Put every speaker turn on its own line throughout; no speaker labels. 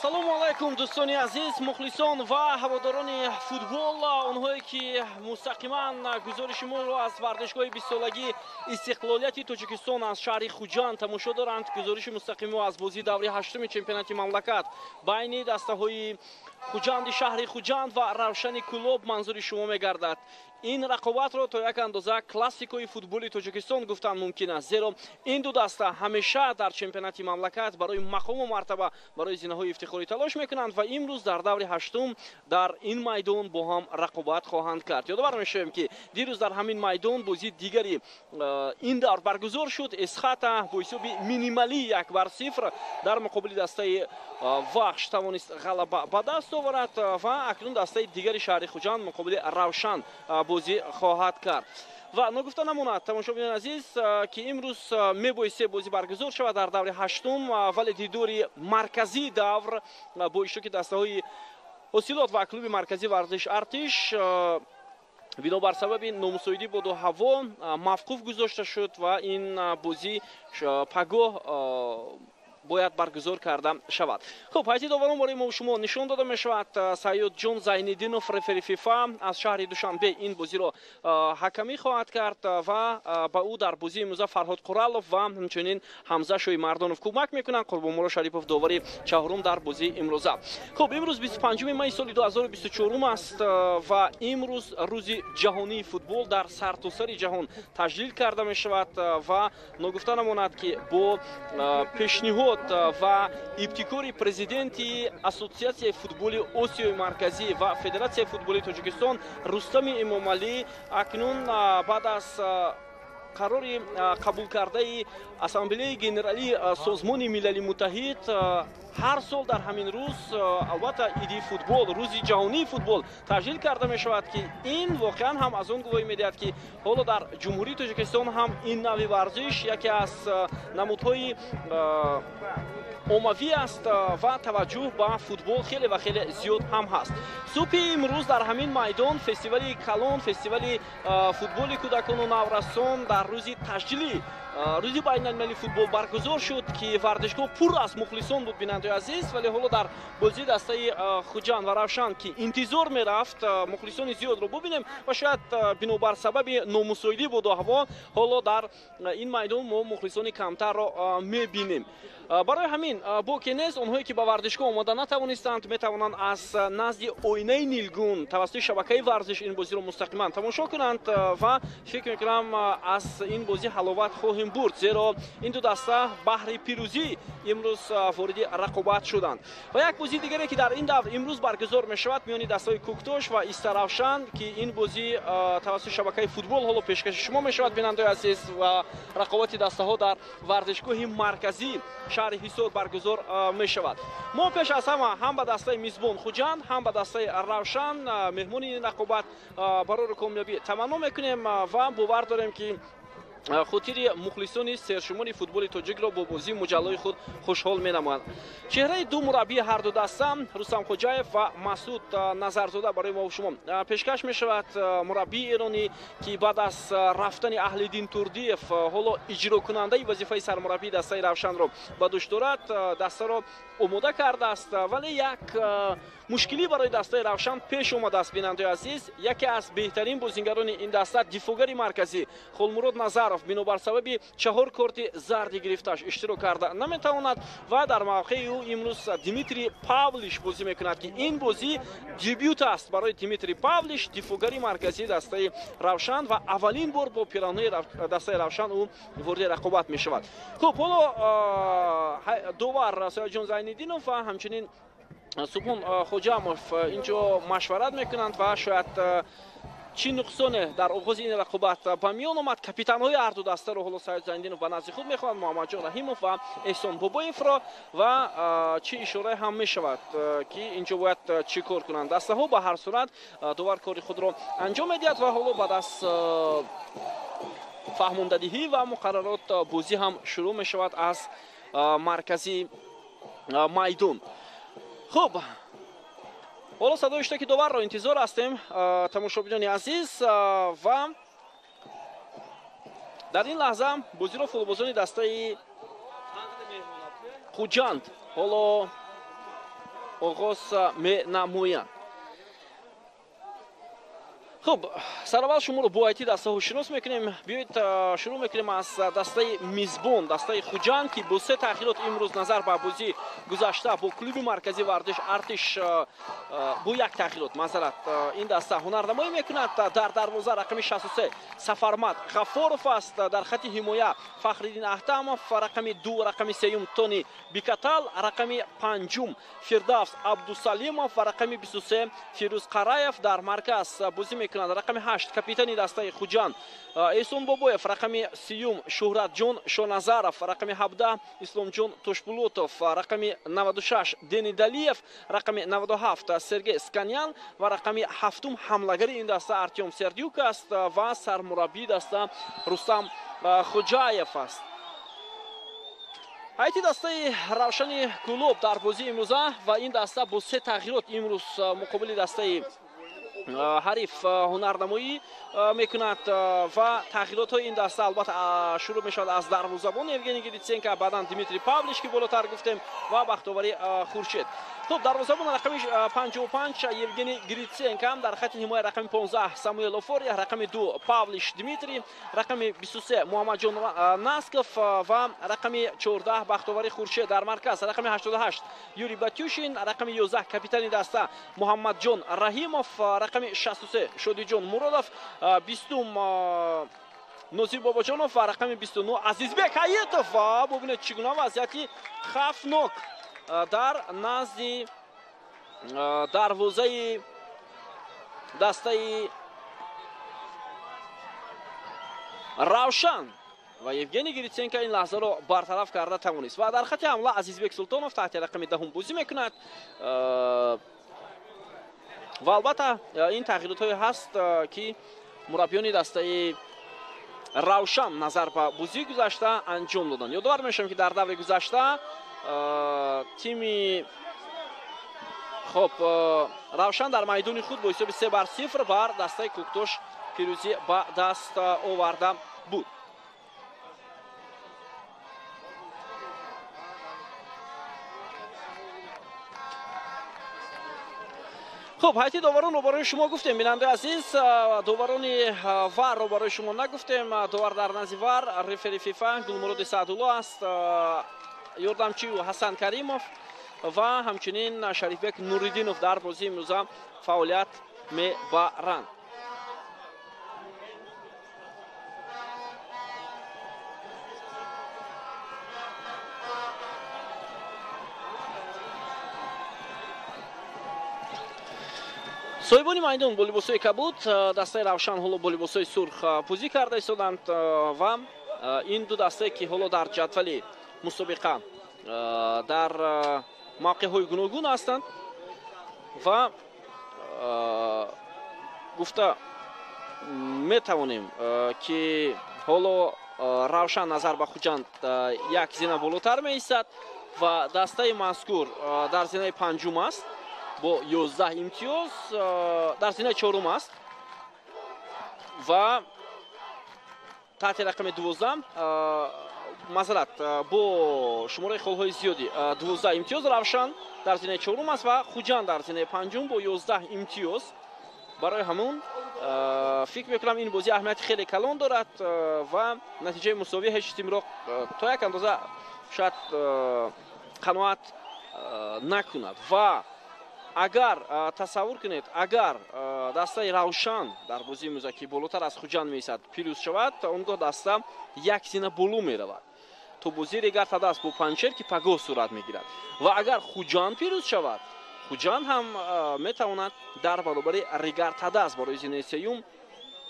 Ассалому алайкум, дӯстони азиз, мухлисон ва ҳаводорони футбол, онҳое ки мустақиман гузориши моро аз варзишгоҳи бистсолагии истиқлолияти Тоҷикистон аз шаҳри Хуҷанд тамошо доранд. Гузориши мустақими мо аз бозии даври ҳаштуми чемпионати мамлакат байни дастаҳои Хуҷанди шаҳри Хуҷанд ва Равшани Кӯлоб манзури шумо мегардад. Ин рақобатро то як андоза классикои футболи Тоҷикистон гуфтан мумкин аст, зеро ин ду даста ҳамеша дар чемпионати мамлакат барои мақому мартаба, барои зинаҳои ифтихорӣ талош мекунанд ва имрӯз дар даври ҳаштум дар ин майдон бо ҳам рақобат хоҳанд кард. Ёдовар мешавем, ки дирӯз дар ҳамин майдон бозии дигари ин давр баргузор шуд. Эсхата бо ҳисоби минималӣ 1-0 дар муқобили дастаи Вахш тавонист ғалаба ба даст оварад ва акнун дастаи дигари шаҳри Хуҷанд муқобили Равшан бозӣ хоҳад кард. Ва ногуфта намонад, тамошобинони азиз, ки имрӯз мебоист се бозӣ баргузор шавад дар даври ҳаштум, вале дидори марказии давр бо иштироки дастаҳои Ҳосилот ва клуби марказии варзиш Артиш бинобар сабаби номусоидӣ боду ҳаво мавқуф гузошта шуд ва ин бозӣ пагоҳ бояд баргузор карда шавад. Хуб, ҳайати доварон барои мо шумо нишон дода мешавад. Саёдҷон Зайниддинов, рефери ФИФА аз шаҳри Душанбе, ин бозиро ҳакамӣ хоҳад кард ва ба ӯ дар бозии имрӯза Фарҳод Қуралов ва ҳамчунин Ҳамза Шоимардонов кӯмак мекунанд. Қурбонмуро Шарипов довари чаҳорум дар бозии имрӯза. Хуб, имрӯз 25 майи соли 2024 аст ва имрӯз рӯзи ҷаҳонии футбол дар сартосари ҷаҳон таҷлил карда мешавад ва ногуфта намонад, ки бо пешниҳод ва ибтикори президенти Ассотсиатсияи футболи Осиёи Марказӣ ва Федератсияи футболи Тоҷикистон Рустами Эмомалӣ акнун баъд аз қарори қабулкардаи Ассамблеяи Генералии Созмони Милали Муттаҳид ҳар сол дар ҳамин рӯз, албатта, иди футбол, рӯзи ҷаҳонии футбол таҷлил карда мешавад, ки ин воқеан ҳам аз он гувоҳӣ медиҳад, ки ҳоло дар Ҷумҳурии Тоҷикистон ҳам ин навъи варзиш яке аз намудҳои оммавӣ аст ва таваҷҷӯҳ ба футбол хеле ва хеле зиёд ҳам ҳаст. Субҳи имрӯз дар ҳамин майдон фестивали калон, фестивали футболи кӯдакону наврасон дар рӯзи таҷлили рӯзи байналмилалии футбол баргузор шуд, ки варзишгоҳ пур аз мухлисон буд, бинандаи азиз. Вале ҳоло дар бозии дастаи Хуҷанд ва Равшан, ки интизор мерафт мухлисони зиёдро бубинем ва шояд бинобар сабаби номусоидӣ боду ҳаво ҳоло дар ин майдон мо мухлисони камтарро мебинем. Барои ҳамин боке нест, онҳое ки ба варзишгоҳ омода натавонистанд, метавонанд аз назди оинаи нилгун тавассути шабакаи варзиш ин бозиро мустақиман тамошо кунанд ва фикр мекунам, аз ин бозӣ ҳаловат хоҳем бурд, зеро ин ду даста баҳри пирӯзӣ имрӯз вориди рақобат шуданд. Ва як бозии дигаре, ки дар ин давр имрӯз баргузор мешавад, миёни дастаҳои Кӯктош ва Истаравшан, ки ин бозӣ тавассути шабакаи футбол ҳоло пешкаши шумо мешавад, бинандаои азиз, ва рақобати дастаҳо дар варзишгоҳи марказӣ шаҳри Ҳисор баргузор мешавад. Мо пеш аз ҳама ҳам ба дастаи мизбон Хуҷанд, ҳам ба дастаи Равшан, меҳмони ин рақобат, барори комёбӣ таманно мекунем ва бовар дорем, ки хотири мухлисони сершумори футболи тоҷикро бо бозии муҷаллои худ хушҳол менамоянд. Чеҳраи ду мураббии ҳарду даста, Рустам Хоҷаев ва Масуд Назарзода, барои мо шумо пешкаш мешавад. Мураббии эронӣ, ки баъд аз рафтани Аҳлиддин Турдиев ҳоло иҷрокунандаи вазифаи сармураббии дастаи Равшанро ба дӯш дорад, дастаро омода кардааст, вале як мушкилӣ барои дастаи Равшан пеш омадааст, бинандаи азиз. Яке аз беҳтарин бозингарони ин даста, дифоъгари марказӣ Холмурод Назаров, бинобар сабаби чаҳор корти зарди гирифтааш иштирок карда наметавонад ва дар мавқеи ӯ имрӯз Дмитрий Павлиш бозӣ мекунад, ки ин бозӣ дебют аст барои Дмитрий Павлиш, дифоъгари марказии дастаи Равшан, ва аввалин бор бо пираҳнаи дастаи Равшан ӯ вориди рақобат мешавад. Хуб, ҳоло довар Сояҷон Зайниддинов ва ҳамчунин Субҳон Хоҷамов инҷо машварат мекунанд ва шояд чӣ нуқсоне дар оғози ин рақобат ба миён омад. Капитанҳои ҳарду дастаро ҳоло Саид Зайниддинов ба назди худ мехоҳанд, Муҳаммадҷон Раҳимов ва Эҳсон Бобоевро, ва чӣ ишорае ҳам мешавад, ки инҷо бояд чӣ кор кунанд дастаҳо. Ба ҳар сурат, довар кори худро анҷом медиҳад ва ҳоло баъд аз фаҳмондадиҳӣ ва муқаррарот бозӣ ҳам шурӯъ мешавад аз маркази майдон. Хуб, ҳоло садои иштироки доварро интизор ҳастем, тамошобинони азиз, ва дар ин лаҳза бозиро футболбозони дастаи Хуҷанд ҳоло оғоз менамоянд. Хуб, сараввал шуморо бо ҳайати дастаҳо шинос мекунем. Биёед шурӯъ мекунем аз дастаи мизбон, дастаи Хуҷанд, ки бо се таъхирот имрӯз назар ба бозии гузашта бо клуби марказии варзиш Артиш бо як таъхирот, масалан, ин даста ҳунарнамоӣ мекунад. Дар дарвоза рақами 63 Сафармад Ғафоров аст. Дар хати ҳимоя Фахриддин Аҳтамов, рақами 2, рақами 3 Тони Бикатал, рақами 5 Фирдавс Абдусалимов ва рақами 23 Фирӯз Қараев. Дар марказ бозӣ мекунад рақами 8 капитани дастаи Хуҷанд Эҳсон Бобоев, рақами 30 Шуҳратҷон Шоназаров, рақами 17 Исломҷон Тошбулотов, рақами 96 Дени Далиев, рақами 97 Сергей Сканян ва рақами 7 ҳамлагари ин даста Артём Сердюк аст ва сармураббии даста Рустам Хоҷаев аст. Ҳайати дастаи Равшани Кӯлоб дар бозии имрӯза ва ин даста бо се тағйирот имрӯз муқобили дастаи ҳариф ҳунарнамоӣ мекунад ва тағйиротҳои ин даста албатта шурӯъ мешавад аз дарвозабон Евгений Гриценко, баъдан Дмитрий Павлич, ки болотар гуфтем, ва Бахтовари Хуршед. Хуб, дарвозабон рақами 55 Евгений Гриценко, дар хати ҳимоя рақами 15 Самуэл Офория, рақами 2 Павлиш Дмитрий, рақами 23 Муҳаммадҷон Насков ва рақами 14 Бахтовари Хуршед. Дар марказ рақами 88 Юрий Батюшин, рақами 11 капитани даста Муҳаммадҷон Раҳимов, рақами 63 Шодиҷон Муродов, 20 Нозир Бобоҷонов ва рақами 29 Азизбек Ҳаетов. Ва бубинед, чӣ гуна вазъияти хавфнок дар назди дарвозаи дастаи Равшан ва Евгений Гриценко ин лаҳзаро бартараф карда тавонист. Ва дар хати ҳамла Азизбек Султонов таҳти рақами 10 бозӣ мекунад. Ва албатта ин тағйиротҳое ҳаст, ки мураббиёни дастаи Равшан назар ба бозии гузашта анҷом доданд. Ёдовар мешавем, ки дар даври гузашта тими хоб Равшан дар майдони худ бо ҳисоби 3-0 бар дастаи Кӯктош пирӯзӣ ба даст оварда буд. Хуб, ҳайати доваронро барои шумо гуфтем, бинандаи азиз. Доварони варро барои шумо нагуфтем. Довар дар назди вар рефери ФИФА Гулмуроди Саъдулло аст, ёрдамчиу Ҳасан Каримов ва ҳамчунин Шарифбек Нуриддинов дар бозии имрӯза фаъолият мебаранд. Соҳибони майдон бо либосҳои кабуд, дастаи Равшан ҳоло бо либосҳои сурх бозӣ карда истоданд ва ин ду дастае, ки ҳоло дар ҷадвали мусобиқа дар мавқеъҳои гуногун ҳастанд ва гуфта метавонем, ки ҳоло Равшан назар ба Хуҷанд як зина болотар меистад ва дастаи мазкур дар зинаи панҷум аст бо 11 имтиёз, дар зинаи чорум аст ва таҳти рақами 12, масалан, бо шумораи холҳои зиёди 12 имтиёз Равшан дар зинаи чорум аст ва Хуҷанд дар зинаи панҷум бо 11 имтиёз. Барои ҳамон фикр мекунам, ин бозӣ аҳамияти хеле калон дорад ва натиҷаи мусовӣ ҳеҷ тимро то як андоза шояд қаноат накунад. Ва агар тасаввур кунед, агар дастаи Равшан дар бозии имрӯза, ки болотар аз Хуҷанд меистад, пирӯз шавад, он гоҳ даста як зина боло меравад то бозии Регар-ТадАЗ бо Панҷшер, ки пагоҳ сурат мегирад. Ва агар Хуҷанд пирӯз шавад, Хуҷанд ҳам метавонад дар баробари Регар-ТадАЗ барои зинаи сеюм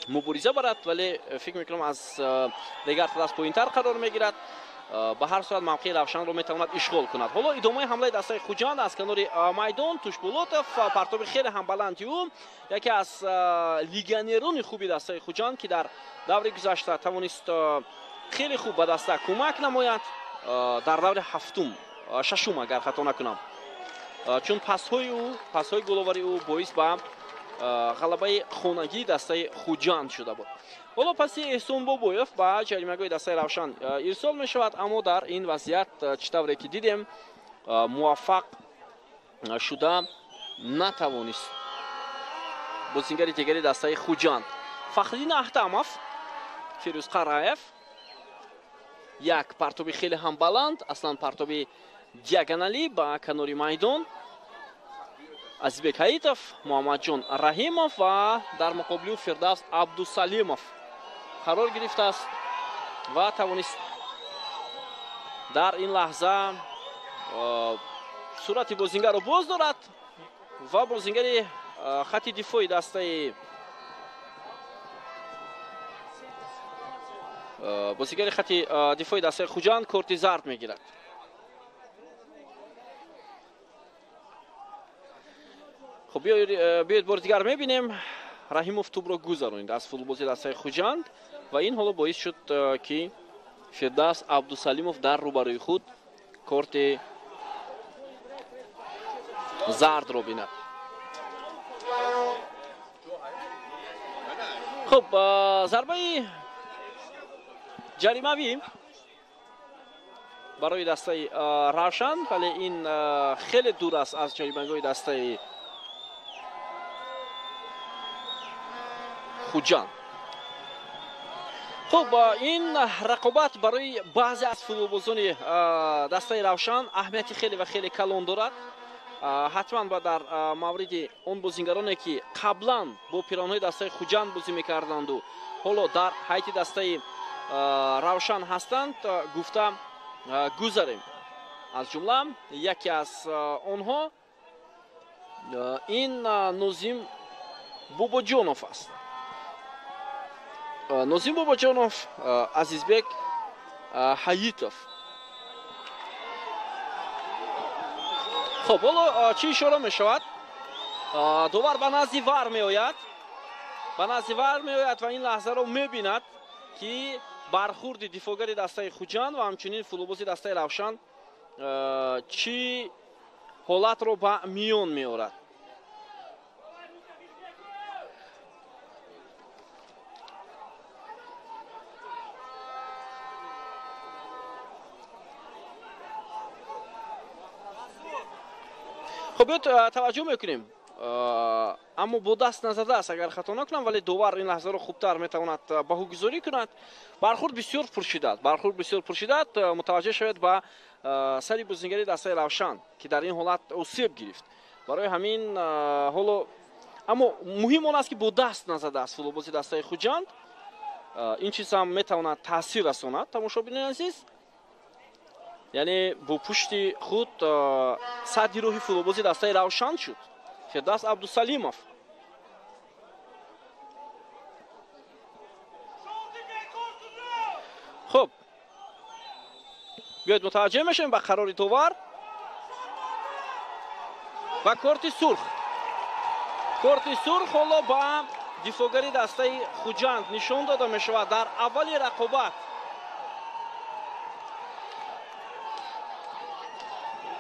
мубориза барад, вале фикр мекунам, аз Регар-ТадАЗ поинтар қарор мегирад. Ба ҳар сурат мавқеи Равшанро метавонад ишғол кунад. Ҳоло идомаи ҳамлаи дастаи Хуҷанд аз канори майдон. Тушбулотов, партоби хеле ҳам баланди ӯ, яке аз легионерони хуби дастаи Хуҷанд, ки дар даври гузашта тавонист хеле хуб ба даста кӯмак намояд дар даври ҳафтум, шашум, агар хато накунам, чун пасҳои ӯ, пасҳои головари ӯ боис ба ғалабаи хонагии дастаи Хуҷанд шуда буд. Ҳоло паси Эҳсон Бобоев ба ҷаримагоҳи дастаи Равшан ирсол мешавад, аммо дар ин вазъият, чӣ тавре ки дидем, муваффақ шуда натавонист бозингари дигари дастаи Хуҷанд. Фахриддин Аҳтамов, Фирӯз Қараев, як партоби хеле ҳам баланд, аслан партоби диагоналӣ ба канори майдон. Азизбек Ҳаитов, Муҳаммадҷон Раҳимов ва дар муқобили ӯ Фирдавс Абдусалимов қарор гирифтааст ва тавонист дар ин лаҳза сурати бозингарро боз дорад ва бозингари хати дифои дастаи бозигари хати дифои дастаи Хуҷанд корти зард мегирад. Хуб, биёед бори дигар мебинем. Раҳимов тӯбро гузаронид аз футболбози дастаи Хуҷанд ва ин ҳоло боис шуд, ки Фирдавс Абдусалимов дар рӯбарӯи худ корти зардро бинад. Хуб, зарбаи ҷаримавӣ барои дастаи Равшан, вале ин хеле дур аст аз ҷаримагоҳи дастаи Хуҷанд. Хуб, ин рақобат барои баъзе аз футболбозони дастаи Равшан аҳамияти хеле ва хеле калон дорад. Ҳатман ба дар мавриди он бозингароне, ки қаблан бо пиронҳои дастаи Хуҷанд бозӣ мекарданду ҳоло дар ҳайати дастаи Равшан ҳастанд, гуфта гузарем. Аз ҷумла яке аз онҳо ин Нозим Бобоҷонов аст. Нозим Бобоҷонов, Азизбек Ҳаитов. Хуб, ҳоло чӣ ишора мешавад? Довар ба назди вар меояд, ба назди вар меояд ва ин лаҳзаро мебинад, ки бархурди дифогари дастаи Хуҷанд ва ҳамчунин футболбози дастаи Равшан чӣ ҳолатро ба миён меорад. Хуб, биёд таваҷҷӯҳ мекунем, аммо бо даст назадааст, агар хато накунам, вале довар ин лаҳзаро хубтар метавонад баҳогузорӣ кунад. Бархурд бисёр пуршиддат, бархурд бисёр пуршиддат. Мутаваҷҷеҳ шавед ба сари бозингари дастаи Равшан, ки дар ин ҳолат осеб гирифт. Барои ҳамин ҳоло, аммо муҳим он аст, ки бо даст назадааст футболбози дастаи Хуҷанд. Ин чиз ҳам метавонад таъсир расонад, тамошобинони азиз. Яъне бо пушти худ садди роҳи футболбози дастаи Равшан шуд Фирдавс Абдусалимов. Хуб, биёед мутаваҷҷеҳ мешавем ба қарори довар ва корти сурх. Корти сурх ҳоло ба дифогари дастаи Хуҷанд нишон дода мешавад дар аввали рақобат.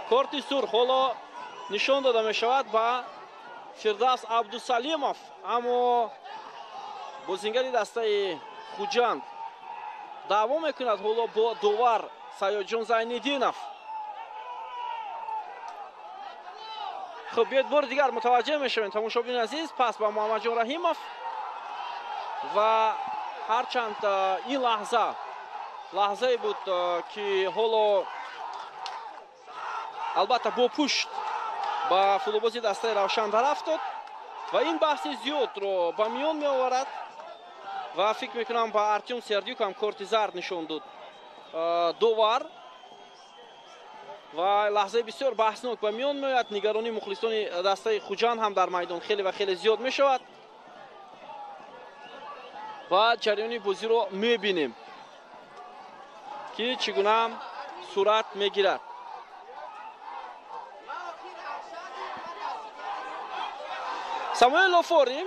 Корти сурх ҳоло нишон дода мешавад ба Фирдавс Абдусалимов, аммо бозингари дастаи Хуҷанд даъво мекунад ҳоло бо довар Саёдҷон Зайниддинов. Хуб, биёед бори дигар мутаваҷҷеҳ мешавем, тамошобини азиз, пас ба Муҳаммадҷон Раҳимов ва ҳарчанд ин лаҳза лаҳзае буд, ки ҳоло албатта бо пушт ба футболбози дастаи Равшан дарафтод ва ин баҳси зиёдро ба миён меоварад ва фикр мекунам ба Артём Сердюк ҳам корти зард нишон дод довар ва лаҳзаи бисёр баҳснок ба миён меояд. Нигаронии мухлисони дастаи Хуҷанд ҳам дар майдон хеле ва хеле зиёд мешавад ва ҷараёни бозиро мебинем, ки чӣ гуна сурат мегирад. Самуэл Лофори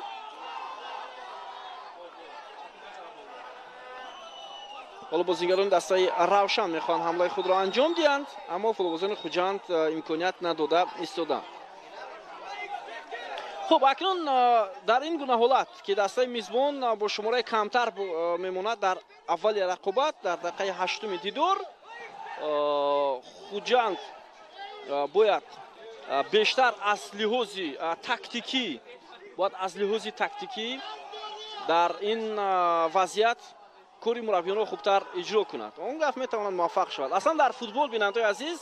ҳоло бозингарони дастаи Равшан мехоҳанд ҳамлаи худро анҷом диҳанд, аммо футболбозони Хуҷанд имконият надода истоданд. Хуб, акнун дар ин гуна ҳолат, ки дастаи мизбон бо шумораи камтар мемонад дар аввали рақобат, дар дақиқаи ҳаштуми дидор, Хуҷанд бояд Бештар аз лиҳози тактикӣ, бояд аз лиҳози тактикӣ дар ин вазъият кори мураббиёнро хубтар иҷро кунад. Он гаф метавонад муваффақ шавад. Аслан дар футбол, бинандаҳои азиз,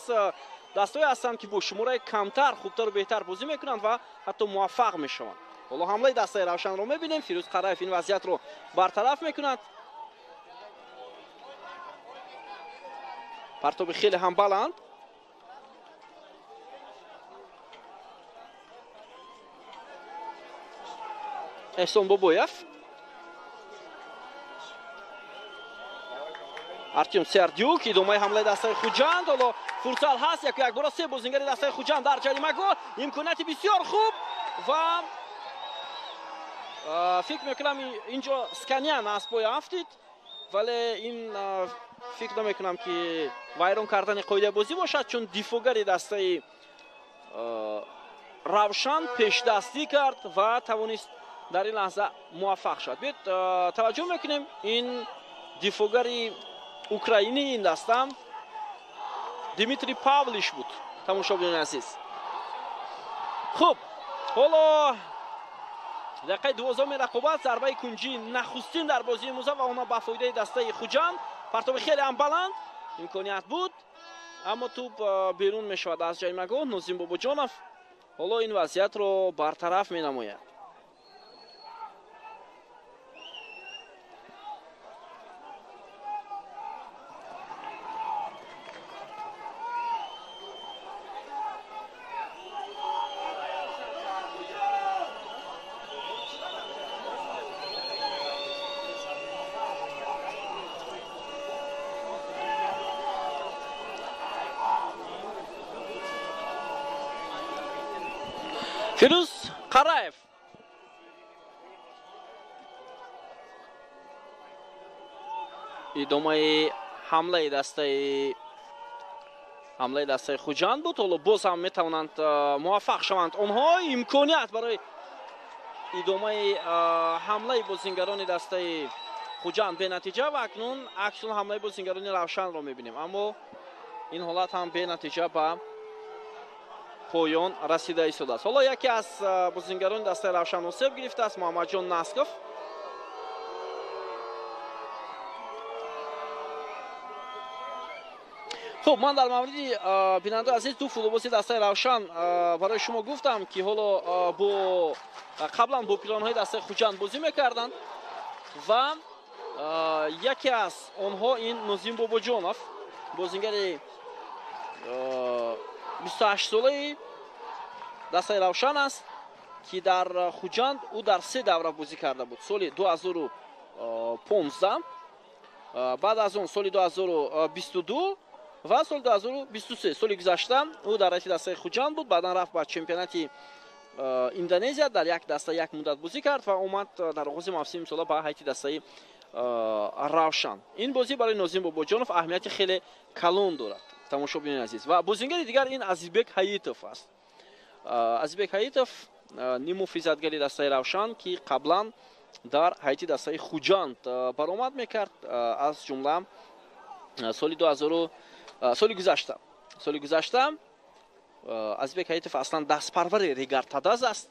дастҳое ҳастанд, ки бо шумораи камтар хубтару беҳтар бозӣ мекунанд ва ҳатто муваффақ мешаванд. Ҳоло ҳамлаи дастаи Равшанро мебинем. Фирӯз Қараев ин вазъиятро бартараф мекунад. Партоби хеле ҳам баланд. Эҳсон Бобоев, Артем Сердюк, идомаи ҳамлаи дастаи Хуҷанд. Ҳоло фурсат ҳаст, яку якбора се бозингари дастаи Хуҷанд дар ҷаримагоҳ. Имконияти бисёр хуб ва фикр мекунам, инҷо Сканян аз пой афтид, вале ин фикр намекунам, ки вайрон кардани қоидаи бозӣ бошад, чун дифоъгари дастаи Равшан пешдастӣ кард ва тавонист дар ин лаҳза муваффақ шавад. Биёед таваҷҷӯҳ мекунем, ин дифоъгари украинии ин даста Дмитрий Павлиш буд, тамошобинони азиз. Хуб, ҳоло дақиқаи 12-уми рақобат, зарбаи кунҷии нахустин дар бозии имрӯза ва она ба фоидаи дастаи Хуҷанд. Партоби хеле ҳам баланд, имконият буд, аммо тӯб берун мешавад аз ҷаримагоҳ. Нозим Бобоҷонов ҳоло ин вазъиятро бартараф менамояд. Фирӯз Қараев, идомаи ҳамлаи дастаи Хуҷанд буд. Ҳоло боз ҳам метавонанд муваффақ шаванд онҳо. Имконият барои идомаи ҳамлаи бозингарони дастаи Хуҷанд бенатиҷа ва акнун аксун ҳамлаи бозингарони Равшанро мебинем, аммо ин ҳолат ҳам бенатиҷа ба поён расида истодааст. Ҳоло яке аз бозингарони дастаи Равшан осеб гирифтааст, Муҳаммадҷон Насков. Хуб, ман дар мавриди, бинандаи азиз, ду футболбози дастаи Равшан барои шумо гуфтам, ки ҳоло бо қаблан бо пилонҳои дастаи Хуҷанд бозӣ мекарданд ва яке аз онҳо ин Нозим Бобоҷонов, бозингари 28-солаи дастаи Равшан аст, ки дар Хуҷанд ӯ дар се давра бозӣ карда буд: соли 2015, баъд аз он соли 2022 ва соли 2023. Соли гузашта ӯ дар ҳайати дастаи Хуҷанд буд, баъдан рафт ба чемпионати Индонезия, дар як даста як муддат бозӣ кард ва омад дар оғози мавсими имсола ба ҳайати дастаи Равшан. Ин бозӣ барои Нозим Бобоҷонов аҳамияти хеле калон дорад, тамошобинони азиз. Ва бозингари дигар ин Азизбек Ҳаитов аст. Азизбек Ҳаитов, ниммуҳофизатгари дастаи Равшан, ки қаблан дар ҳайати дастаи Хуҷанд баромад мекард, аз ҷумла соли 2000, соли гузашта. Азизбек Ҳаитов аслан дастпарвари Регар-ТадАЗ аст,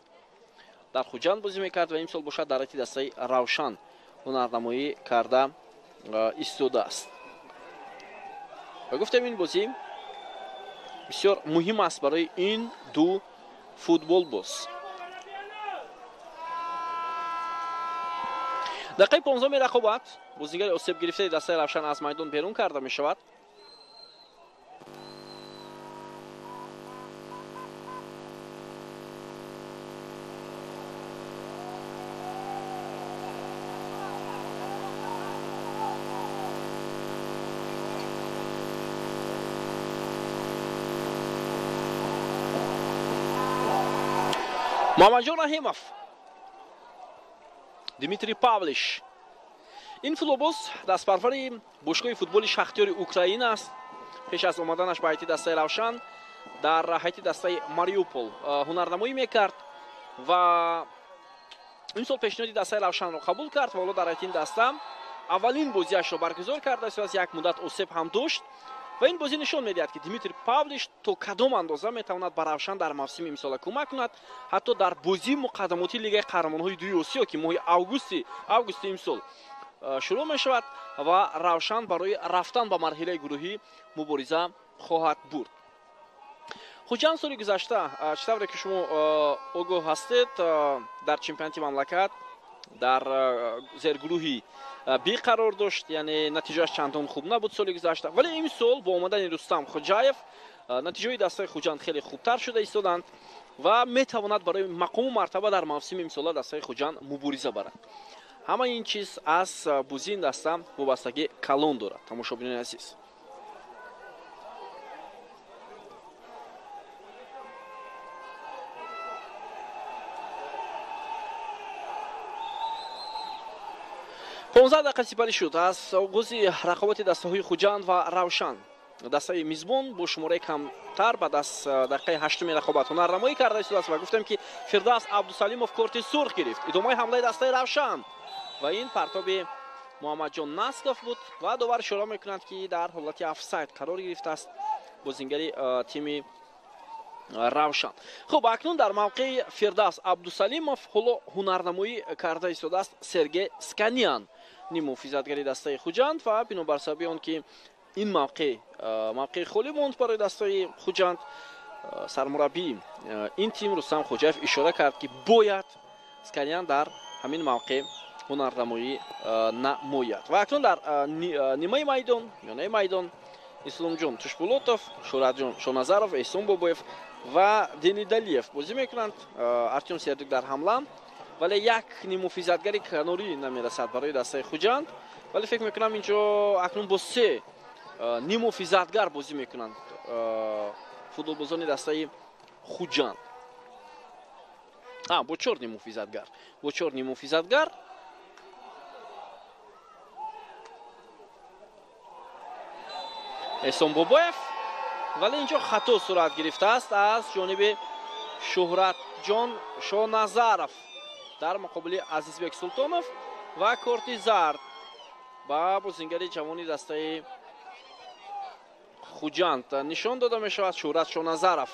дар Хуҷанд бозӣ мекард ва имсол бошад дар ҳайати дастаи Равшан ҳунарнамоӣ карда истодааст. Ва гуфтем, ин бозӣ бисёр муҳим аст барои ин ду футболбоз. Дақиқаи 15-уми рақобат, бозингари осебгирифтаи дастаи Равшан аз майдон берун карда мешавад. Муҳаммадҷон Раҳимов, Дмитрий Павлиш. Ин футболбоз дастпарвари бошгоҳи футболи Шахтёри Украина аст. Пеш аз омаданаш ба ҳайати дастаи Равшан дар ҳайати дастаи Мариупол ҳунарнамоӣ мекард ва имсол пешниҳоди дастаи Равшанро қабул кард ва ҳоло дар ҳайати ин даста аввалин бозиашро баргузор кардааст. Аз як муддат осеб ҳам дошт. Ва ин бозӣ нишон медиҳад, ки Дмитрий Павлиш то кадом андоза метавонад ба Равшан дар мавсими имсола кӯмак кунад, ҳатто дар бозии муқаддамотии Лигаи қаҳрамонҳои дуюми Осиё, ки моҳи августи имсол шурӯъ мешавад ва Равшан барои рафтан ба марҳилаи гурӯҳӣ мубориза хоҳад бурд. Хуҷанд соли гузашта, чӣ тавре ки шумо огоҳ ҳастед, дар чемпионати мамлакат дар зергурӯҳи Би қарор дошт, яъне натиҷааш чандон хуб набуд соли гузашта, вале имсол бо омадани Рустам Хоҷаев натиҷаи дастаи Хуҷанд хеле хубтар шуда истоданд ва метавонад барои мақому мартаба дар мавсими имсола дастаи Хуҷанд мубориза барад. Ҳамаи ин чиз аз бозии ин даста вобастагӣ калон дорад, тамошобинони азиз. Понздаҳ дақиқа сипарӣ шуд аз оғози рақобати дастаҳои Хуҷанд ва Равшан. Дастаи мизбон бо шумораи камтар баъд аз дақиқаи ҳаштуми рақобат ҳунарнамоӣ карда истодааст ва гуфтем, ки Фирдавс Абдусалимов корти сурх гирифт. Идомаи ҳамлаи дастаи Равшан ва ин партоби Муҳаммадҷон Насков буд ва довар ишора мекунад, ки дар ҳолати офсайд қарор гирифтааст бозингари тими Равшан. Хуб, акнун дар мавқеи Фирдавс Абдусалимов ҳоло ҳунарнамоӣ карда истодааст Сергей Сканян, ниммуҳофизатгари дастаи Хуҷанд, ва бинобар сабаби он ки ин мавқеи холӣ монд барои дастаи Хуҷанд, сармураббии ин тим Рустам Хоҷаев ишора кард, ки бояд Сканян дар ҳамин мавқеъ ҳунарнамоӣ намояд. Ва акнун дар нимаи майдон, миёнаи майдон Исломҷон Тушбулотов, Шӯҳратҷон Шоназаров, Эҳсон Бобоев ва Дени Далиев бозӣ мекунанд. Артём Сердюк дар ҳамла, вале як ниммуҳофизатгари канорӣ намерасад барои дастаи Хуҷанд, вале фикр мекунам инҷо акнун бо се ниммуҳофизатгар бозӣ мекунанд футболбозони дастаи Хуҷанд. Бо чор ниммуҳофизатгар, бо чор ниммуҳофизатгар. Эҳсон Бобоев, вале инҷо хато сурат гирифтааст аз ҷониби Шӯҳратҷон Шоназаров дар муқобили Азизбек Султонов ва корти зард ба бозингари ҷавони дастаи Хуҷанд нишон дода мешавад, Шӯҳрат Шоназаров.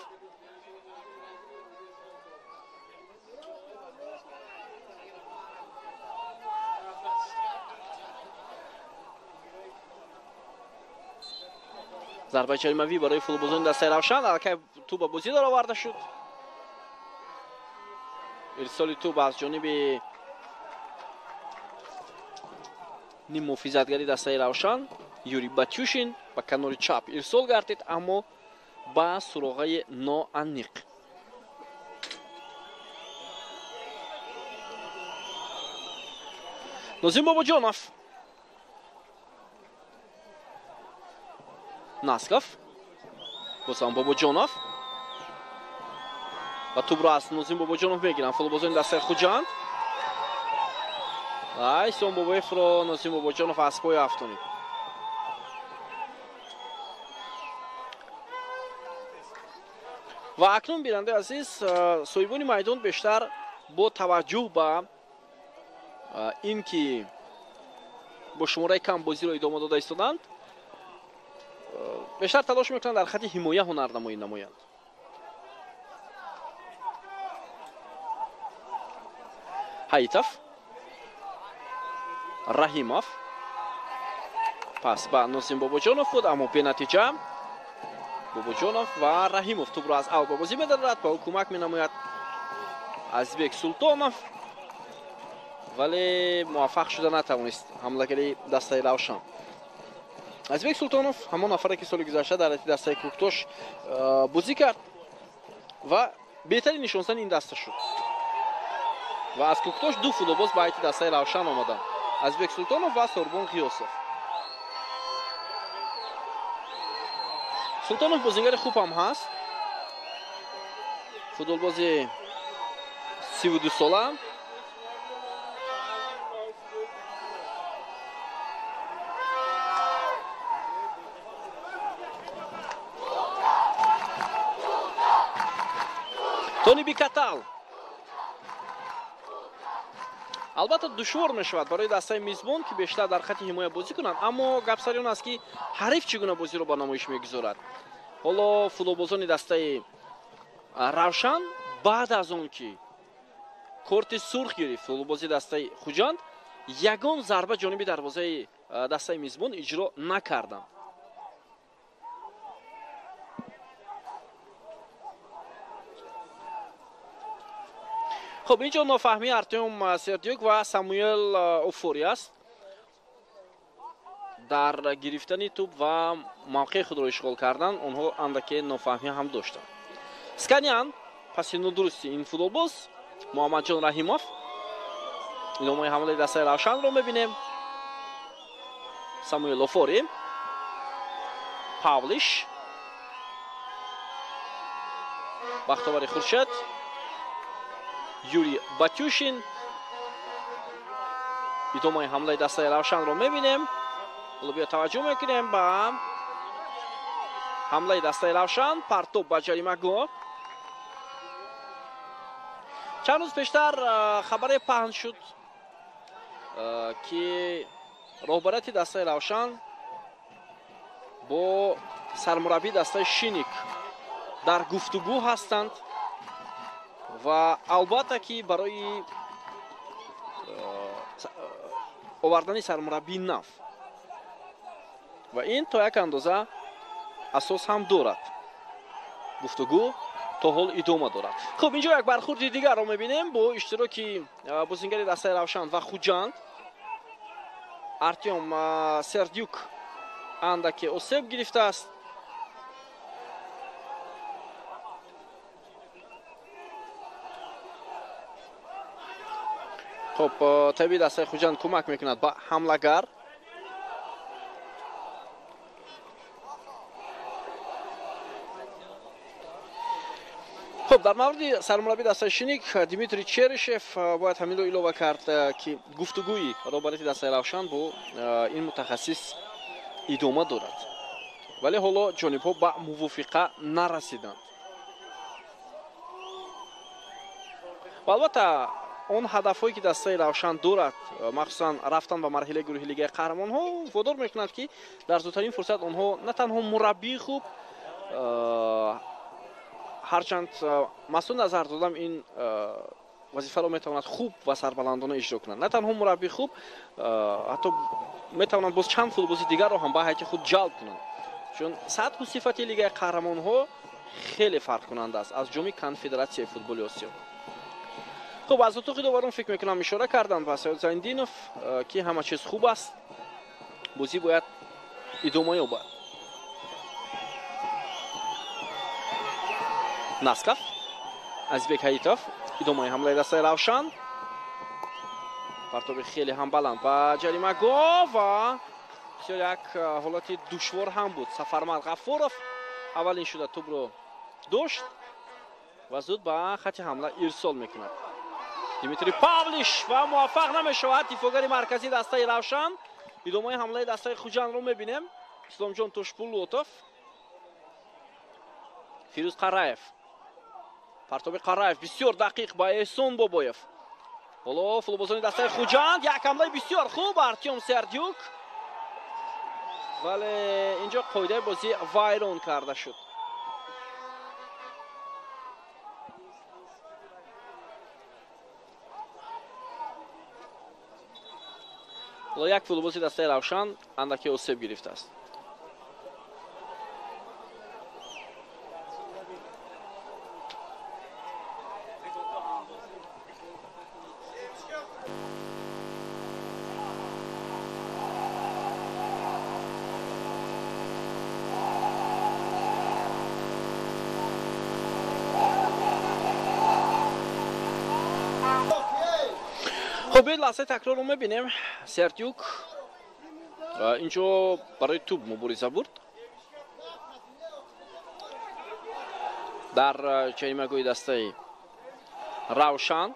Зарбаи ҷаримавӣ барои футболбозони дастаи Равшан, аллакай тӯб ба бозӣ дароварда шуд. Ирсоли тӯб аз ҷониби ниммуҳофизатгари дастаи Равшан Юрий Батюшин ба канори чап ирсол гардид, аммо ба суроғаи ноаниқ. Нозим Бобоҷонов, Насков, бозам Бобоҷонов ва тӯбро аз Нозим Бобоҷонов мегиранд футболбозони дастаи Хуҷанд. Эҳсон Бобоевро Нозим Бобоҷонов аз пой афтонид. Ва акнун, бинандаи азиз, соҳибони майдон бештар бо таваҷҷӯҳ ба ин ки бо шумораи кам бозиро идома дода истоданд, бештар талош мекунанд дар хати ҳимоя ҳунарнамоӣ намоянд. Ҳайтов, Раҳимов, пас ба Нозим Бобоҷонов буд, аммо бенатиҷа. Бобоҷонов ва Раҳимов тӯбро аз авт ба бозӣ медарад, ба ӯ кӯмак менамояд Азизбек Султонов, вале муваффақ шуда натавонист ҳамлагари дастаи Равшан. Азизбек Султонов ҳамон нафаре, ки соли гузашта дар ҳайати дастаи Кӯктош бозӣ кард ва беҳтарин нишонзани ин даста шуд. Ва аз Кӯктош ду футболбоз ба ҳайати дастаи Равшан омаданд: Азизбек Султонов ва Сорбон Ғиёсов. Султонов бозингари хуб ҳам ҳаст, футболбози 32 сола. Тони Бикатал Албатта душвор мешавад барои дастаи мизбон, ки бештар дар хати ҳимоя бозӣ кунанд, аммо гап сари он аст, ки ҳариф чӣ гуна бозиро ба намоиш мегузорад. Ҳоло футболбозони дастаи Равшан баъд аз он ки корти сурх гирифт футболбози дастаи Хуҷанд, ягон зарба ҷониби дарвозаи дастаи мизбон иҷро накарданд. Хуб, инҷо нофаҳмии Артем Сердюк ва Самуэл Офори аст дар гирифтани тӯб ва мавқеи худро ишғол кардан. Онҳо андаке нофаҳмӣ ҳам доштанд. Сканян паси нодурусти ин футболбоз Муҳаммадҷон Раҳимов. Идомаи ҳамлаи дастаи Равшанро мебинем. Самуэл Офори, Павлиш, Бахтовари Хуршед, Юрий Батюшин. Идомаи ҳамлаи дастаи Равшанро мебинем. Ҳоло биё таваҷҷӯҳ мекунем ба ҳамлаи дастаи Равшан. Партоб ба ҷаримагоҳ. Чанд рӯз пештар хабаре паҳн шуд, ки роҳбарияти дастаи Равшан бо сармураббии дастаи Шиник дар гуфтугӯ ҳастанд ва албатта ки барои овардани сармураббии нав, ва ин то як андоза асос ҳам дорад. Гуфтугӯ то ҳол идома дорад. Хуб, инҷо як бархурди дигарро мебинем бо иштироки бозингари дастаи Равшан ва Хуҷанд. Артем Сердюк андаке осеб гирифтааст. Хуб, табиби дастаи Хуҷанд кӯмак мекунад ба ҳамлагар. Хуб, дар мавриди сармураббии дастаи Шиник Дмитрий Черышев бояд ҳаминро илова кард, ки гуфтугӯи роҳбарияти дастаи Равшан бо ин мутахассис идома дорад, вале ҳоло ҷонибҳо ба мувофиқа нарасиданд. Ва албатта он ҳадафҳое ки дастаи Равшан дорад, махсусан рафтан ба марҳилаи гурӯҳи Лигаи қаҳрамонҳо, водор мекунад, ки дар зудтарин фурсат онҳо на танҳо мураббии хуб, ҳарчанд Масуд назар додам ин вазифаро метавонад хуб ва сарбаландона иҷро кунад, на танҳо мураббии хуб, ҳатто метавонанд боз чанд футболбози дигарро ҳам ба ҳайати худ ҷалб кунанд, чун сатҳу сифати Лигаи қаҳрамонҳо хеле фарқкунанда аст аз ҷоми Конфедератсияи футболи Осиё. Хуб, аз утоқи доварон фикр мекунам ишора карданд ба Саёд Зайндинов, ки ҳама чиз хуб аст, бозӣ бояд идома ёбад. Насков, Азизбек Ҳаитов, идомаи ҳамлаи дастаи Равшан. Партоби хеле ҳам баланд ба ҷаримагоҳ ва бисёр як ҳолати душвор ҳам буд. Сафармад Ғаффоров аввалин шуда тӯбро дошт ва зуд ба хати ҳамла ирсол мекунад. Дмитрий Павлиш ва муваффақ намешавад дифоъгари марказии дастаи Равшан. Идомаи ҳамлаи дастаи Хуҷандро мебинем. Исломҷон Тошпулотов, Фирӯз Қараев. Партоби Қараев бисёр дақиқ ба Эҳсон Бобоев. Ҳоло футболбозони дастаи Хуҷанд як ҳамлаи бисёр хуб Артем Сердюк, вале инҷо қоидаи бозӣ вайрон карда шуд. Ҳоло як футболбози дастаи Равшан андаке осеб гирифтааст. Хуб, биёед лаҳзаи такрорро мебинем. Сердюк инҷо барои тӯб мубориза бурд дар ҷаримагоҳи дастаи Равшан.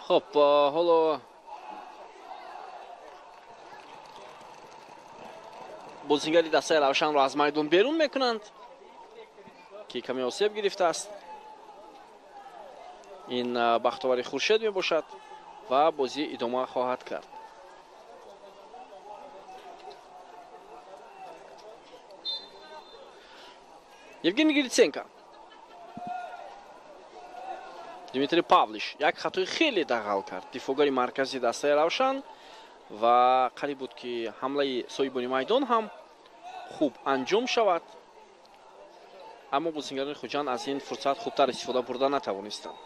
Хуб, ҳоло бозингари дастаи Равшанро аз майдон берун мекунанд. Ки каме осеб гирифтааст. Ин Бахтовари Хуршед мебошад ва бозӣ идома хоҳад кард. Евгений Гриценко, Дмитрий Павлиш як хатои хеле дағал кард. Дифоъгари маркази дастаи Равшан ва қариб буд, ки ҳамлаи соҳибони майдон ҳам хуб анҷом шавад, аммо бозингарони Хуҷанд аз ин фурсат хубтар истифода бурда натавонистанд.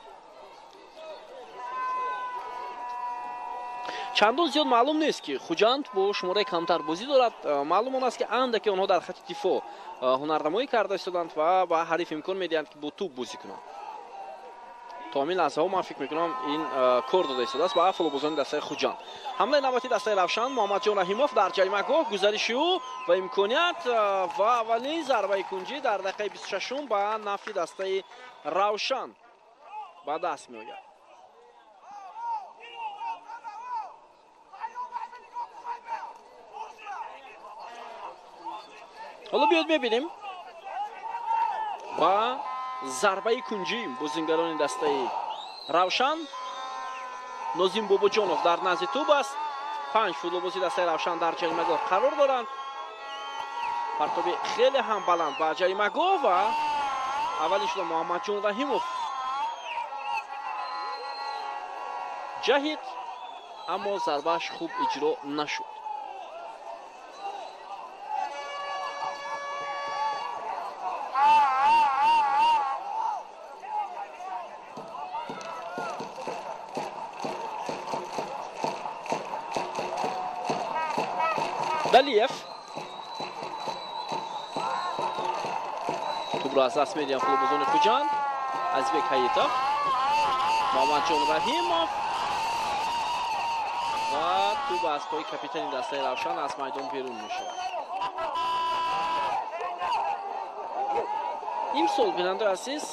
Чандон зиёд маълум нест, ки Хуҷанд бо шумораи камтар бозӣ дорад. Маълум он аст, ки андаке онҳо дар хати дифоъ ҳунарнамоӣ карда истоданд ва ба ҳариф имкон медиҳанд, ки бо тӯб бозӣ кунанд. То ҳамин лаҳзаҳо ман фикр мекунам, ин кор дода истодааст ба футболбозони дастаи Хуҷанд. Ҳамлаи навбати дастаи Равшан, Муҳаммадҷон Раҳимов дар ҷаримагоҳ, гузариши ӯ ва имконият ва аввалин зарбаи кунҷӣ дар дақиқаи 26 ба нафъи дастаи Равшан ба даст меояд. Ҳоло биёд мебинем ба зарбаи кунҷӣ бозингарони дастаи Равшан. Нозим Бобоҷонов дар назди тӯб аст. Панҷ футболбози дастаи Равшан дар ҷаримагоҳ қарор доранд. Партоби хеле ҳам баланд ба ҷаримагоҳ ва аввалин шуда Муҳаммадҷон Раҳимов ҷаҳид, аммо зарбааш хуб иҷро нашуд. Далиев тӯбро аз даст медиҳанд футболбозони Хуҷанд. Азизбек Ҳаитов, Муҳаммадҷон Раҳимов ва тӯб аз пои капитани дастаи Равшан аз майдон берун мешавад. Имсол, бинандаи азиз,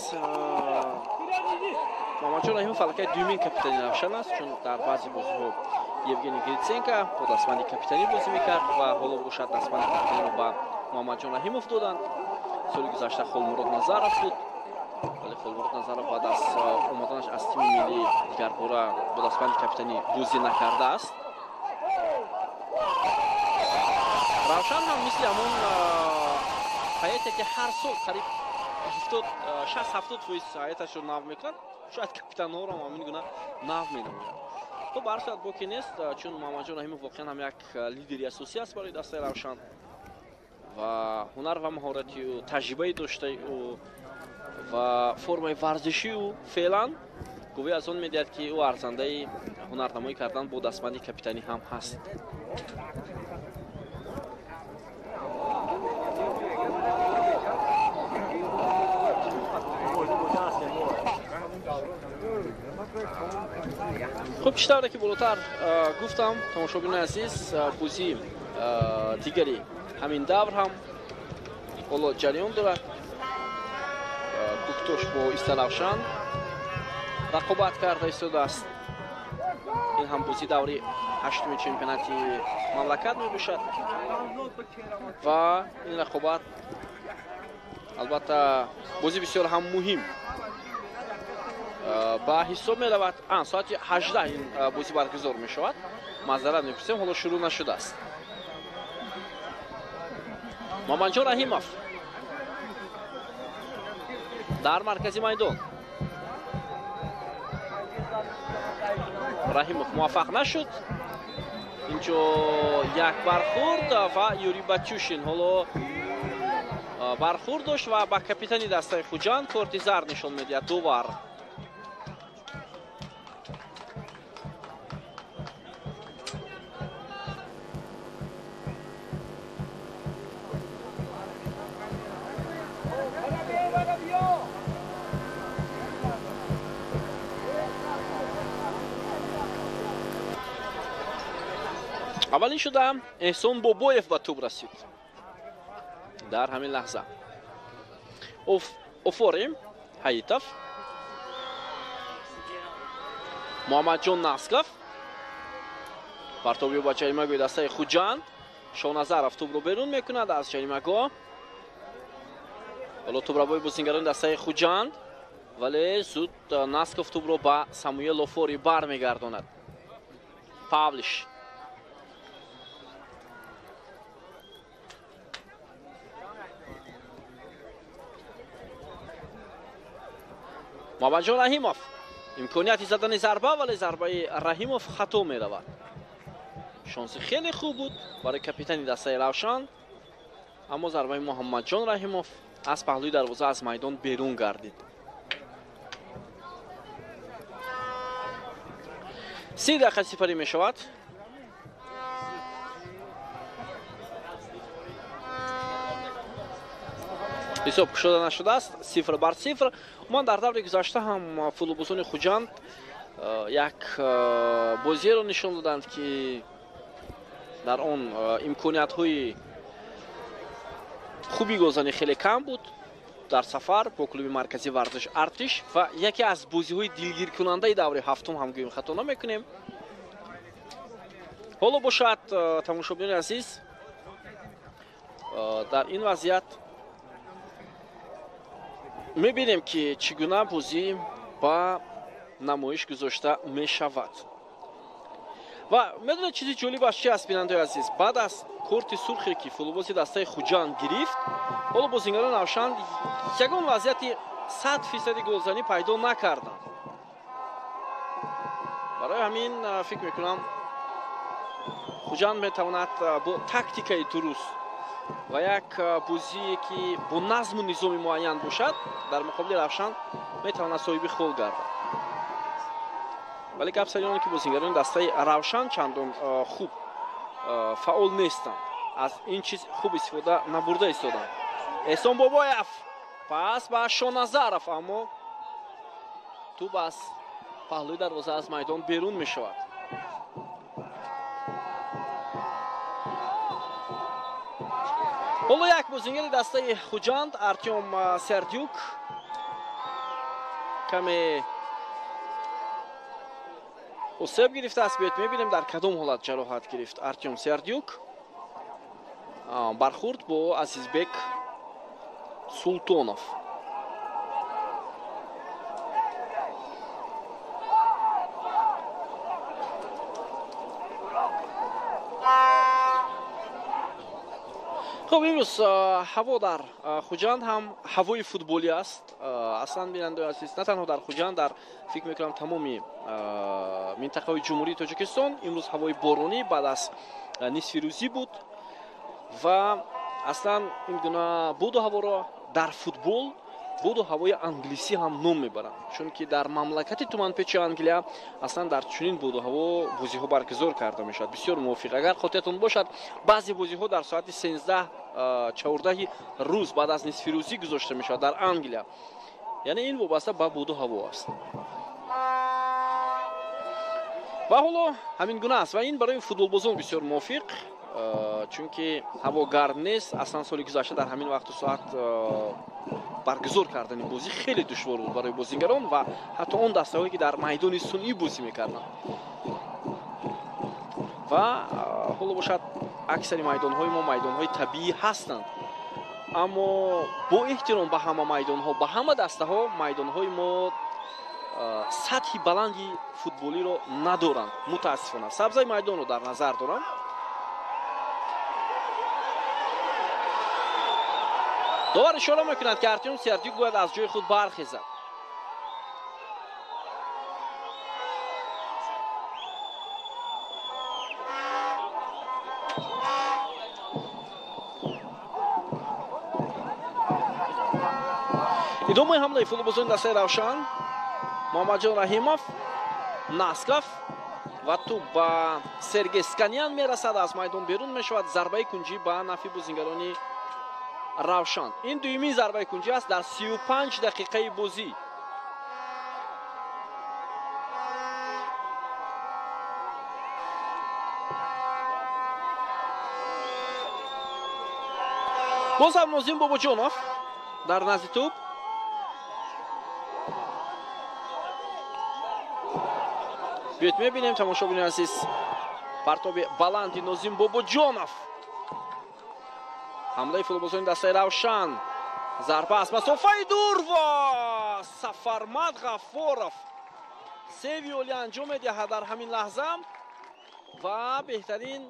Муҳаммадҷон Раҳимов аллакай дуюмин капитани Равшан аст, чун дар баъзе бозиҳо Евгений Гриценко бо дастбанди капитанӣ бозӣ мекард ва ҳоло бошад дастбанди капитаниро ба Муҳаммадҷон Раҳимов доданд. Соли гузашта Холмурод Назаров буд, вале Холмурод Назаров баъд аз омаданаш аз тими миллӣ дигарбора бо дастбанди капитанӣ бозӣ накардааст. Равшан ҳам мисли ҳамон ҳайате, ки ҳар сол қариб 60-70% ҳайаташро нав мекунад, шояд капитанҳоро ҳам ҳамин гуна нав менамояд. Хуб, ҳар сурат боке нест, чун Муҳаммадҷон Раҳимов воқеан ҳам як лидери асосӣ аст барои дастаи Равшан ва ҳунар ва маҳорати ӯ, таҷрибаи доштаи ӯ ва формаи варзишии ӯ феълан гувоҳӣ аз он медиҳад, ки ӯ арзандаи ҳунарнамоӣ кардан бо дастбанди капитанӣ ҳам ҳаст. Хуб, чӣ тавре ки болотар гуфтам, тамошобинони азиз, бозии дигари ҳамин давр ҳам ҳоло ҷараён дорад. Кӯктош бо Истаравшан рақобат карда истодааст. Ин ҳам бозии даври ҳаштуми чемпионати мамлакат мебошад ва ин рақобат албатта бозӣ бисёр ҳам муҳим ба ҳисоб меравад. Соати 18 ин бозӣ баргузор мешавад. Маъзарат мепурсем, ҳоло шурӯъ нашудааст. Муҳаммадҷон Раҳимов дар маркази майдон. Раҳимов муваффақ нашуд. Инҷо як бархӯрд ва Юрий Батюшин ҳоло бархӯрд дошт ва ба капитани дастаи Хуҷанд корти зард нишон медиҳад довар. Аввалин шуда Эҳсон Бобоев ба тӯб расид дар ҳамин лаҳза. Офорим Ҳаитов, Муҳаммадҷон Насков, партоби ба ҷаримагоҳи дастаи Хуҷанд. Шоназаров тӯбро берун мекунад аз ҷаримагоҳ. Ҳоло тӯбрабои бозингарони дастаи Хуҷанд, вале зуд Насков тӯбро ба Самуэл Офори бармегардонад. Павлиш. Муҳаммадҷон Раҳимов имконияти задани зарба, вале зарбаи Раҳимов хато меравад. Шонси хеле хуб буд барои капитани дастаи Равшан, аммо зарбаи Муҳаммадҷон Раҳимов аз паҳлӯи дарвоза аз майдон берун гардид. 30 дақиқа сипарӣ мешавад. Ҳисоб кушода нашудааст, 0-0. Умуман дар даври гузашта ҳам футболбозони Хуҷанд як бозиеро нишон доданд, ки дар он имкониятҳои хуби голзанӣ хеле кам буд. Дар сафар бо клуби марказии варзиш Артиш ва яке аз бозиҳои дилгиркунандаи даври ҳафтум ҳам гӯем хато намекунем. Ҳоло бошад, тамошобинони азиз, дар ин вазъият мебинем, ки чӣ гуна бозӣ ба намоиш гузошта мешавад. Ва медонед чизи ҷолибаш чи аст, бинандаи азиз? Баъд аз корти сурхе, ки футболбози дастаи Хуҷанд гирифт, ҳоло бозингарони Равшан ягон вазъияти 100% голзанӣ пайдо накарданд. Барои ҳамин фикр мекунам, Хуҷанд метавонад бо тактикаи дуруст ва як бозие, ки бо назму низоми муайян бошад, дар муқобили Равшан метавонад соҳиби хол гардад. Вале гап сари он, ки бозингарони дастаи Равшан чандон хуб фаъол нестанд, аз ин чиз хуб истифода набурда истоданд. Эҳсон Бобоев пас ба Шоназаров, аммо тӯб аз паҳлӯи дарвоза аз майдон берун мешавад. Ҳоло як бозингари дастаи Хуҷанд Артём Сердюк каме осеб гирифтааст. Биёед мебинем, дар кадом ҳолат ҷароҳат гирифт Артём Сердюк. Бархӯрд бо Азизбек Султонов. Хуб, имрӯз ҳаво дар Хуҷанд ҳам ҳавои футболӣ аст. Аслан, бинандаи азиз, на танҳо дар Хуҷанд, дар фикр мекунам тамоми минтақаҳои Ҷумҳурии Тоҷикистон имрӯз ҳавои боронӣ баъд аз нисфи рӯзӣ буд ва аслан ин гуна боду ҳаворо дар футбол боду ҳавои англисӣ ҳам ном мебаранд, чунки дар мамлакати туманпечи Англия аслан дар чунин боду ҳаво бозиҳо баргузор карда мешавад. Бисёр мувофиқ. Агар хотиратон бошад, баъзе бозиҳо дар соати 13-14 рӯз баъд аз нисфирӯзӣ гузошта мешавад дар Англия. Яъне ин вобаста ба боду ҳаво аст. Ва ҳоло ҳамин гуна аст ва ин барои футболбозон бисёр мувофиқ, чунки ҳаво гарм нест. Аслан соли гузашта дар ҳамин вақту соат баргузор кардани бозӣ хеле душвор буд барои бозингарон ва ҳатто он дастаҳое, ки дар майдони сунъӣ бозӣ мекарданд. Ва ҳоло бошад, аксари майдонҳои мо майдонҳои табиӣ ҳастанд, аммо бо эҳтиром ба ҳама майдонҳо, ба ҳама дастаҳо, майдонҳои мо сатҳи баланди футболиро надоранд, мутаассифона. Сабзаи майдонро дар назар дорам. Довар ишора мекунад, ки Артём Сердюк бояд аз ҷои худ бархезад. Идомаи ҳамлаи футболбозони дастаи Равшан. Муҳаммадҷон Раҳимов, Насков ва тӯб ба Сергей Сканян мерасад, аз майдон берун мешавад. Зарбаи кунҷӣ ба нафи бозингарони Равшан. Ин дуюмин зарбаи кунҷӣ аст дар 35 дақиқаи бозӣ. Боз ҳам Нозим Бобоҷонов дар назди тӯб. Биёед мебинем, тамошобинони азиз, партоби баланди Нозим Бобоҷонов. Ҳамлаи футболбозони дастаи Равшан. Зарба аз масофаи дур ва Сафармад Ғаффоров сейви олӣ анҷом медиҳад дар ҳамин лаҳза ва беҳтарин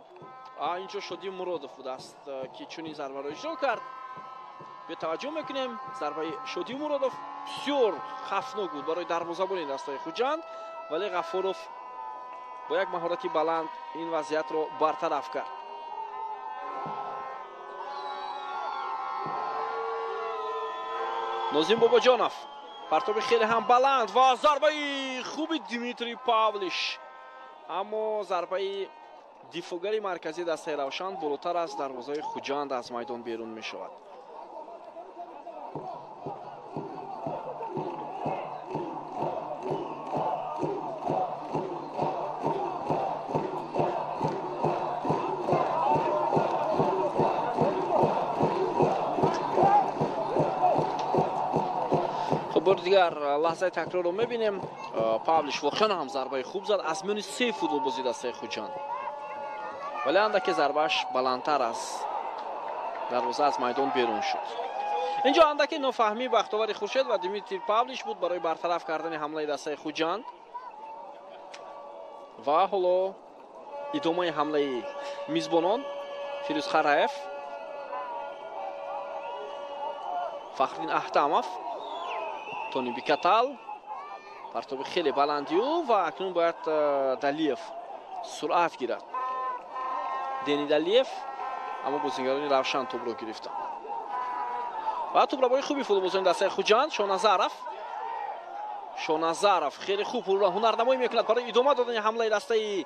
инҷо Шодӣ Муродов будааст, ки чунин зарбаро иҷро кард. Биё таваҷҷӯҳ мекунем, зарбаи Шодӣ Муродов бисёр хавфнок буд барои дарвозабони дастаи Хуҷанд, вале Ғаффоров бо як маҳорати баланд ин вазъиятро бартараф кард. Нозим Бобоҷонов, партоби хеле ҳам баланд ва зарбаи хуби Дмитрий Павлиш, аммо зарбаи дифоъгари марказии дастаи Равшан болотар аз дарвозаи Хуҷанд аз майдон берун мешавад. Бори дигар лаҳзаи такрорро мебинем. Павлиш воқеан ҳам зарбаи хуб зад аз миёни се футболбози дастаи Хуҷанд, вале андаке зарбааш баландтар аз дарвоза аз майдон берун шуд. Инҷо андаке нофаҳмӣ Бахтовари Хуршед ва Дмитрий Павлиш буд барои бартараф кардани ҳамлаи дастаи Хуҷанд ва ҳоло идомаи ҳамлаи мизбонон. Фирӯз Хараев, Фахриддин Аҳтамов, Тони Бикатал, партоби хеле баланди ӯ ва акнун бояд Далиев суръат гирад. Дени Далиев, аммо бозингарони Равшан тӯбро гирифтанд ва тӯбрабои хуби футболбозони дастаи Хуҷанд. Шоназаров хеле хуб ҳунарнамоӣ мекунад барои идома додани ҳамлаи дастаи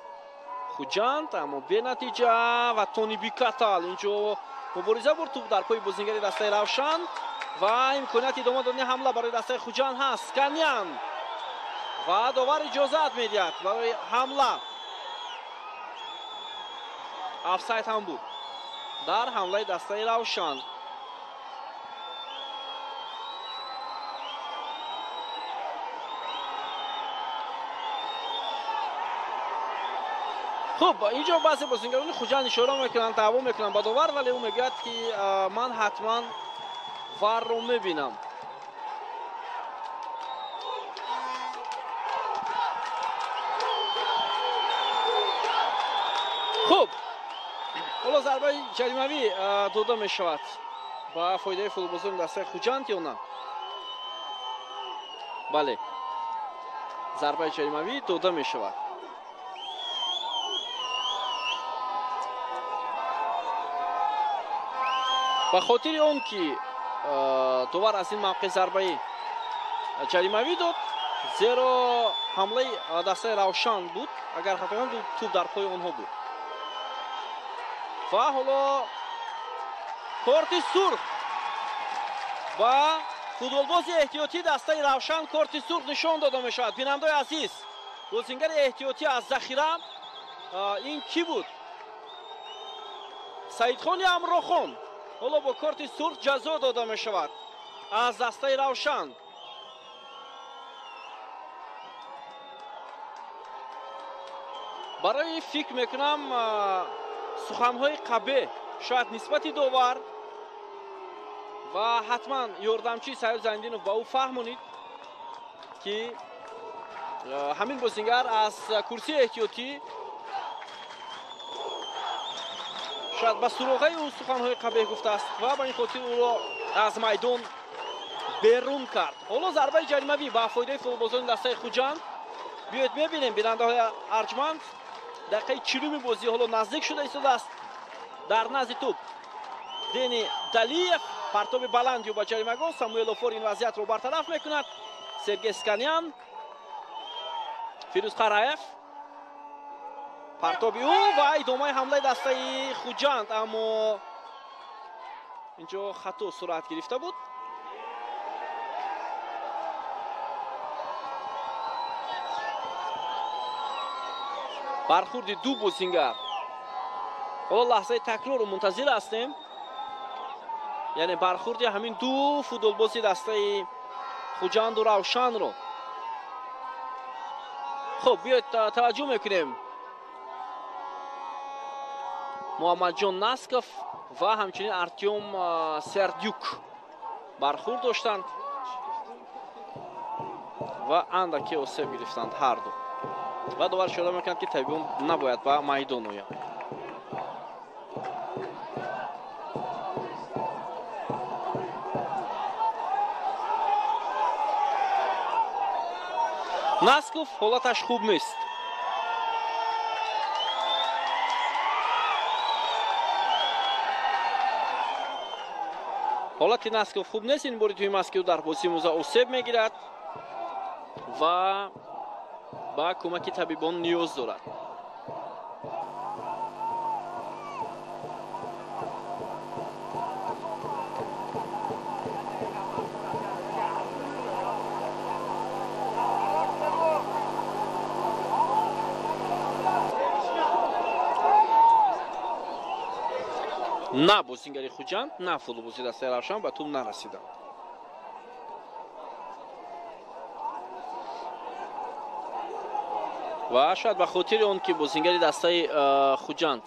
Хуҷанд, аммо бенатиҷа ва Тони Бикатал инҷо мубориза бурд, тӯб дар пои бозингари дастаи Равшан ва имконияти идома додани ҳамла барои дастаи Хуҷанд ҳаст. Канян ва довар иҷозат медиҳад барои ҳамла. Офсайд ҳам буд дар ҳамлаи дастаи Равшан. Хуб, инҷо баъзе бозингарони Хуҷанд ишора мекунанд, даъво мекунанд ба довар, вале ӯ мегӯяд, ки ман ҳатман варро мебинам. Хуб, ҳоло зарбаи ҷаримавӣ дода мешавад ба фоидаи футболбозони дастаи Хуҷанд ё на? Бале, зарбаи ҷаримавӣ дода мешавад. Ба хотири он ки довар аз ин мавқеъ зарбаи ҷаримавӣ дод, зеро ҳамлаи дастаи Равшан буд, агар хато накунам тӯб дар пои онҳо буд. Ва ҳоло корти сурх ба футболбози эҳтиётии дастаи Равшан корти сурх нишон дода мешавад. Бинандаои азиз, бозингари эҳтиётӣ аз захира ин кӣ буд? Саидхони Амрохон ҳоло бо корти сурх ҷазо дода мешавад аз дастаи Равшан. Барои фикр мекунам суханҳои қабеҳ шояд нисбати довар ва ҳатман ёрдамчии Саид Зайниддинов ба ӯ фаҳмонид, ки ҳамин бозингар аз курсии эҳтиётӣ шояд ба суроғаи ӯ суханҳои қабеҳ гуфтааст ва ба ин хотир ӯро аз майдон берун кард. Ҳоло зарбаи ҷаримавӣ ба фоидаи футболбозони дастаи Хуҷанд. Биёед мебинем, бинандаҳои арҷманд, дақиқаи 40-уми бозӣ ҳоло наздик шуда истодааст. Дар назди тӯб Дени Далиев, партоби баландию ба ҷаримагоҳ. Самуэл Офор ин вазъиятро бартараф мекунад. Сергей Сканян, Фирӯз Қараев, партоби ӯ ва идомаи ҳамлаи дастаи Хуҷанд, аммо инҷо хато сурат гирифта буд. Бархурди ду бозингар. Ҳоло лаҳзаи такрорро мунтазир ҳастем, яъне бархурди ҳамин ду футболбози дастаи Хуҷанду Равшанро. Хуб, биёед таваҷҷӯҳ мекунем. Муҳаммадҷон Насков ва ҳамчунин Артём Сердюк. Бархӯрд доштанд ва андаке осеб гирифтанд ҳарду. Ва довар ишора мекунад, ки табибон набояд ба майдон оянд. Насков ҳолаташ хуб нест. Ҳолати Насков хуб нест. Ин бори дуюм аст, ки ӯ дар бозии муза осеб мегирад ва ба кӯмаки табибон ниёз дорад. На бозингари Хуҷанд, на футболбози дастаи Равшан ба тӯб нарасиданд. Ва шояд ба хотири он ки бозингари дастаи Хуҷанд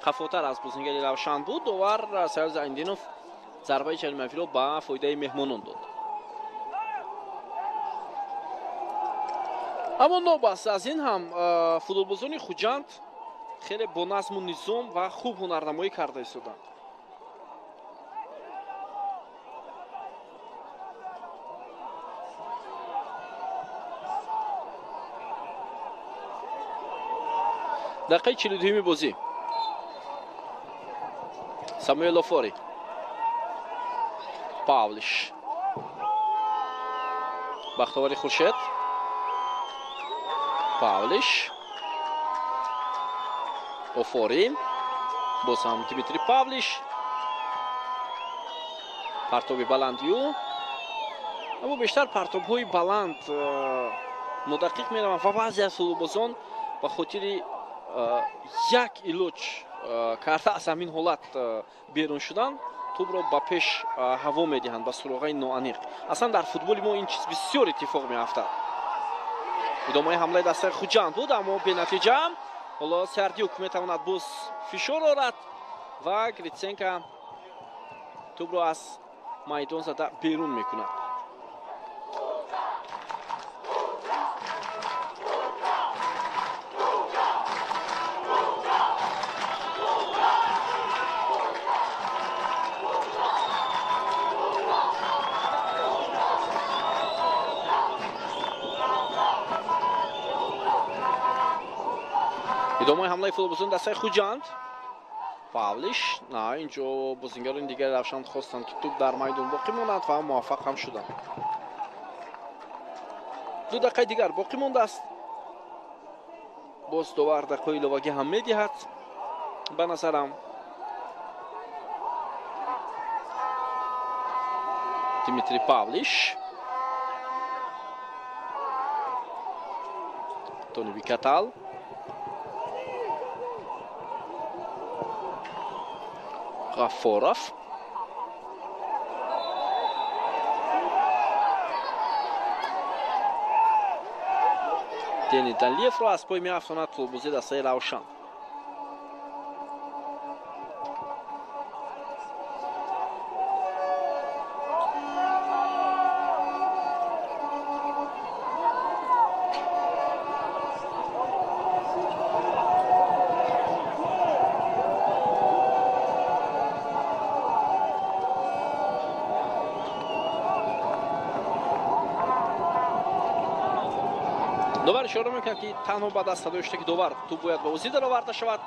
хафотар аз бозингари Равшан буд, довар Саёд Зайндинов зарбаи ҷаримавиро ба фоидаи меҳмонон дод. Аммо нобаста аз ин ҳам футболбозони Хуҷанд хеле бо назму низом ва хуб ҳунарнамоӣ карда истоданд. Дақиқаи 42-юми бозӣ. Самуэл Офори. Павлиш. Бахтовари Хуршед. Павлиш. Офори. Боз ҳам Дмитрий Павлиш. Партоби баландию. Аммо бештар партобҳои баланд нодақиқ мераванд ва баъзе аз футболбозон ба хотири як илоҷ карда аз ҳамин ҳолат берун шудан тӯбро ба пеш ҳаво медиҳанд ба суроғаи ноаниқ. Аслан дар футболи мо ин чиз бисёр иттифоқ меафтад. Идомаи ҳамлаи дастаи Хуҷанд буд, аммо бенатиҷа. Ҳоло Сардюк метавонад боз фишор орад ва Гритсенко тӯбро аз майдон зада берун мекунад. Идомаи ҳамлаи футболбозони дастаи Хуҷанд. Павлиш. На, инҷо бозингарони дигари Равшан хостанд, ки тӯб дар майдон боқӣ монад ва муваффақ ҳам шуданд. 2 дақиқаи дигар боқӣ мондааст. Боз довар дақиқаи иловагӣ ҳам медиҳад ба назарам. Дмитрий Павлиш. Тони Викатал. Ғафоров. Дени Далиевро аз пой меафтонад футболбози дастаи Равшан. Довар ишора мекунад, ки танҳо баъд аз садои ки довар тӯб бояд ба бозӣ дароварда шавад.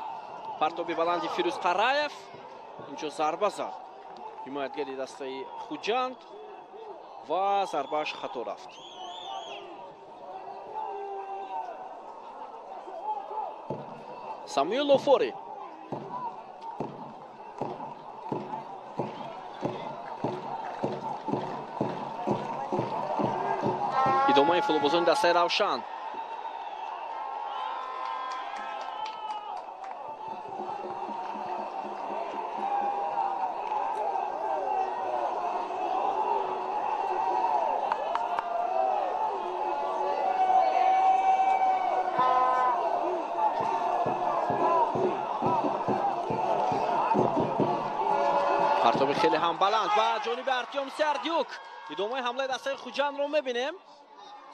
Партоби баланди Фирӯз Қараев. Инҷо зарба зад ҳимоятгари дастаи Хуҷанд ва зарбааш хато рафт. Самуэл Офори. Идомаи футболбозони дастаи Равшан. Партоби хеле ҳам баланд ва ҷониби Артём Сердюк. Идомаи ҳамлаи дастаи Хуҷандро мебинем.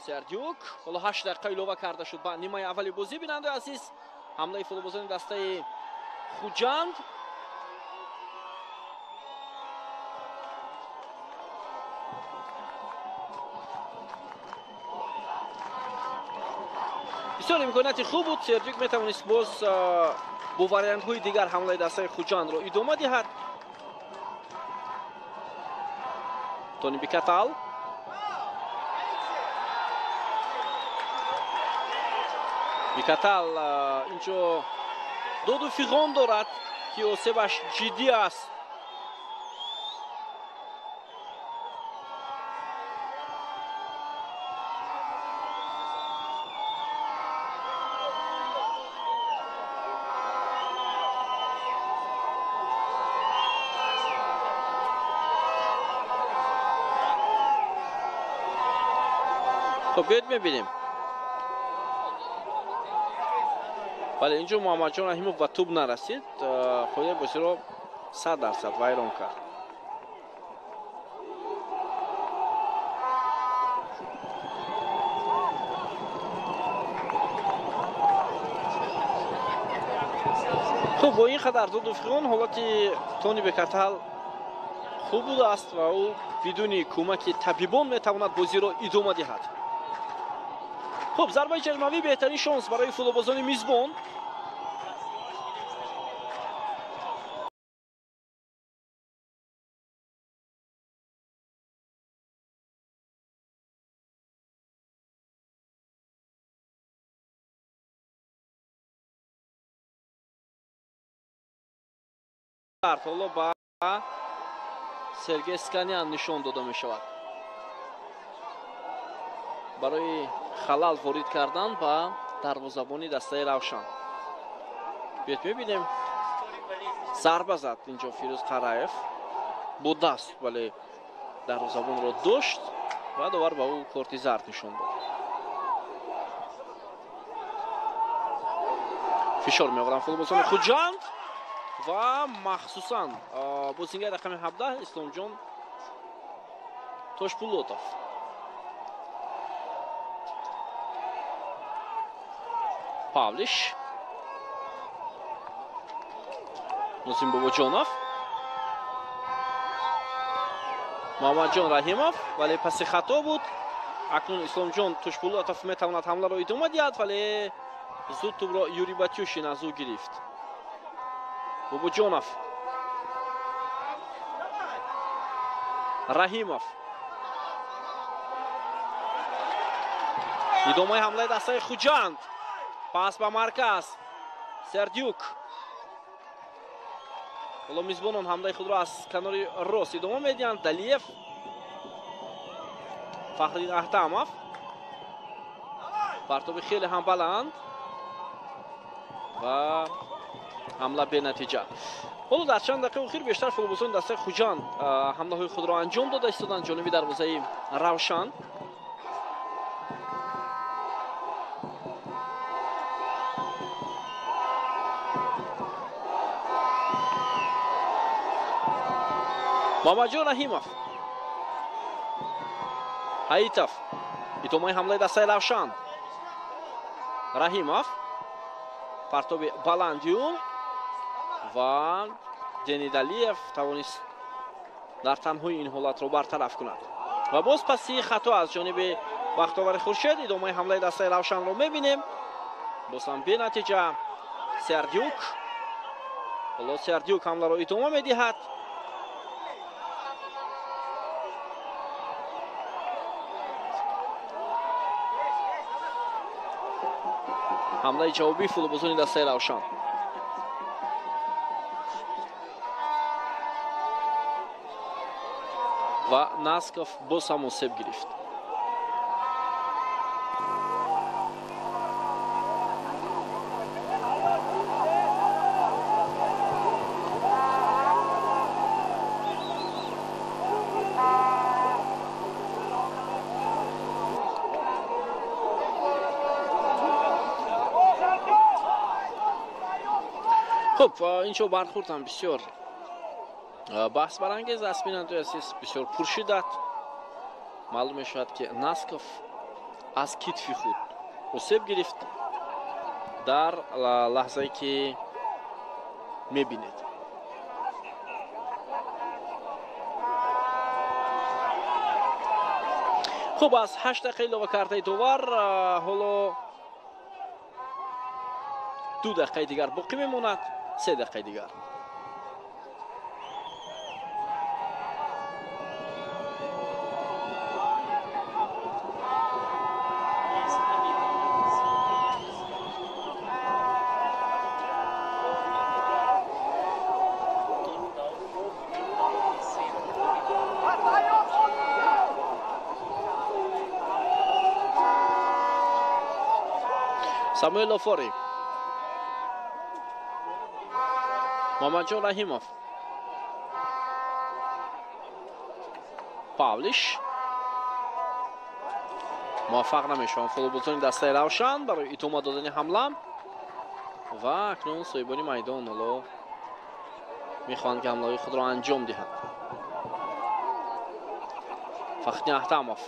Сердюк ҳоло 8 дақиқа илова карда шуд ба нимаи аввали бозӣ. Бинандаи азиз, ҳамлаи футболбозони дастаи Хуҷанд. Бисёр имконияти хуб буд. Сердюк метавонист боз бо вариантҳои дигар ҳамлаи дастаи Хуҷандро идома диҳад. Тони Бикатал. Бикатал инҷо доду фиғон дорад, ки осебаш ҷиддӣ аст. Хуб, биёед мебинем. Бале, инҷо Муҳаммадҷон Раҳимов ба тӯб нарасид, қоидаи бозиро 100% вайрон кард. Хуб, бо ин қадар доду фиғон ҳолати Тони Бекатал хуб будааст ва ӯ бидуни кӯмаки табибон метавонад бозиро идома диҳад. Хуб, зарбаи ҷаримавӣ беҳтарин шонс барои футболбозони мизбон. Ҳоло ба Сергей Сканян нишон дода мешавад барои халал ворид кардан ба дарвозабони дастаи Равшан. Биёед мебинем. Зарба зад инҷо Фирӯз Қараев бо даст, вале дарвозабонро дошт ва довар ба ӯ корти зард нишон дод. Фишор меоваранд футболбозони Хуҷанд ва махсусан бозингари рақами 17 Исломҷон Тошпулотов. Павлиш, Нозим Бобоҷонов, Муҳаммадҷон Раҳимов, вале паси хато буд. Акнун Исломҷон Тошпулотов метавонад ҳамларо идома диҳад, вале зуд тӯбро Юрий Батюшин аз ӯ гирифт. Бобоҷонов, Раҳимов. Идомаи ҳамлаи дастаи Хуҷанд. Пас ба марказ. Сердюк. Ҳоло мизбонон ҳамлаи худро аз канори рост идома медиҳанд. Далиев, Фахриддин Аҳтамов. Партоби хеле ҳам баланд ва ҳамла бенатиҷа. Ҳоло дар чанд дақиқаи охир бештар футболбозони дастаи Хуҷанд ҳамлаҳои худро анҷом дода истоданд ҷониби дарвозаи Равшан. Муҳаммадҷон Раҳимов, Ҳаитов. Идомаи ҳамлаи дастаи Равшан. Раҳимов, партоби баландиюм ва Денидалиев тавонист дар танҳои ин ҳолатро бартараф кунад. Ва боз паси хато аз ҷониби Бахтовари Хуршед. Идомаи ҳамлаи дастаи Равшанро мебинем. Боз ҳам бенатиҷа. Сердюк. Ҳоло Сердюк ҳамларо идома медиҳад. Ҳамлаи ҷавобии футболбозони дастаи Равшан. Ва Насков боз ҳам осеб гирифт. Хуб, инҷо бархӯрд ҳам бисёр Баҳсбарангез аст, бинандаи азиз, бисёр пуршиддат. Маълум мешавад, ки Насков аз китфи худ осеб гирифт дар лаҳзае ки мебинед. Хуб, аз 8 дақиқа илова кардаи довар ҳоло 2 дақиқаи дигар боқӣ мемонад, 3 дақиқаи дигар. Самуэл Офори, Мамаджон Раҳимов, Павлиш. Муваффақ намешаванд футболбозони дастаи Равшан барои идома додани ҳамла ва акнун соҳибони майдон ҳоло мехоҳанд, ки ҳамлаҳои худро анҷом диҳанд. Фахриддин Аҳтамов,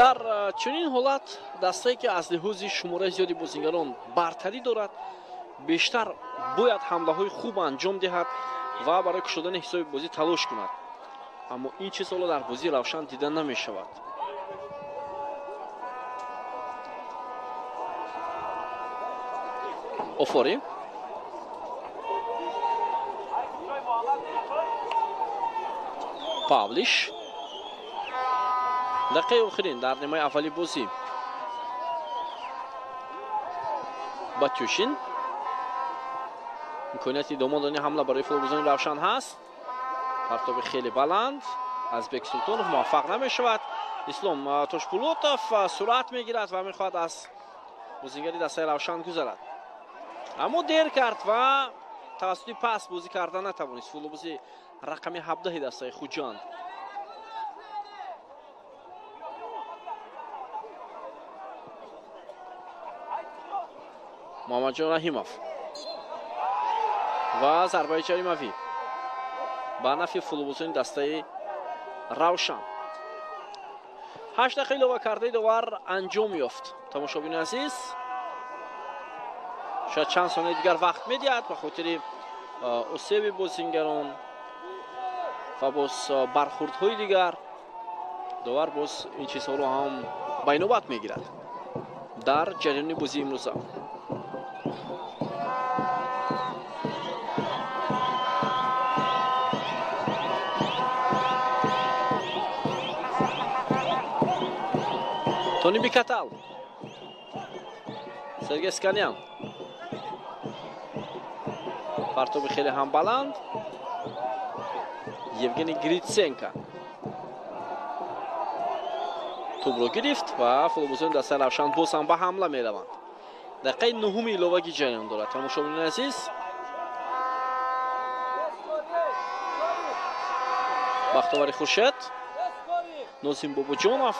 дар чунин ҳолат дастае ки аз лиҳози шумораи зиёди бозигарон бартарӣ дорад, бештар бояд ҳамлаҳои хуб анҷом диҳад ва барои кушодани ҳисоби бозӣ талош кунад. Аммо ин чиз ҳоло дар бозии Равшан дида намешавад. Офорӣ, Павлиш. Дақиқаи охирин дар нимаи аввали бозӣ. Батюшин, имконияти идома додани ҳамла барои футболбозони Равшан ҳаст. Партоби хеле баланд аз Бек Султонов муваффақ намешавад. Ислом Тошпулотов суръат мегирад ва мехоҳад аз бозигари дастаи Равшан гузарад, аммо дер кард ва тавассути пас бозӣ карда натавонист футболбози рақами 17 дастаи Хуҷанд. Муҳаммадҷон Раҳимов ва зарбаи ҷаримавӣ ба нафи футболбозони дастаи Равшан. 8 дақиқа илова кардаи довар анҷом ёфт. Тамошобини азиз, шояд чанд сонияи дигар вақт медиҳад ба хотири осеби бозингарон ва боз бархурдҳои дигар. Довар боз ин чизҳоро ҳам ба инобат мегирад дар ҷараёни бозии имрӯза. Тони Бикатал, Сергей Сканян, партоби хеле ҳам баланд. Евгений Гриценко тӯбро гирифт ва футболбозони дастаи Равшан боз ҳам ба ҳамла мераванд. Дақиқаи нуҳуми иловагӣ ҷараён дорад. Тамошобинони азиз, Бахтовари Хуршед, Нозим Бобоҷонов,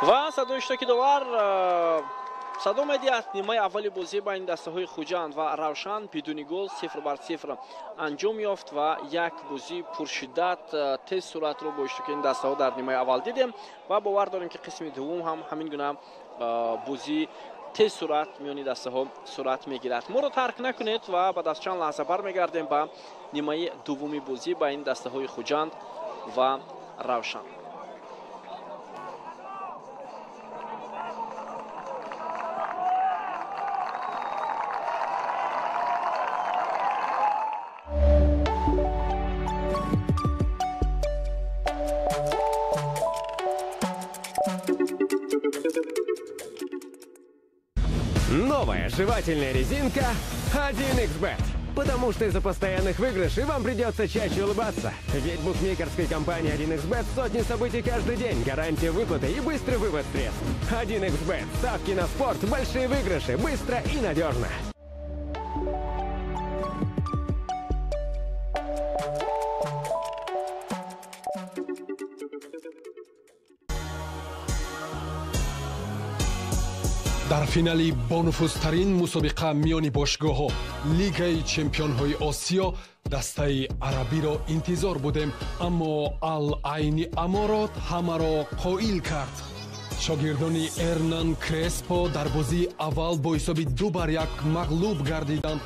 ва садои иштироки довар садо медиҳад. Нимаи аввали бозӣ байни дастаҳои Хуҷанд ва Равшан бидуни гол 0-0 анҷом ёфт ва як бозии пуршиддат, тез суръатро бо иштироки ин дастаҳо дар нимаи аввал дидем ва бовар дорем, ки қисми дуввум ҳам ҳамин гуна бозии тез суръат миёни дастаҳо сурат мегирад. Моро тарк накунед ва баъд аз чанд лаҳза бармегардем ба нимаи дуввуми бозӣ байни дастаҳои Хуҷанд ва Равшан.
Новая жевательная резинка 1xBet. Потому что из-за постоянных выигрышей вам придется чаще улыбаться. Ведь букмекерской компании 1xBet сотни событий каждый день, гарантия выплаты и быстрый вывод средств. 1xBet. Ставки на спорт, большие выигрыши, быстро и надежно.
Дар финали бонуфузтарин мусобиқа миёни бошгоҳҳо, Лигаи чемпионҳои Осиё, дастаи арабиро интизор будем, аммо Ал Айни Аморот ҳамаро қоил кард. Шогирдони Эрнан Креспо дар бозии аввал бо ҳисоби 2-1 мағлуб гардиданд.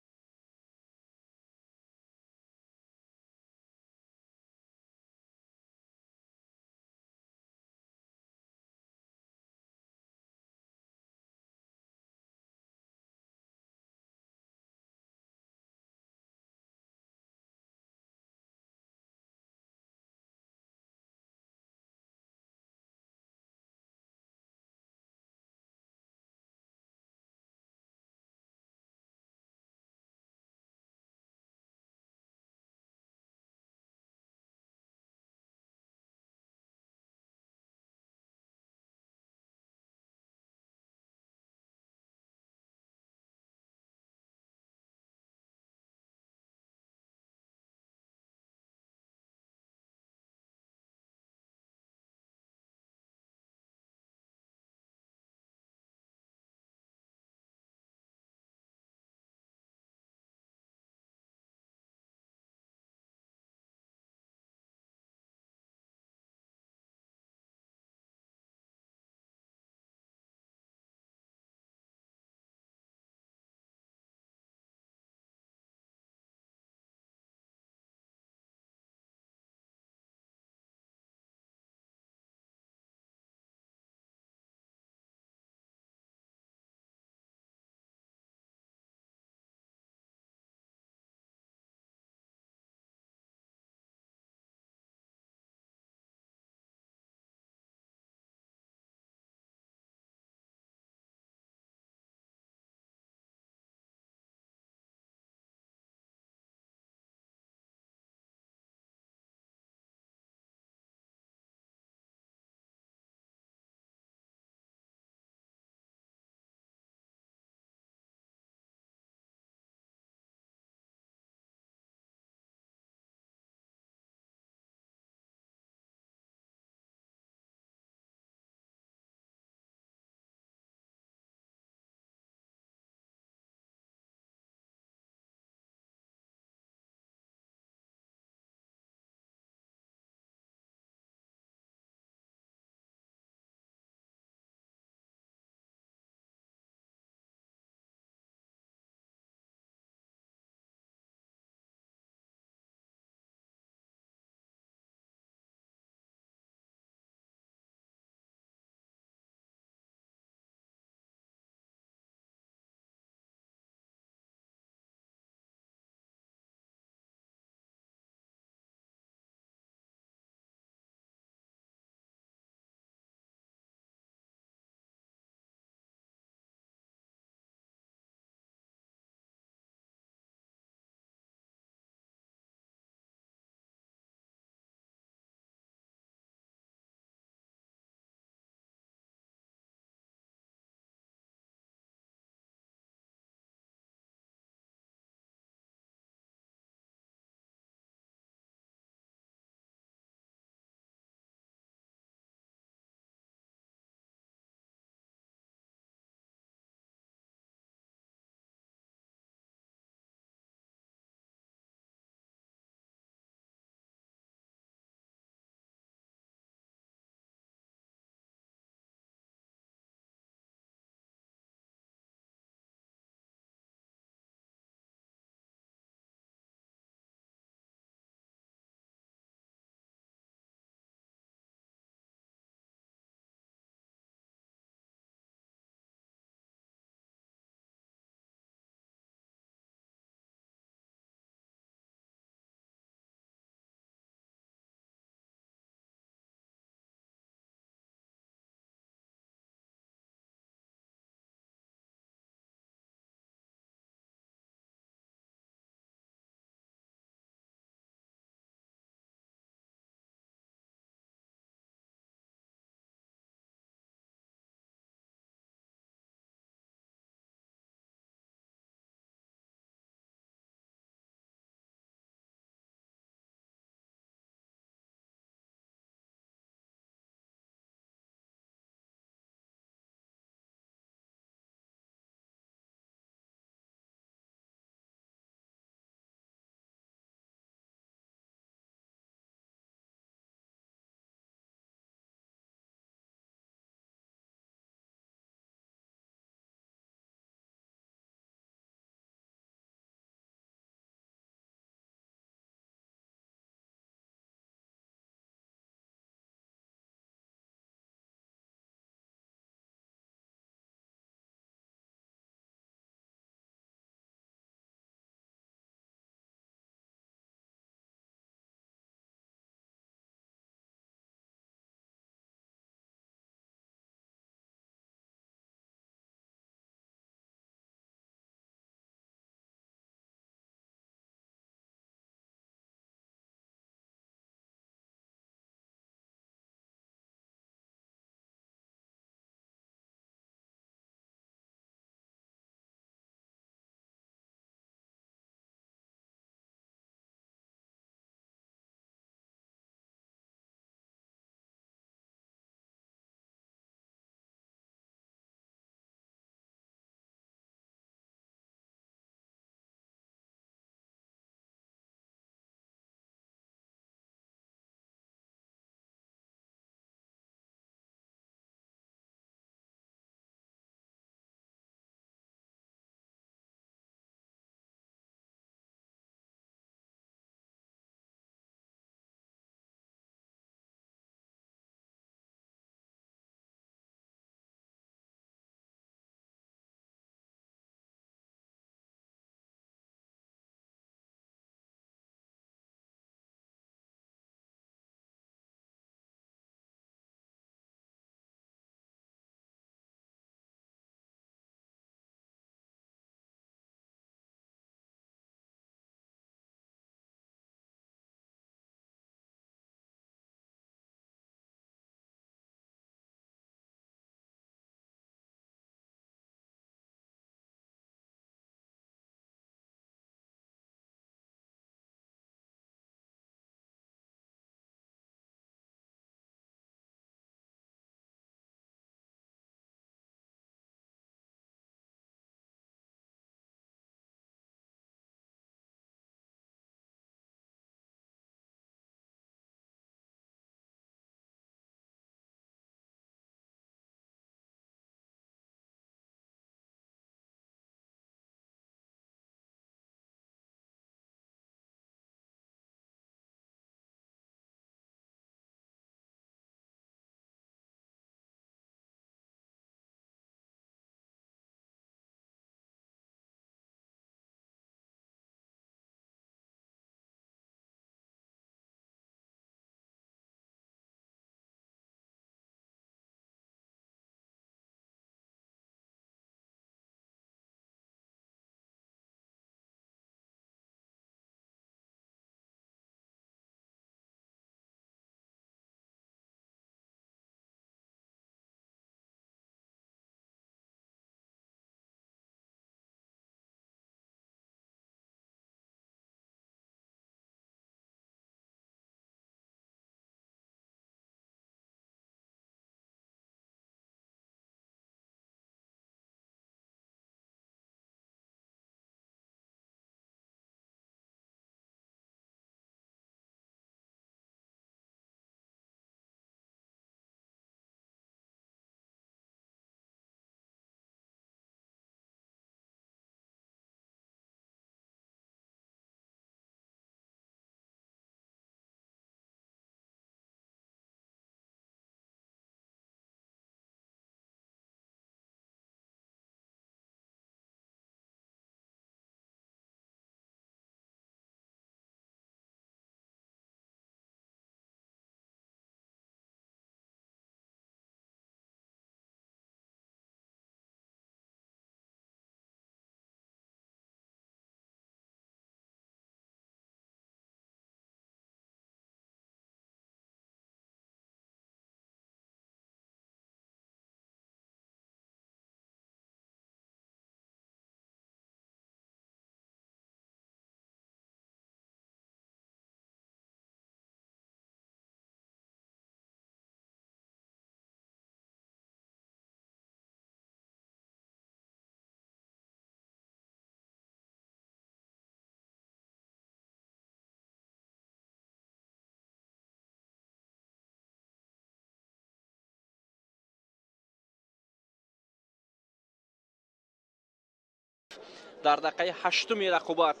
Дар дақиқаи ҳаштуми рақобат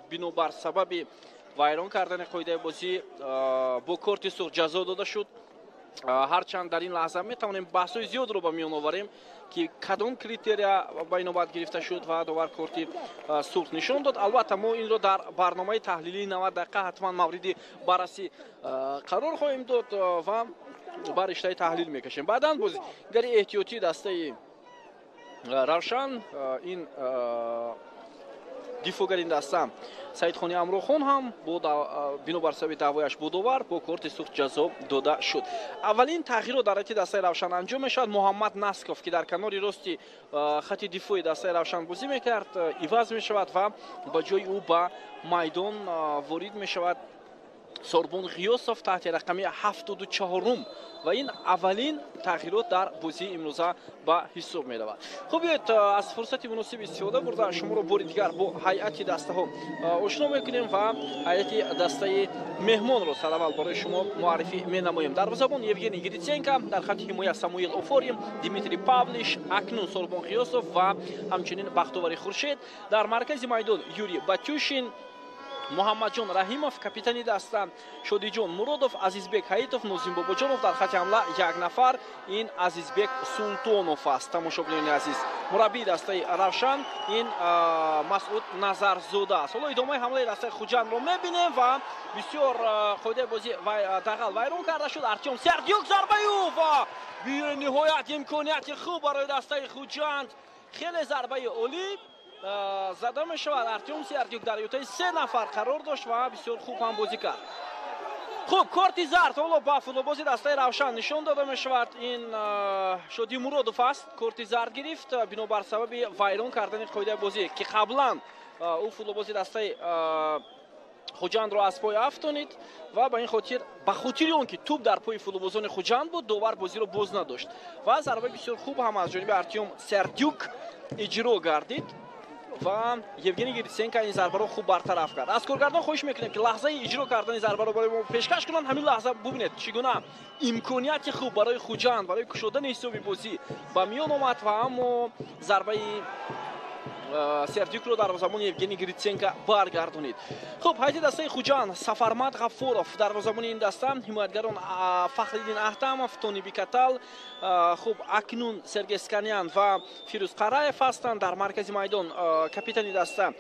бинобар сабаби вайрон кардани қоидаи бозӣ бо корти сурх ҷазо дода шуд. Ҳарчанд дар ин лаҳза метавонем баҳсҳои зиёдро ба миён оварем, ки кадом критерия ба инобат гирифта шуд ва довар корти сурх нишон дод. Албатта, мо инро дар барномаи таҳлилии 90 дақиқа ҳатман мавриди баррасӣ қарор хоҳем дод ва ба риштаи таҳлил мекашем. Баъдан бозигари эҳтиётии дастаи Равшан, ин дифоъгари ин даста Саидхони Амрохон ҳам бинобар сабаби даъвояш бо довар бо корти сурх ҷазо дода шуд. Аввалин тағйирот дар ҳайати дастаи Равшан анҷом мешавад. Муҳаммад Насков, ки дар канори рости хати дифои дастаи Равшан бозӣ мекард, иваз мешавад ва ба ҷои ӯ ба майдон ворид мешавад Сорбон Ғиёсов таҳти рақами 74-ум ва ин аввалин тағйирот дар бозии имрӯза ба ҳисоб меравад. Хуб, биёед аз фурсати муносиб истифода бурда шуморо бори дигар бо ҳайати дастаҳо ошно мекунем ва ҳайати дастаи меҳмонро сараввал барои шумо муаррифӣ менамоем. Дарвозабон Евгений Гриценко, дар хати ҳимоя Самуил Офорим, Дмитрий Павлиш, акнун Сорбон Ғиёсов ва ҳамчунин Бахтовари Хуршед. Дар маркази майдон Юрий Батюшин, Муҳаммадҷон Раҳимов, капитани даста Шодиҷон Муродов, Азизбек Ҳаитов, Нозим Бобоҷонов. Дар хати ҳамла як нафар, ин Азизбек Султонов аст. Тамошобинони азиз, мураббии дастаи Равшан ин Масъуд Назарзода аст. Ҳоло идомаи ҳамлаи дастаи Хуҷандро мебинем ва бисёр қоидаи бозӣ дағал вайрон карда шуд. Артём Сердюк, зарбаи ӯ ва бениҳоят имконияти хуб барои дастаи Хуҷанд. Хеле зарбаи олӣ зада мешавад. Артём Сердюк дар ютаи се нафар қарор дошт ва бисёр хуб ҳам бозӣ кард. Хуб, корти зард ҳоло ба футболбози дастаи Равшан нишон дода мешавад. Ин Шоди Муродов аст, корти зард гирифт бинобар сабаби вайрон кардани қоидаи бозӣ, ки қаблан ӯ футболбози дастаи Хуҷандро аз пой афтонид ва ба ин хотир, ба хотири он ки тӯб дар пои футболбозони Хуҷанд буд, довар бозиро боз надошт ва зарбаи бисёр хуб ҳам аз ҷониби Артём Сердюк иҷро гардид ва Евгений Гриценко ин зарбаро хуб бартараф кард. Аз коргардон хоҳиш мекунем, ки лаҳзаи иҷро кардани зарбаро барои мо пешкаш кунанд. Ҳамин лаҳза бубинед, чӣ гуна имконияти хуб барои Хуҷанд барои кушодани ҳисоби бозӣ ба миён омад ва аммо зарбаи Сердюкро дарвозабони Евгений Гриценко баргардонид. Хуб, ҳайати дастаи Хуҷанд: Сафармад Ғаффоров дарвозабони ин даста, ҳимоятгарон Фахриддин Аҳтамов, Тони Бикатал, хуб, акнун Сергей Сканян ва Фирӯз Қараев ҳастанд. Дар маркази майдон капитани даста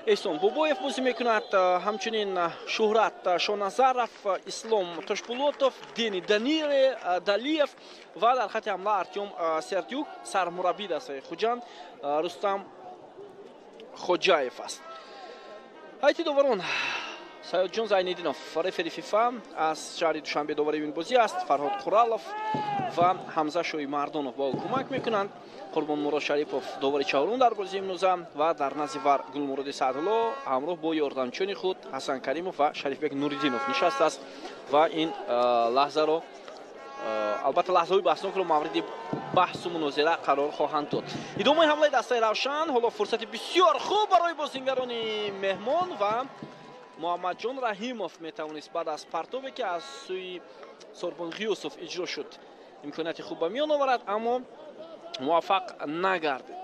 Эҳсон Бобоев бозӣ мекунад, ҳамчунин Шуҳрат Шоназаров, Ислом Тошпулотов, Дени Далиев ва дар хати ҳамла Артём Сердюк. Сармураббии дастаи Хуҷанд Рустам Хоҷаев аст. Ҳайати доварон: Саёдҷон Зайниддинов, рефери ФИФА аз шаҳри Душанбе довари ин бозӣ аст. Фарҳод Қуралов ва Ҳамза Шоимардонов ба ӯ кӯмак мекунанд. Қурбонмурод Шарипов довари чаҳорум дар бозии имрӯза ва дар назди вар Гулмуроди Саъдулло ҳамроҳ бо ёрдамчиёни худ Ҳасан Каримов ва Шарифбек Нуриддинов нишастааст ва ин лаҳзаро, албатта, лаҳзаҳои баҳснокро мавриди баҳсу мунозира қарор хоҳанд дод. Идомаи ҳамлаи дастаи Равшан, ҳоло фурсати бисёр хуб барои бозингарони меҳмон ва Муҳаммадҷон Раҳимов метавонист баъд аз партобе, ки аз сӯи Сорбон Ғиёсов иҷро шуд, имконияти хуб ба миён оварад, аммо муваффақ нагардид.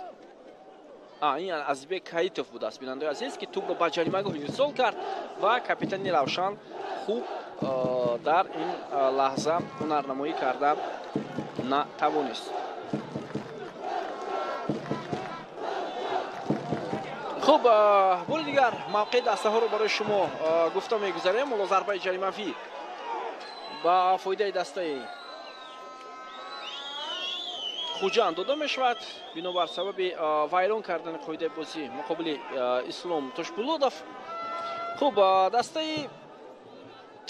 Ин Азизбек Ҳаитов будааст, бинандаои азиз, ки тӯбро ба ҷаримагоҳ ирсол кард ва капитани Равшан хуб дар ин лаҳза ҳунарнамоӣ карда натавонист. Хуб, бори дигар мавқеи дастаҳоро барои шумо гуфта мегузарем. Ҳоло зарбаи ҷаримавӣ ба фоидаи дастаи Хуҷанд дода мешавад бинобар сабаби вайрон кардани қоидаи бозӣ муқобили Ислом Тошпулодов. Хуб, дастаи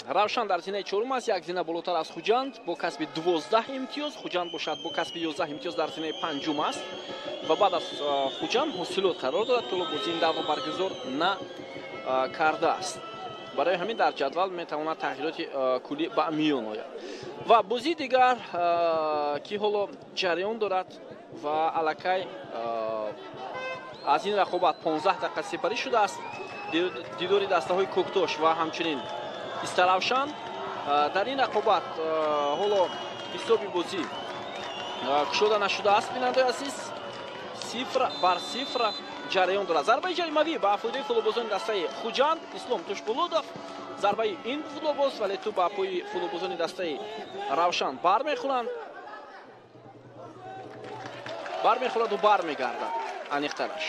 Равшан дар зинаи чорум аст, як зина болотар аз Хуҷанд бо касби 12 имтиёз. Хуҷанд бошад бо касби 11 имтиёз дар зинаи панҷум аст ва баъд аз Хуҷанд Ҳосилот қарор дорад, ки ҳоло бозии ин даврро баргузор накардааст. Барои ҳамин дар ҷадвал метавонад тағйироти куллӣ ба миён ояд. Ва бозии дигар, ки ҳоло ҷараён дорад ва аллакай аз ин рақобат 15 дақиқа сипарӣ шудааст, дидори дастаҳои Кӯктош ва ҳамчунин Истаравшан. Дар ин рақобат ҳоло ҳисоби бозӣ кушода нашудааст, бинандаои азиз, 0-0 ҷараён дорад. Зарбаи ҷаримавӣ ба фоидаи футболбозони дастаи Хуҷанд. Ислом Тушбулудов зарбаи ин футболбоз, вале тӯб ба пои футболбозони дастаи Равшан бармехӯранд. Бармехӯраду бармегардад аниқтараш.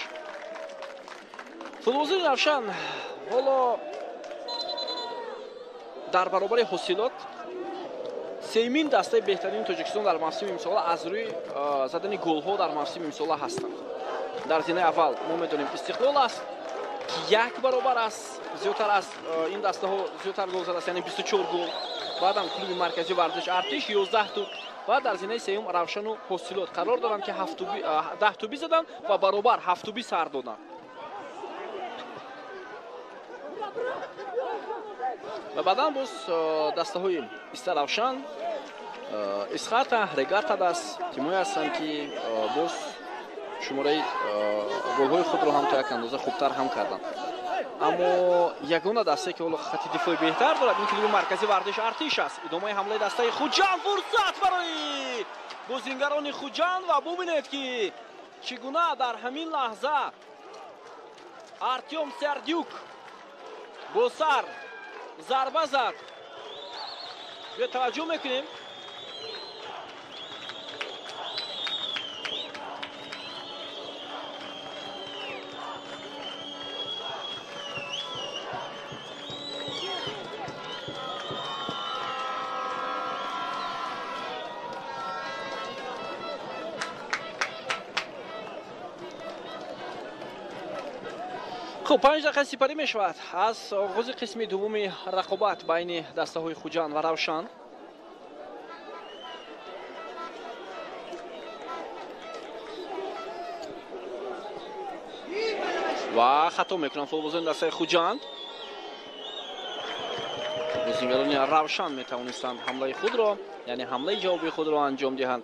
Футболбозони Равшан ҳоло дар баробари ҳосилот сеюмин дастаи беҳтарини Тоҷикистон дар мавсими имсола аз рӯи задани голҳо дар мавсими имсола ҳастанд. Дар зинаи аввал мо медонем Истиқлол аст, ки як баробар аст, зиёдтар аз ин дастаҳо зиёдтар гол задааст, яъне 24 гол. Баъдам клуби марказии варзиш Артиш 11 тӯб ва дар зинаи сеюм Равшану Ҳосилот қарор доранд, ки 10 тӯби заданд ва баробар 7 тӯби сар доданд. Ва баъдан боз дастаҳои Истаравшан, Исхата, Регартадас тимҳое ҳастанд, ки боз шумораи голҳои худро ҳам то як андоза хубтар ҳам карданд. Аммо ягона дастае, ки ҳоло хати дифои беҳтар дорад, ин клуби марказии варзиш Артиш аст. Идомаи ҳамлаи дастаи Хуҷанд, фурсат барои бозингарони Хуҷанд ва бубинед, ки чӣ гуна дар ҳамин лаҳза Артём Сердюк бо сар зарба зад. Биё таваҷҷӯҳ мекунем. Хуб, 5 дақиқа сипарӣ мешавад аз оғози қисми дуввуми рақобат байни дастаҳои Хуҷанд ва Равшан. Ва хато мекунанд футболбозони дастаи Хуҷанд. Бозингарони Равшан метавонистанд ҳамлаи худро, яъне ҳамлаи ҷавобии худро анҷом диҳанд,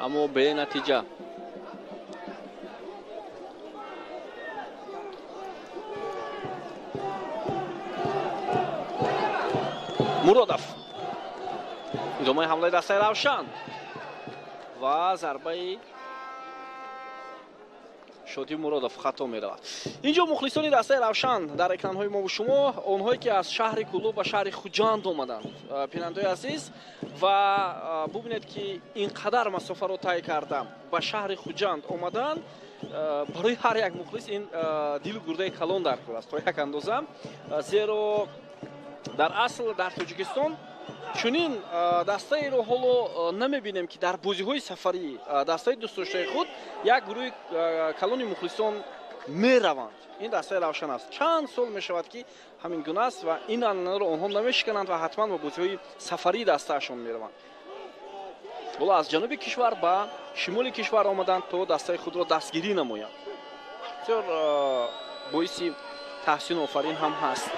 аммо бенатиҷа. Муродов. Идомаи ҳамлаи дастаи Равшан ва зарбаи Шодӣ Муродов хато меравад. Инҷо мухлисони дастаи Равшан дар экранҳои мо ва шумо, онҳое ки аз шаҳри Кӯлоб ба шаҳри Хуҷанд омаданд, бинандаои азиз, ва бубинед, ки ин қадар масофаро тай карда ба шаҳри Хуҷанд омаданд. Барои ҳар як мухлис ин дилу гурдаи калон дар кор аст то як андоза, зеро дар асл дар Тоҷикистон чунин дастаеро ҳоло намебинем, ки дар бозиҳои сафарӣ дастаи дӯстдоштаи худ як гурӯҳи калони мухлисон мераванд. Ин дастаи Равшан аст. Чанд сол мешавад, ки ҳамин гуна аст ва ин анъанаро онҳо намешикананд ва ҳатман ба бозиҳои сафарии дастаашон мераванд. Ҳоло аз ҷануби кишвар ба шимоли кишвар омаданд то дастаи худро дастгирӣ намоянд. Бисёр боиси таҳсину офарин ҳам ҳаст.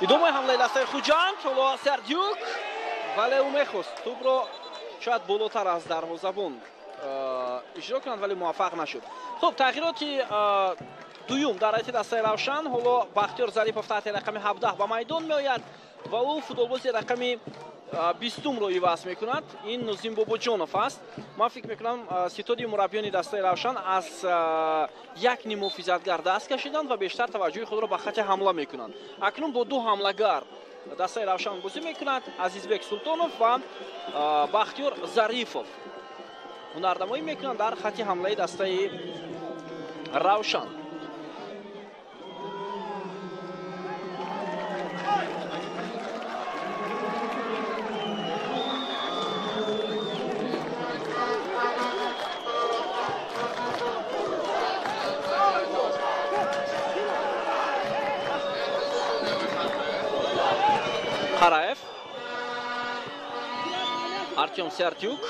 Идомаи ҳамлаи дастаи Хуҷанд, ҳоло Сердюк, вале ӯ мехост тӯбро шояд болотар аз дарвозабон иҷро кунад, вале муваффақ нашуд. Хуб, тағйироти дуюм дар ҳайати дастаи Равшан. Ҳоло Бахтиёр Зарипов таҳти рақами 17 ба майдон меояд ва ӯ футболбози рақами 20-ро иваз мекунад. Ин Нозим Бобоҷонов аст. Ман фикр мекунам, ситоди мураббиёни дастаи Равшан аз як ним муҳофизатгар даст кашиданд ва бештар таваҷҷӯҳи худро ба хати ҳамла мекунанд. Акнун бо ду ҳамлагар дастаи Равшан бозӣ мекунад: Азизбек Султонов ва Бахтиёр Зарифов ҳунарнамоӣ мекунанд дар хати ҳамлаи дастаи Равшан. Қараев, Артём Сердюк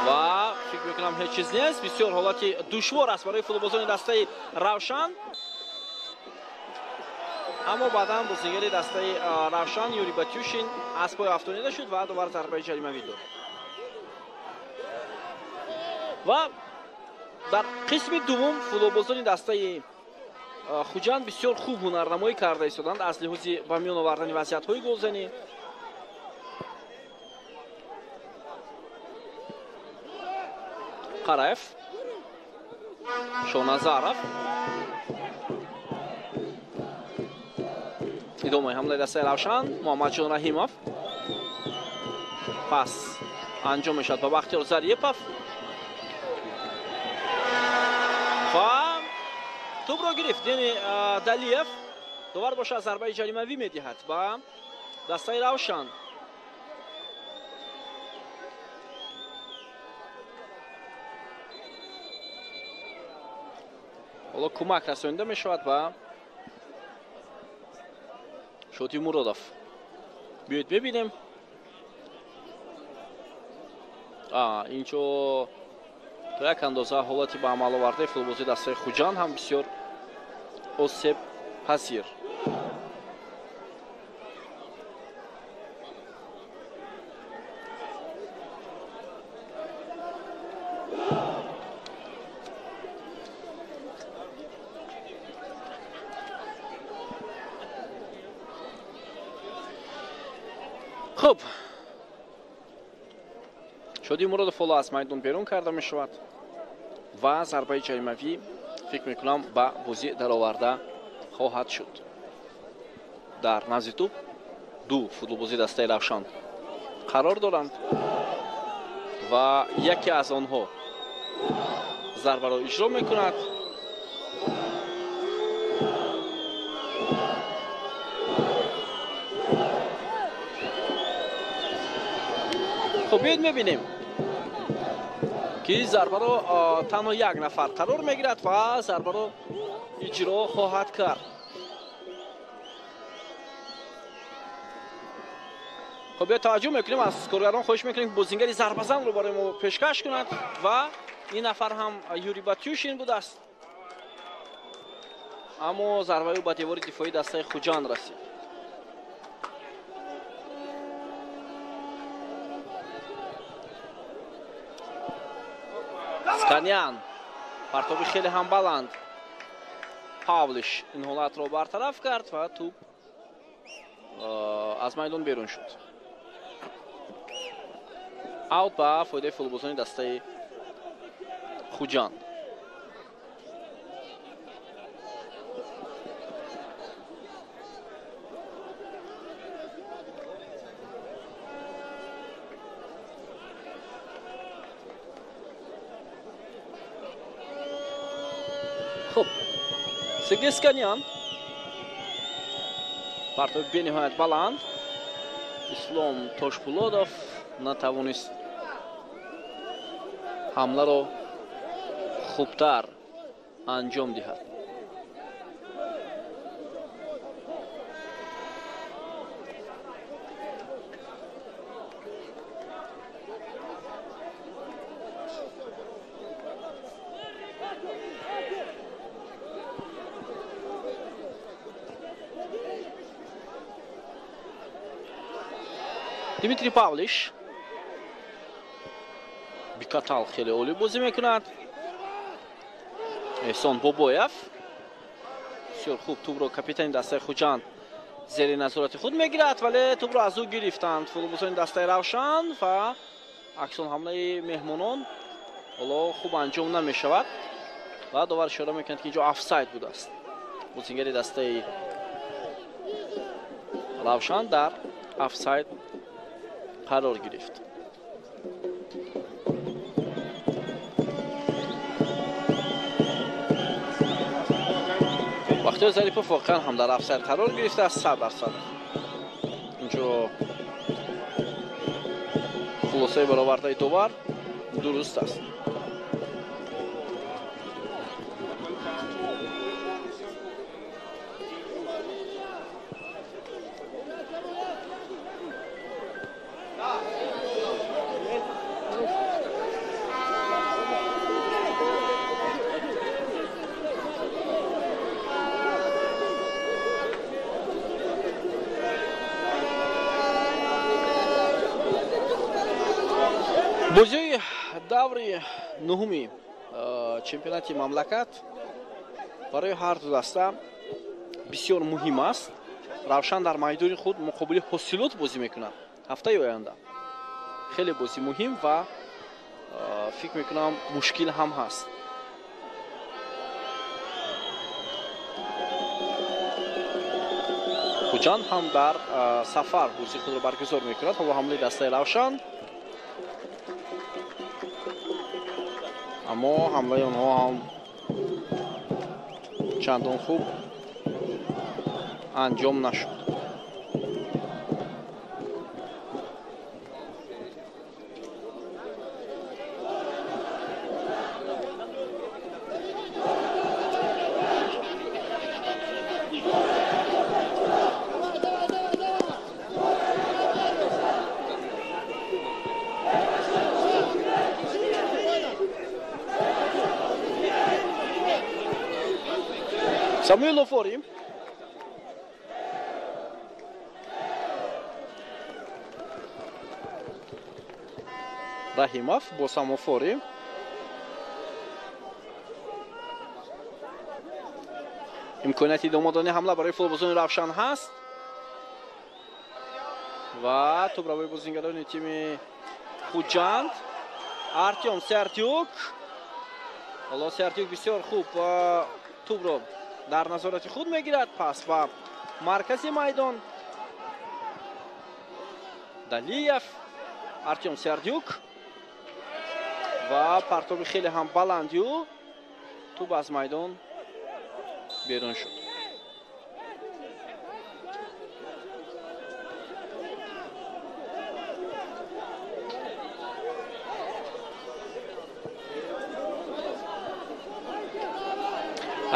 ва фикр мекунам ҳеҷ чиз нест. Бисёр ҳолати душвор аст барои футболбозони дастаи Равшан, аммо баъдан бозигари дастаи Равшан Юрий Батюшин аз пой афтонида шуд ва довар зарбаи ҷаримавӣ дод. Ва дар қисми дуввум футболбозони дастаи Хуҷанд бисёр хуб ҳунарнамоӣ карда истоданд аз лиҳози ба миён овардани вазъиятҳои голзанӣ. Қараев, Шоназаров. Идомаи ҳамлаи дастаи Равшан, Муҳаммадҷон Раҳимов. Пас анҷом мешавад ба Бахтиёр Зарипов ва тӯбро гирифт Дени Далиев. Довар бошад зарбаи ҷаримавӣ медиҳад ба дастаи Равшан. Ҳоло кӯмак расонида мешавад ба Шоди Муродов. Биёед бибинем. Инҷо то як андоза ҳолати ба амал овардаи футболбози дастаи Хуҷанд ҳам бисёр осебпазир. Хуб, Шоди Муродов ҳоло аз майдон берун карда мешавад ва зарбаи ҷаримавӣ фикр мекунам ба бозӣ дароварда хоҳад шуд. Дар назди тӯб ду футболбози дастаи Равшан қарор доранд ва яке аз онҳо зарбаро иҷро мекунад. Хуб, биёед мебинем ки зарбаро танҳо як нафар қарор мегирад ва зарбаро иҷро хоҳад кард. Хуб, биёед таваҷҷӯҳ мекунем, аз коргарон хоҳиш мекунем ки бозингари зарбазанро барои мо пешкаш кунад ва ин нафар ҳам Юрий Батюшин будааст, аммо зарбаи ӯ ба девори дифоии дастаи Хуҷанд расид. Сканян, партоби хеле ҳам баланд. Павлиш ин ҳолатро бартараф кард ва тӯб аз майдон берун шуд. Аут ба фоидаи футболбозони дастаи Хуҷанд. Хуб, Сергей Сканян, партоби бениҳоят баланд. Ислом Тошпулодов натавонист ҳамларо хубтар анҷом диҳад. Дмитрий Павлиш бикатал хеле олӣ бозӣ мекунад. Эҳсон Бобоев бисёр хуб тӯбро капитани дастаи Хуҷанд зери назорати худ мегирад, вале тӯбро аз ӯ гирифтанд футболбозони дастаи Равшан ва аксон ҳамлаи меҳмонон ҳоло хуб анҷом намешавад ва довар ишора мекунад ки инҷо офсайд будааст. Бозингари дастаи Равшан дар офсайд қарор гирифт. Бахтиёр Зарипов воқеан ҳам дар офсайд қарор гирифтааст, 100%. Инҷо хулосаи баровардаи довар дуруст аст. Бозии даври нуҳуми чемпионати мамлакат барои ҳар ду даста бисёр муҳим аст. Равшан дар майдони худ муқобили Ҳосилот бозӣ мекунад ҳафтаи оянда. Хеле бозӣ муҳим ва Фикр мекунам, мушкил ҳам ҳаст. Хуҷанд ҳам дар сафар бозии худро баргузор мекунад. Ҳоло ҳамлаи дастаи Равшан, аммо ҳамлаи онҳо ҳам чандон хуб анҷом нашуд. Самуил Офори. Раҳимов бо Самофори. Имконияти идома додани ҳамла барои футболбозони Равшан ҳаст ва тӯбравои бозингарони тими Хуҷанд. Артём Сертюк. Ҳоло Сертюк бисёр хуб тӯбро дар назорати худ мегирад. Пас ба маркази майдон. Далиев, Артём Сердюк ва партоби хеле ҳам баландю тӯб аз майдон берун шуд.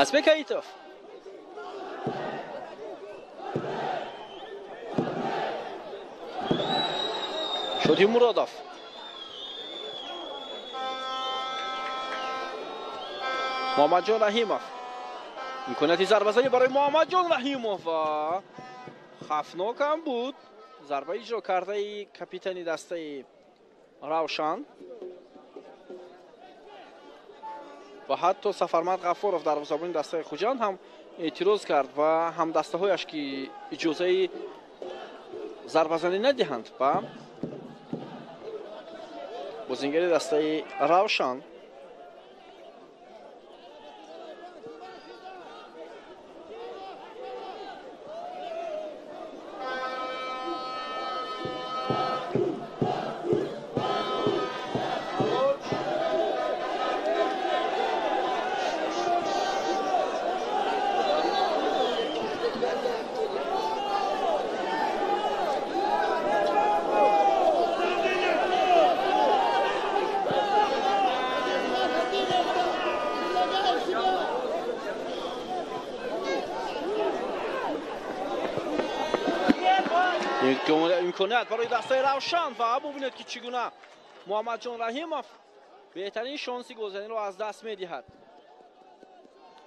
Азбек Аитов. Шоди Муродов. Муҳаммадҷон Раҳимов. Имконияти зарбазанӣ барои Муҳаммадҷон Раҳимов ва хафнок ҳам буд. Зарба иҷро кардаи капитани дастаи Равшан. Ва ҳатто Сафармад Ғаффоров дарвозабони дастаи Хуҷанд ҳам эътироз кард ва ҳамдастаҳояш ки иҷозаи зарбазанӣ надиҳанд ба бозингари дастаи Равшан. Имконият барои дастаи Равшан ва бубинед ки чӣ гуна Муҳаммадҷон Раҳимов беҳтарин шонси голзаниро аз даст медиҳад.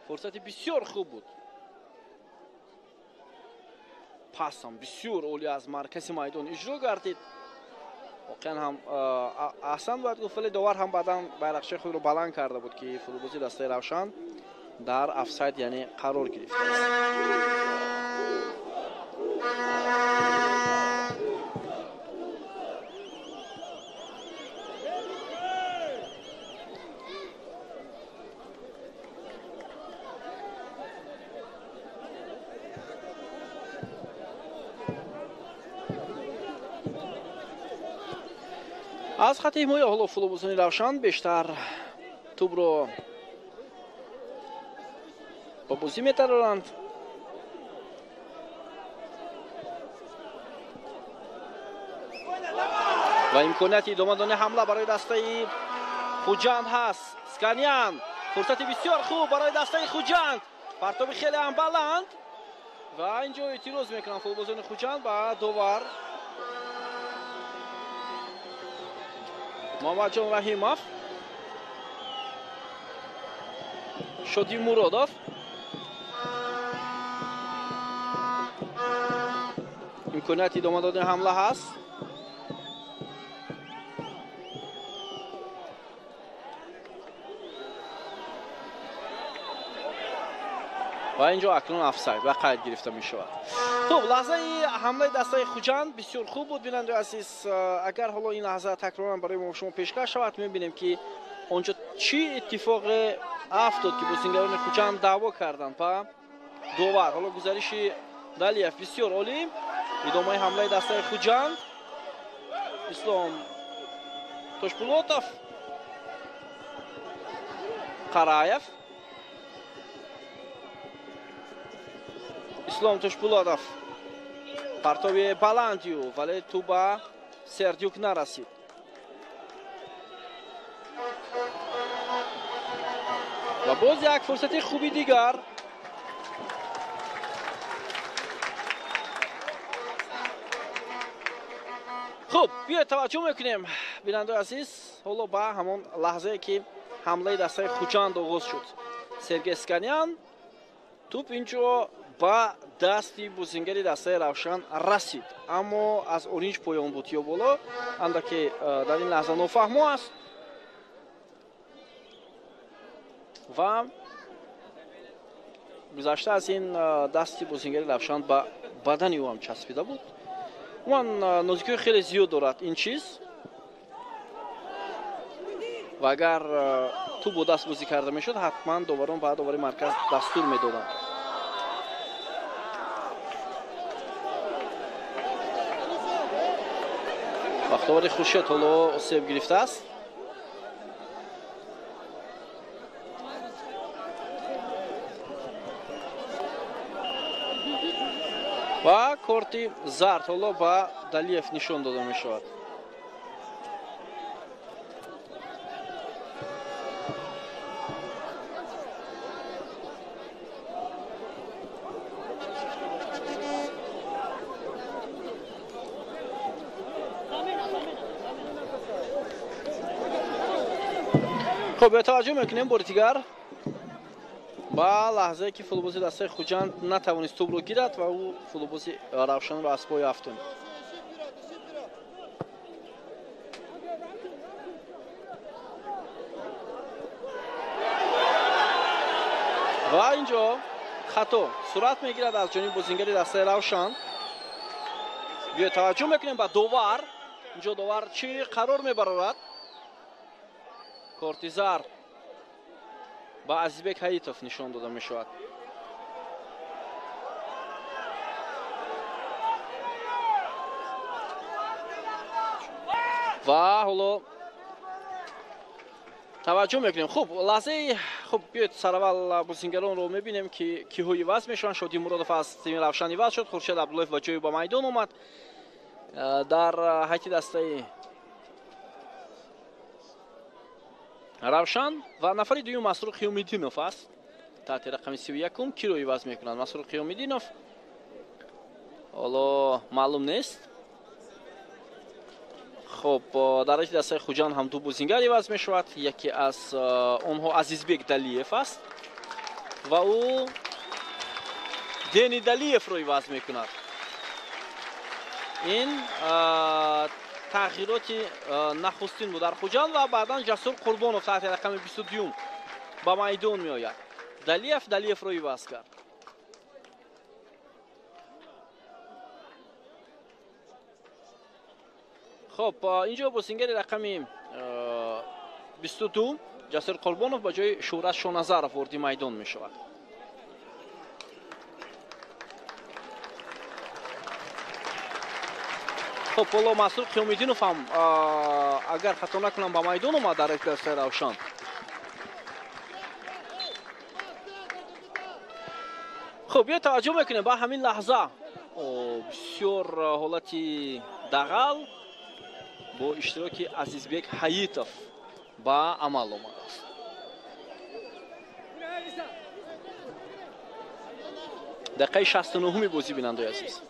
Фурсати бисёр хуб буд. Пасам бисёр олӣ аз маркази майдон иҷро гардид. Воқеан ҳам аҳсан бояд гуфт, вале довар ҳам баъдан байрақчаи худро баланд карда буд ки футболбози дастаи Равшан дар офсайд, яъне қарор гирифтааст. Аз хати ҳимоя ҳоло футболбозони Равшан бештар тӯбро ба бозӣ метароранд. Ва имконияти идома додани ҳамла барои дастаи Хуҷанд ҳаст. Сканян, фурсати бисёр хуб барои дастаи Хуҷанд. Партоби хеле ҳам баланд ва инҷо эътироз мекунанд футболбозони Хуҷанд ба довар. Муҳаммадҷон Раҳимов, Шоди Муродов. Имконияти идома додани ҳамла ҳаст. Ва инҷо акнун офсайд ба қайд гирифта мешавад. Хуб, лаҳзаи ҳамлаи дастаи Хуҷанд бисёр хуб буд, бинандаи азиз. Агар ҳоло ин лаҳза такроран барои мо шумо пешкаш шавад, мебинем ки онҷо чӣ иттифоқе афтод, ки бозингарони Хуҷанд даъво карданд ба довар. Ҳоло гузариши Далиев бисёр олӣ. Идомаи ҳамлаи дастаи Хуҷанд. Ислом Тошпулотов, Қараев, Ислом Тошпулотов, партоби баландию, вале тӯб ба Сердюк нарасид. Ва боз як фурсати хуби дигар. Хуб, биёед таваҷҷӯҳ мекунем, бинандаи азиз, ҳоло ба ҳамон лаҳзае ки ҳамлаи дастаи Хуҷанд оғоз шуд. Сергей Сканян, тӯп инҷо ба дасти бозингари дастаи Равшан расид, аммо аз оринҷ поён буд ё боло, андаке дар ин лаҳза нофаҳмо аст. Ва гузашта аз ин дасти бозингари Равшан ба бадани ӯ ҳам часпида буд. Умуман нозикиҳои хеле зиёд дорад ин чиз, ва агар тӯб бо даст бозӣ карда мешуд, ҳатман доварон ба довари марказ дастур медоданд. Бахтовари Хуршед ҳоло осеб гирифтааст. Ва корти зард ҳоло ба Далиев нишон дода мешавад. Хуб, таваҷҷӯҳ мекунем бори дигар ба лаҳзае ки футболбози дастаи Хуҷанд натавонист тӯбро гирад ва ӯ футболбози Равшанро аз пой афтонд. Ва инҷо хато сурат мегирад аз ҷониби бозингари дастаи Равшан. Биёед таваҷҷӯҳ мекунем ба довар. Инҷо довар чӣ қарор мебарорад? Корти зард ба Азизбек Ҳаитов нишон дода мешавад. Ва ҳоло таваҷҷӯҳ мекунем. Хуб, лаҳзаи хуб, биёед сараввал бозингаронро мебинем ки киҳо иваз мешаванд. Шоди Муродов аз тими Равшан иваз шуд, Хуршед Абдуллоев ба ҷои ба майдон омад. Дар ҳайати дастаи Равшан ва нафари дуюм Масрур Қиёмиддинов аст. Таҳти рақами 31 киро иваз мекунад Масрур Қиёмиддинов? Ҳоло маълум нест. Хуб, дар ҳайати дастаи Хуҷанд ҳам ду бозингар иваз мешавад. Яке аз онҳо Азизбек Далиев аст ва ӯ Дени Далиевро иваз мекунад. Ин тағйироти нахустин буд дар Хуҷанд ва баъдан Ҷасур Қурбонов таҳти рақами 22 ба майдон меояд. Далиев Далиевро иваз кард. Хуб, инҷо бозингари рақами 22 Ҷасур Қурбонов ба ҷои Шӯҳрат Шоназаров ворди майдон мешавад. Хуб, ҳоло Масрур Қиёмиддинов ҳам агар хато накунам ба майдон омад дар дастаи Равшан. Хуб, биё таваҷҷӯҳ мекунем ба ҳамин лаҳза. Бисёр ҳолати дағал бо иштироки Азизбек Ҳаитов ба амал омадааст. Дақиқаи 69-уми бозӣ, бинандаи азиз.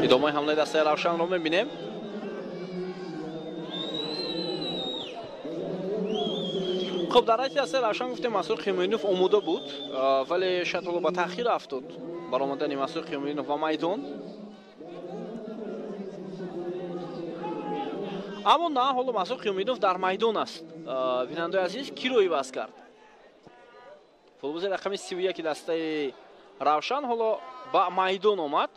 Идомаи ҳамлаи дастаи Равшанро мебинем. Хуб, дар ҳайати дастаи Равшан гуфтем Масрур Қиёмиддинов омода буд, вале шояд ҳоло ба таъхир афтод. Баромадани Масуд Қиёмиддинов ба майдон. Аммо на, ҳоло Масуд Қиёмиддинов дар майдон аст. Бинандаи азиз, киро иваз кард? Футболбози рақами 31 дастаи Равшан ҳоло ба майдон омад.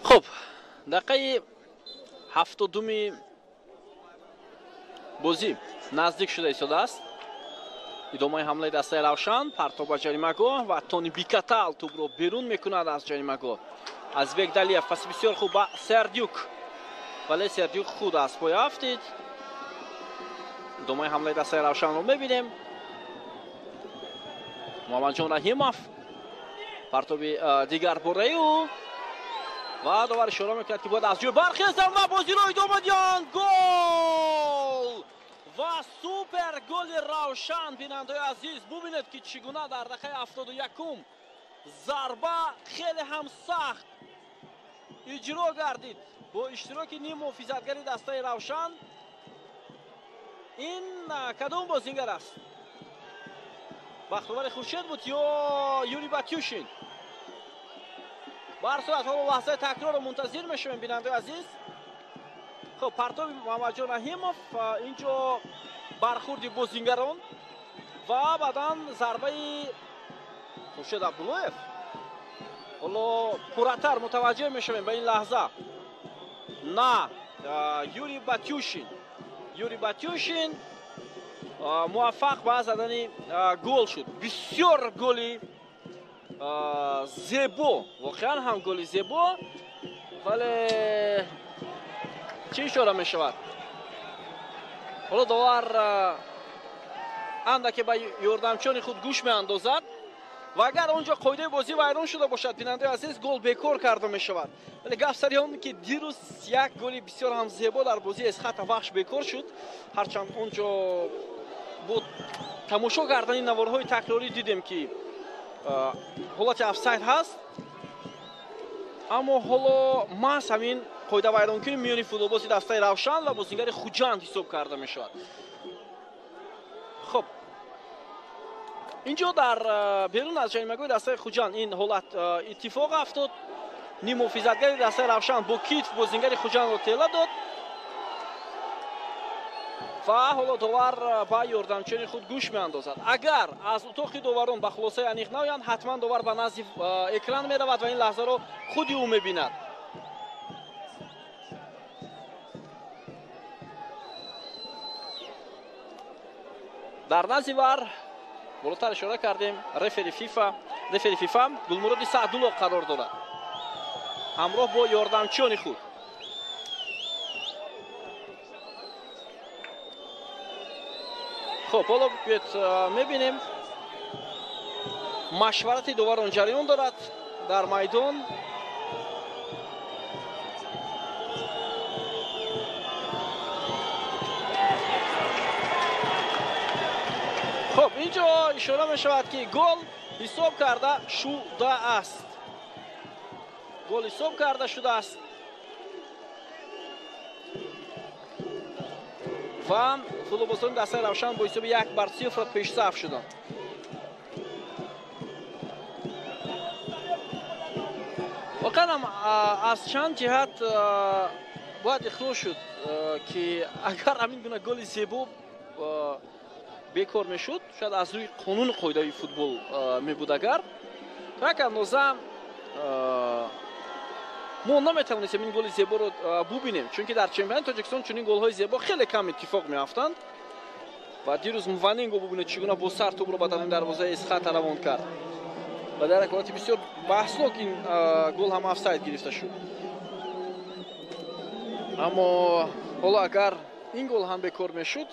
Хуб, дақиқаи 72-ми бозӣ наздик шуда истодааст. Идомаи ҳамлаи дастаи Равшан, партоб ба ҷаримагоҳ ва Тони Бикатал тӯбро берун мекунад аз ҷаримагоҳ. Азбек Далиев паси бисёр хуб ба Сердюк, вале Сердюк худ аз пой афтид. Идомаи ҳамлаи дастаи Равшанро мебинем. Муҳаммадҷон Раҳимов партоби дигар бораи ӯ ва довар ишора мекунад, ки бояд аз ҷой бархезанд ва бозиро идома диҳанд. Гол! Ва супер голи Равшан, бинандаи азиз, бубинед, ки чӣ гуна дар дақиқаи 71-ум зарба хеле ҳам сахт иҷро гардид бо иштироки ним муҳофизатгари дастаи Равшан. Ин кадом бозингар аст? Бахтовари Хуршед буд ё Юрий Батюшин? Ба ҳар сурат ҳоло лаҳзаи такрорро мунтазир мешавем, бинандаи азиз. Хуб, партоби Муҳаммадҷон Раҳимов, инҷо бархурди бозингарон ва баъдан зарбаи Хуршед Абдуллоев. Ҳоло пурратар мутаваҷҷеҳ мешавем ба ин лаҳза. На, Юрий Батюшин. Юрий Батюшин муваффақ ба задани гол шуд. Бисёр голи зебо, воқеан ҳам голи зебо, вале чӣ ишора мешавад? Ҳоло довар андаке ба ёрдамчиёни худ гӯш меандозад ва агар он ҷо қоидаи бозӣ вайрон шуда бошад, бинандаи азиз, гол бекор карда мешавад. Вале гап сари он ки дирӯз як голи бисёр ҳам зебо дар бозии Эсхата Вахш бекор шуд. Ҳарчанд он ҷо бо тамошо кардани наворҳои такрорӣ дидем, ки ҳолати офсайд ҳаст, аммо ҳоло маҳз ҳамин қоидавайронкунӣ миёни футболбози дастаи Равшан ва бозингари Хуҷанд ҳисоб карда мешавад. Хуб, инҷо дар берун аз ҷаримагоҳи дастаи Хуҷанд ин ҳолат иттифоқ афтод. Ним муҳофизатгари дастаи Равшан бо китф бозингари Хуҷандро тела дод ва ҳоло довар ба ёрдамчиёни худ гӯш меандозад. Агар аз утоқи доварон ба хулосаи аниқ наоянд, ҳатман довар ба назди экран меравад ва ин лаҳзаро худи ӯ мебинад. Дар назди вар болотар ишора кардем, рефери ФИФА Гулмуроди Саъдулло қарор дорад ҳамроҳ бо ёрдамчиёни худ. Хуб, ҳоло биёед мебинем, машварати доварон ҷараён дорад дар майдон. Хуб, инҷо ишора мешавад, ки гол ҳисоб карда шудааст. Гол ҳисоб карда шудааст ва футболбозони дастаи Равшан бо ҳисоби 1-0 пешсаф шуданд. Воқеан ҳам аз чанд ҷиҳат бояд иқрор шуд, ки агар ҳамин гуна голи зебо бекор мешуд, шояд аз рӯи қонуни қоидаи футбол мебуд. Агар то як андоза мо наметавонистем ин голи зеборо бубинем, чунки дар чемпионати Тоҷикистон чунин голҳои зебо хеле кам иттифоқ меафтанд. Ва дирӯз Мванинго бубинед, чӣ гуна бо сар тӯбро ба даруни дарвозаи Эсхата равон кард ва дар як ҳолати бисёр баҳснок ин гол ҳам офсайд гирифта шуд. Аммо ҳоло агар ин гол ҳам бекор мешуд,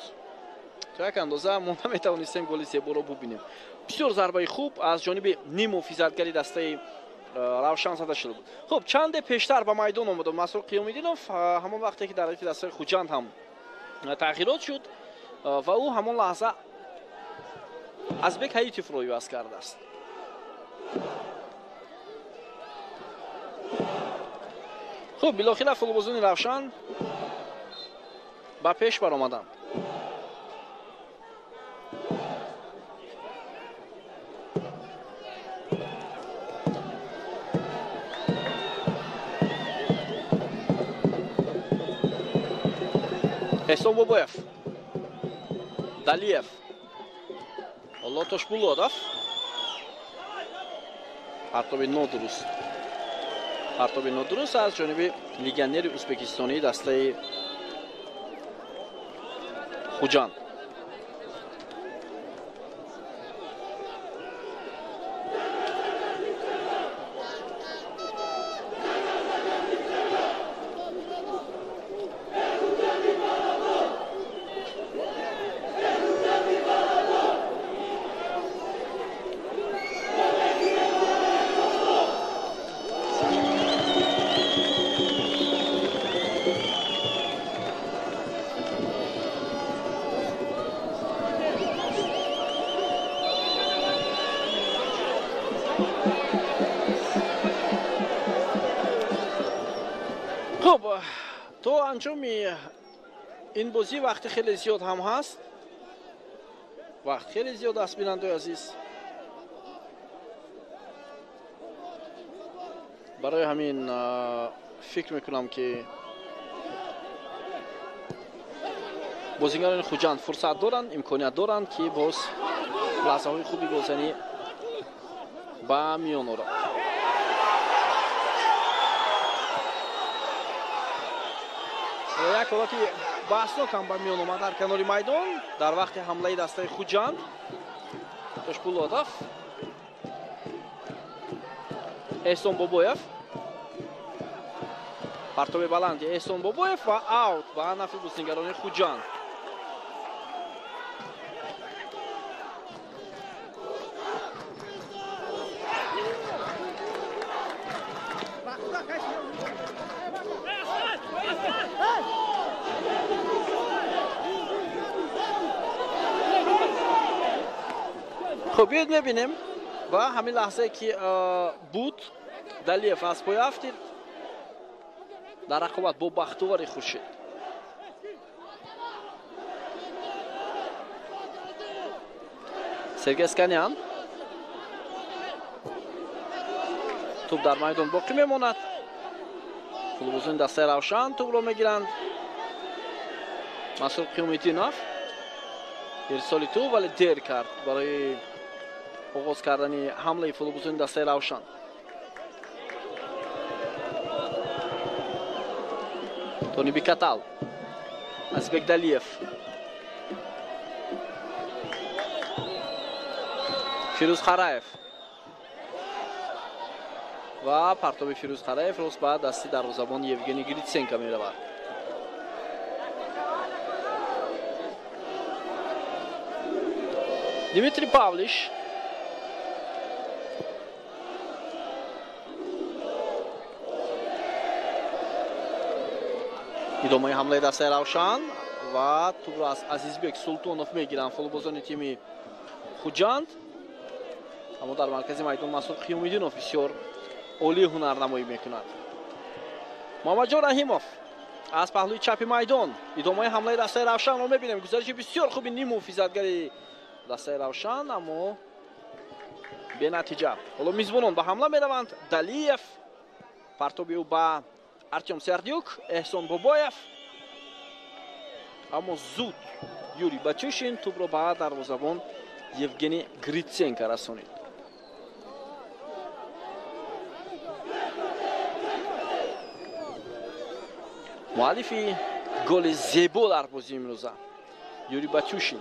то як андоза мо наметавонистем голи зеборо бубинем. Бисёр зарбаи хуб аз ҷониби ним муҳофизатгари дастаи Равшан зада шуда буд. Хуб, чанде пештар ба майдон омада Масрур Қиёмиддинов, ҳамон вақте ки дар ҳайати дастаи Хуҷанд ҳам тағйирот шуд ва ӯ ҳамон лаҳза Азбек Ҳаитовро иваз кардааст. Хуб, билохира футболбозони Равшан ба пеш баромаданд. Эҳсон Бобоев, Далиев, Лотошбулодов. Партоби нодуруст. Партоби нодуруст аз ҷониби легионери ӯзбекистонии дастаи Хуҷанд. Хуб, то анҷоми ин бозӣ вақти хеле зиёд ҳам ҳаст. Вақт хеле зиёд аст, бинандои азиз. Барои ҳамин фикр мекунам, ки бозигарони Хуҷанд фурсат доранд, имконият доранд, ки боз лаҳзаҳои хуби голзанӣ ба миён оранд. Як ҳолати баҳснок ҳам ба миён омад дар канори майдон дар вақти ҳамлаи дастаи Хуҷанд. Тошбулодов, Эҳсон Бобоев, партоби баланди Эҳсон Бобоев ва аут ба нафи бозигарони Хуҷанд. Хуб, биёед мебинем ва ҳамин лаҳзае ки буд, Далиев аз пой афтид дар рақобат бо Бахтовари Хуршед. Сергей Сканян, тӯб дар майдон боқӣ мемонад. Футболбозони дастаи Равшан тӯбро мегиранд. Масрур Қиёмиддинов ирсоли тӯб, вале дер кард барои оғоз кардани ҳамлаи футболбозони дастаи Равшан. Тони Бикатал, Азбек Далиев, Фирӯз Хараев ва партоби Фирӯз Хараев рост ба дасти дарвозабон Евгений Гриценко меравад. Дмитрий Павлиш, идомаи ҳамлаи дастаи Равшан ва тӯбро аз Азизбек Султонов мегиранд футболбозони тими Хуҷанд. Аммо дар маркази майдон Масрур Қиёмиддинов бисёр олӣ ҳунарнамоӣ мекунад. Муҳаммадҷон Раҳимов аз паҳлӯи чапи майдон идомаи ҳамлаи дастаи Равшанро мебинем. Гузариши бисёр хуби ниммуҳофизатгари дастаи Равшан, аммо бенатиҷа. Ҳоло мизбонон ба ҳамла мераванд. Далиев, партоби ӯ ба Артем Сердюк, Эҳсон Бобоев, аммо зуд Юрий Батюшин тӯбро ба дарвозабон Евгений Гриценко расонид. Муаллифи голи зебо дар бозии имрӯза Юрий Батюшин.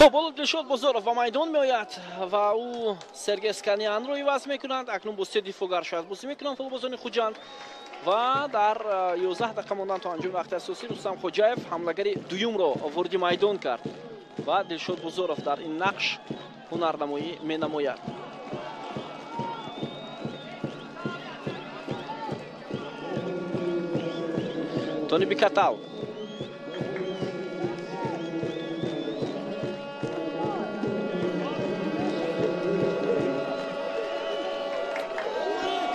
Хуб, ҳоло Дилшод Бозоров ба майдон меояд ва ӯ Сергей Сканианро иваз мекунад. Акнун бо се дифоъгар шояд бозӣ мекунанд футболбозони Хуҷанд ва дар 11 дақиқа мондан то анҷоми вақти асосӣ Рустам Хоҷаев ҳамлагари дуюмро вориди майдон кард ва Дилшод Бозоров дар ин нақш ҳунарнамоӣ менамояд. Тони Бикатал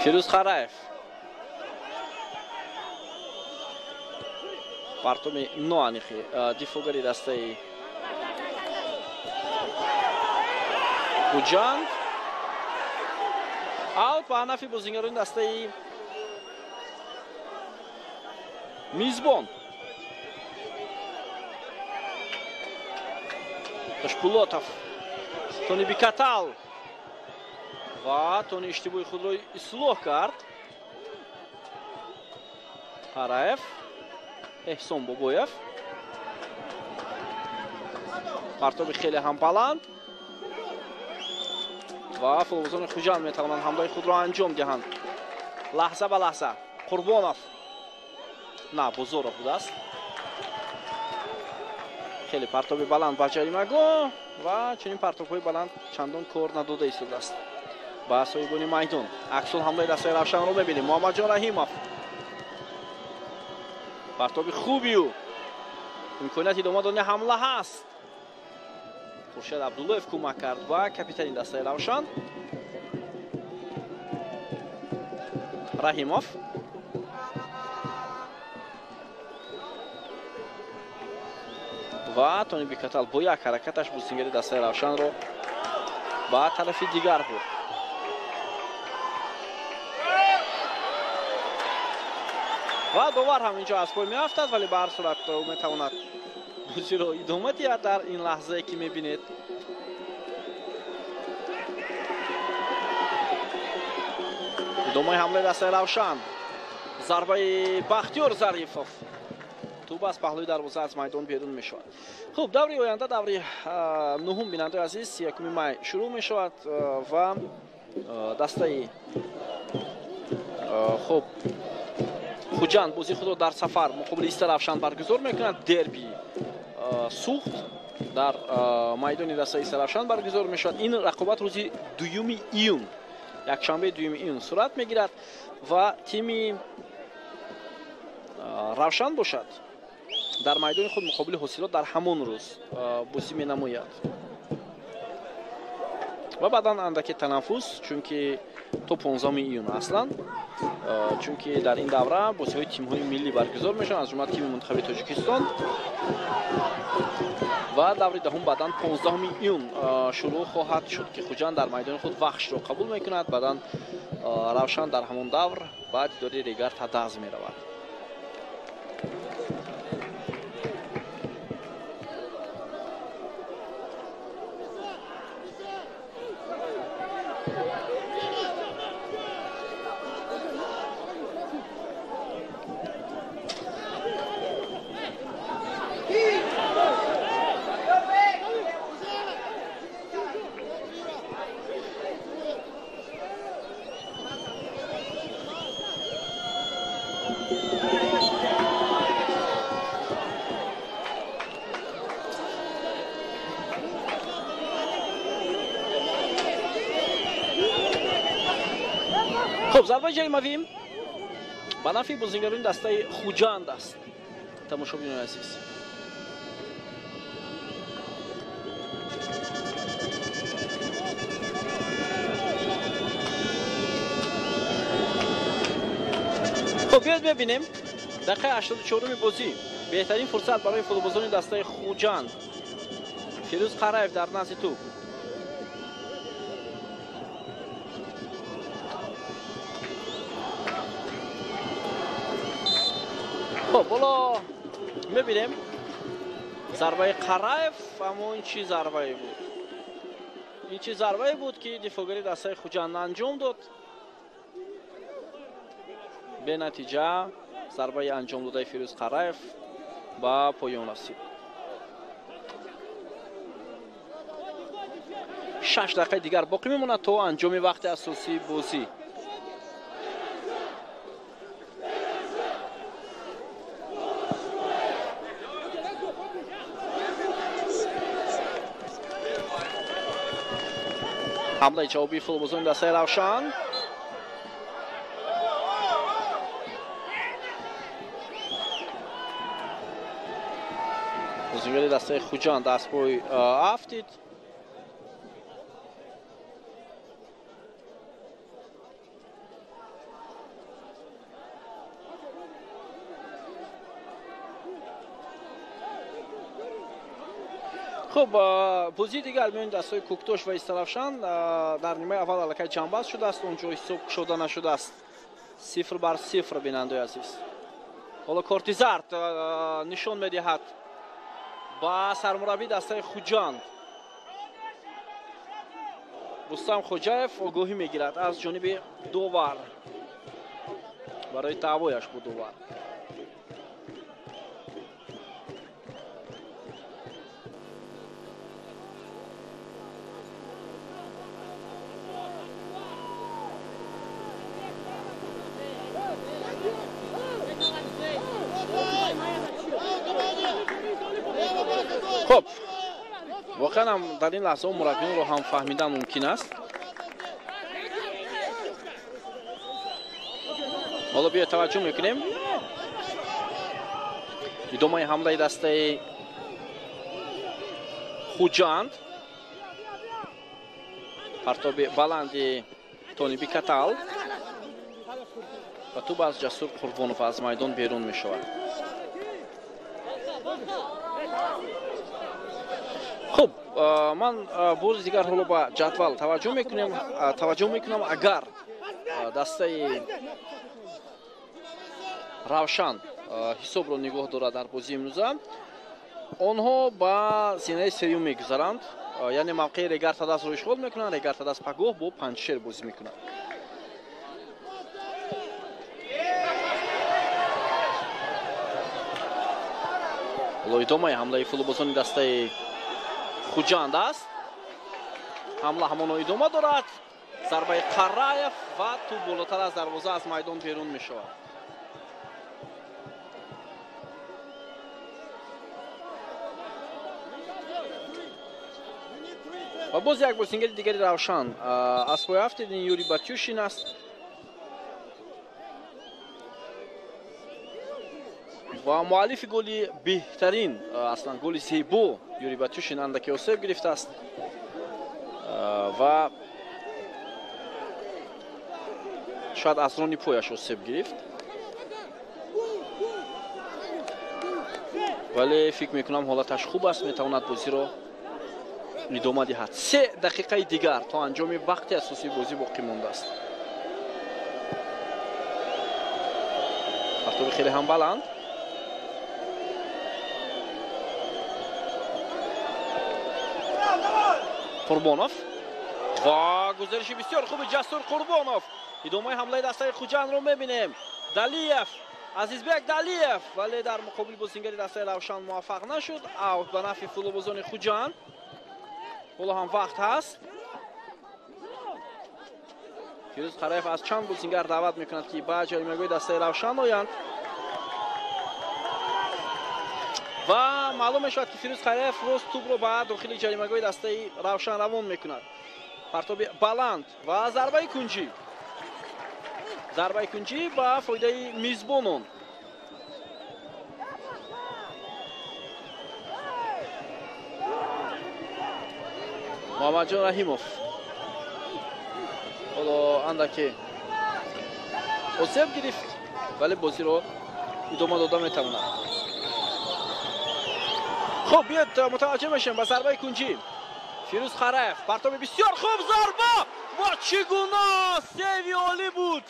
Фирӯз Қараев партоми ноаниқи дифоъгари дастаи Хуҷанд. Аут ба нафи бозигарони дастаи мизбон. Тошпулотов, Тони Бикатал ва Тони иштибоҳи худро ислоҳ кард. Қараев, Эҳсон Бобоев. Партоби хеле ҳам баланд ва футболбозони Хуҷанд метавонанд ҳамлаи худро анҷом диҳанд. Лаҳза ба лаҳза Қурбонов, на, Бозоров будааст. Хеле партоби баланд ба ҷаримагоҳ ва чунин партобҳои баланд чандон кор надода истодааст ба соҳибони майдон. Аксул ҳамлаи дастаи Равшанро мебинем. Муҳаммадҷон Раҳимов, партоби хуби ӯ, имконияти идома додани ҳамла ҳаст. Хуршед Абдуллоев кӯмак кард ба капитани дастаи Равшан. Раҳимов ва Тони Бикатал бо як ҳаракаташ бозингари дастаи Равшанро ба тарафи дигар бурд. Ва довар ҳам инҷо аз пой меафтад, вале ба ҳар сурат ӯ метавонад бозиро идома диҳад дар ин лаҳзае ки мебинед. Идомаи ҳамлаи дастаи Равшан. Зарбаи Бахтиёр Зарифов. Тӯб аз паҳлӯи дарвоза аз майдон берун мешавад. Хуб, даври оянда, даври нуҳум, бинандаи азиз, 1 май шурӯъ мешавад ва дастаи хуб Хуҷанд бозии худро дар сафар муқобили Истаравшан баргузор мекунад. Дерби Суғд дар майдони дастаи Истаравшан баргузор мешавад. Ин рақобат рӯзи 2 июн, якшанбе 2 июн сурат мегирад ва тими Равшан бошад дар майдони худ муқобили Ҳосилот дар ҳамон рӯз бозӣ менамояд. Ва баъдан андаке танаффус, чунки то 15 июн аслан, чунки дар ин давра бозиҳои тимҳои миллӣ баргузор мешаванд, аз ҷумла тими мунтахаби Тоҷикистон. Ва даври даҳум баъдан 15 июн шурӯъ хоҳад шуд, ки Хуҷанд дар майдони худ Вахшро қабул мекунад. Баъдан Равшан дар ҳамон давр ба дидори Регар Тадаз меравад. Хуб, зарбаи ҷаримавӣ ба нафи бозингарони дастаи Хуҷанд аст, тамошобинони азиз. Хуб, биёед мебинем дақиқаи 84-уми бозӣ. Беҳтарин фурсат барои футболбозони дастаи Хуҷанд. Фирӯз Қараев дар назди тӯб. Хуб, ҳоло мебинем зарбаи Қараев, аммо ин чӣ зарбае буд? Ин чӣ зарбае буд, ки дифоъгари дастаи Хуҷанд анҷом дод? Бенатиҷа зарбаи анҷом додаи Фирӯз Қараев ба поён расид. 6 дақиқаи дигар боқӣ мемонад то анҷоми вақти асосии бозӣ. Ҳамлаи ҷавобии футболбозони дастаи Равшан. Бозингари дастаи Хуҷанд аз пой афтид. Хуб, бозии дигар миёни дастҳои Кӯктош ва Истаравшан дар нимаи аввал аллакай ҷамъбаст шудааст. Он ҷо ҳисоб кушода нашудааст. 0-0, бинандаи азиз. Ҳоло корти зард нишон медиҳад ба сармураббии дастаи Хуҷанд. Рустам Хоҷаев огоҳӣ мегирад аз ҷониби довар барои даъвояш бо довар. Хуб, воқеан ҳам дар ин лаҳзаҳо мураббиёнро ҳам фаҳмидан мумкин аст. Ҳоло биё таваҷҷӯҳ мекунем. Идомаи ҳамлаи дастаи Хуҷанд. Партоби баланди Тониби Катал ва тӯб аз Ҷасур Қурбонов аз майдон берун мешавад. Хуб, ман бози дигар ҳоло ба ҷадвал таваҷҷӯҳ мекунам. Агар дастаи Равшан ҳисобро нигоҳ дорад дар бозии имрӯза, онҳо ба зинаи сеюм мегузаранд, яъне мавқеи Регар-Тадасро ишғол мекунанд. Регар-Тадас пагоҳ бо Панҷшер бозӣ мекунад. Ҳоло идомаи ҳамлаи футболбозони дастаи Хуҷанд аст. Ҳамла ҳамоно идома дорад. Зарбаи Қараев ва тӯб болотар аз дарвоза аз майдон берун мешавад. Ва боз як бозингари дигари Равшан аз пой афтид. Ин Юрий Батюшин аст. Ва муаллифи голи беҳтарин, аслан голи зебо Юрий Батюшин андаке осеб гирифтааст ва шояд аз рони пояш осеб гирифт, вале фикр мекунам ҳолаташ хуб аст, метавонад бозиро идома диҳад. 3 дақиқаи дигар то анҷоми вақти асосии бозӣ боқӣ мондааст. Партоби хеле ҳам баланд. Қурбонов ва гузариши бисёр хуби Ҷасур Қурбонов. Идомаи ҳамлаи дастаи Хуҷандро мебинем. Далиев, Азизбек Далиев, вале дар муқобили бозингари дастаи Равшан муваффақ нашуд. Аут ба нафъи футболбозони Хуҷанд. Ҳоло ҳам вақт ҳаст. Фирӯз Қараев аз чанд бозингар даъват мекунад, ки ба ҷаримагоҳи дастаи Равшан оянд. Ва маълум мешавад, ки Фирӯз Қараев рост тӯбро ба дохили ҷаримагоҳи дастаи Равшан равон мекунад. Партоби баланд ва зарбаи кунҷӣ. Зарбаи кунҷӣ ба фоидаи мизбонон. Муҳаммадҷон Раҳимов ҳоло андаке осеб гирифт, вале бозиро идома дода метавонад. Хуб, биёд мутаваҷҷӯҳ мешавем ба зарбаи кунҷӣ. Фирӯз Қараев, партоби бисёр хуб, зарба ва чӣ гуна сейви олӣ буд.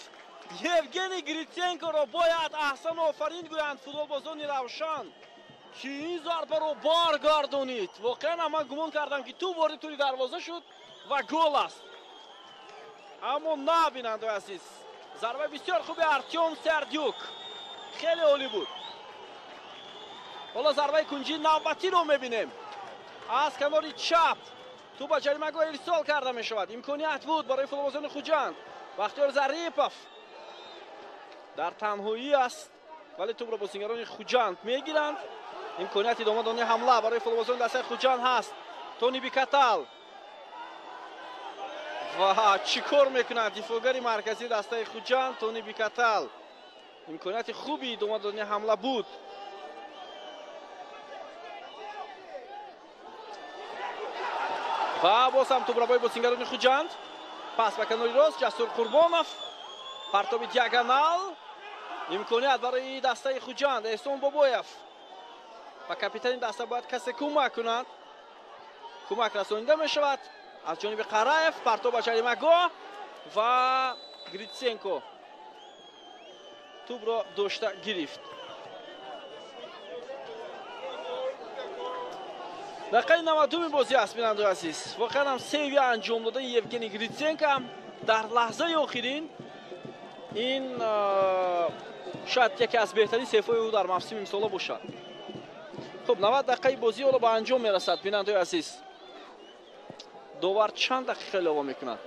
Евгений Гриценкоро бояд аҳсану офарин гӯянд футболбозони Равшан, ки ин зарбаро баргардонид. Воқеан ман гумон кардам, ки тӯб ворид тӯри дарвоза шуд ва гол аст, аммо на, бинандаи азиз, зарбаи бисёр хуби Артём Сердюк хеле олӣ буд. Ҳоло зарбаи кунҷии навбатиро мебинем аз канори чап. Туп ба ҷаримагоҳ ирсол карда мешавад. Имконият буд барои футболбозони Хуҷанд. Бахтиёр Зарипов дар танҳоӣ аст, вале тупро бозингарони Хуҷанд мегиранд. Имконияти идома додани ҳамла барои футболбозони дастаи Хуҷанд ҳаст. Тони Бикатал ва чӣ кор мекунад дифоъгари марказии дастаи Хуҷанд Тони Бикатал. Имконияти хуби идома додани ҳамла буд. Ва боз ҳам тупрабои бозингарони Хуҷанд. Пас ба канори рост Ҷасур Қурбонов. Партоби диагонал. Имконият барои дастаи Хуҷанд. Эҳсон Бобоев. Ба капитани даста бояд касе кӯмак кунад. Кӯмак расонида мешавад аз ҷониби Қараев. Партоб ба ҷаримагоҳ ва Гритсенко тӯбро дошта гирифт. Дақиқаи 90-уми бозӣ аст, бинандои азиз. Воқеан ҳам сейви анҷом додаи Евгений Гритсенко дар лаҳзаи охирин ин шояд яке аз беҳтарин сейфҳои ӯ дар мавсими имсола бошад. Хуб, 90 дақиқаи бозӣ ҳоло ба анҷом мерасад, бинандои азиз. Довар чанд дақиқа илова мекунад?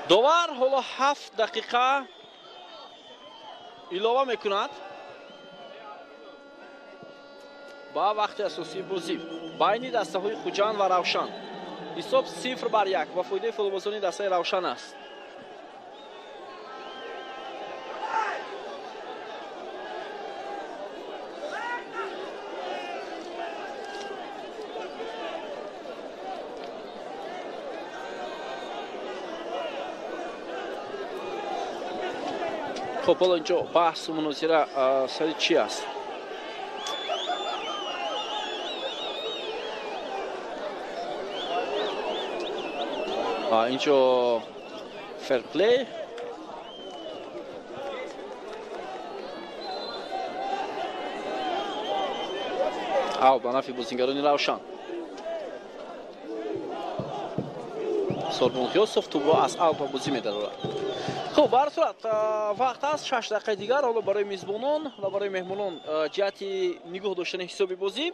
Довар ҳоло 7 дақиқа илова мекунад ба вақти асосии бозӣ байни дастаҳои Хуҷанд ва Равшан. Ҳисоб 0-1 ба фоидаи футболбозони дастаи Равшан аст. Хуб, ҳоло инҷо баҳсу мунозира сари чӣ аст? Инҷо ферплей. Аут ба нафи бозингарони Равшан. Сорбон Ғиёсов тӯбро аз аут ба бозӣ медарорад. Хуб, ба ҳар сурат вақт аст 6 дақиқаи дигар ҳоло барои мизбонон ва барои меҳмонон ҷиҳати нигоҳ доштани ҳисоби бозӣ,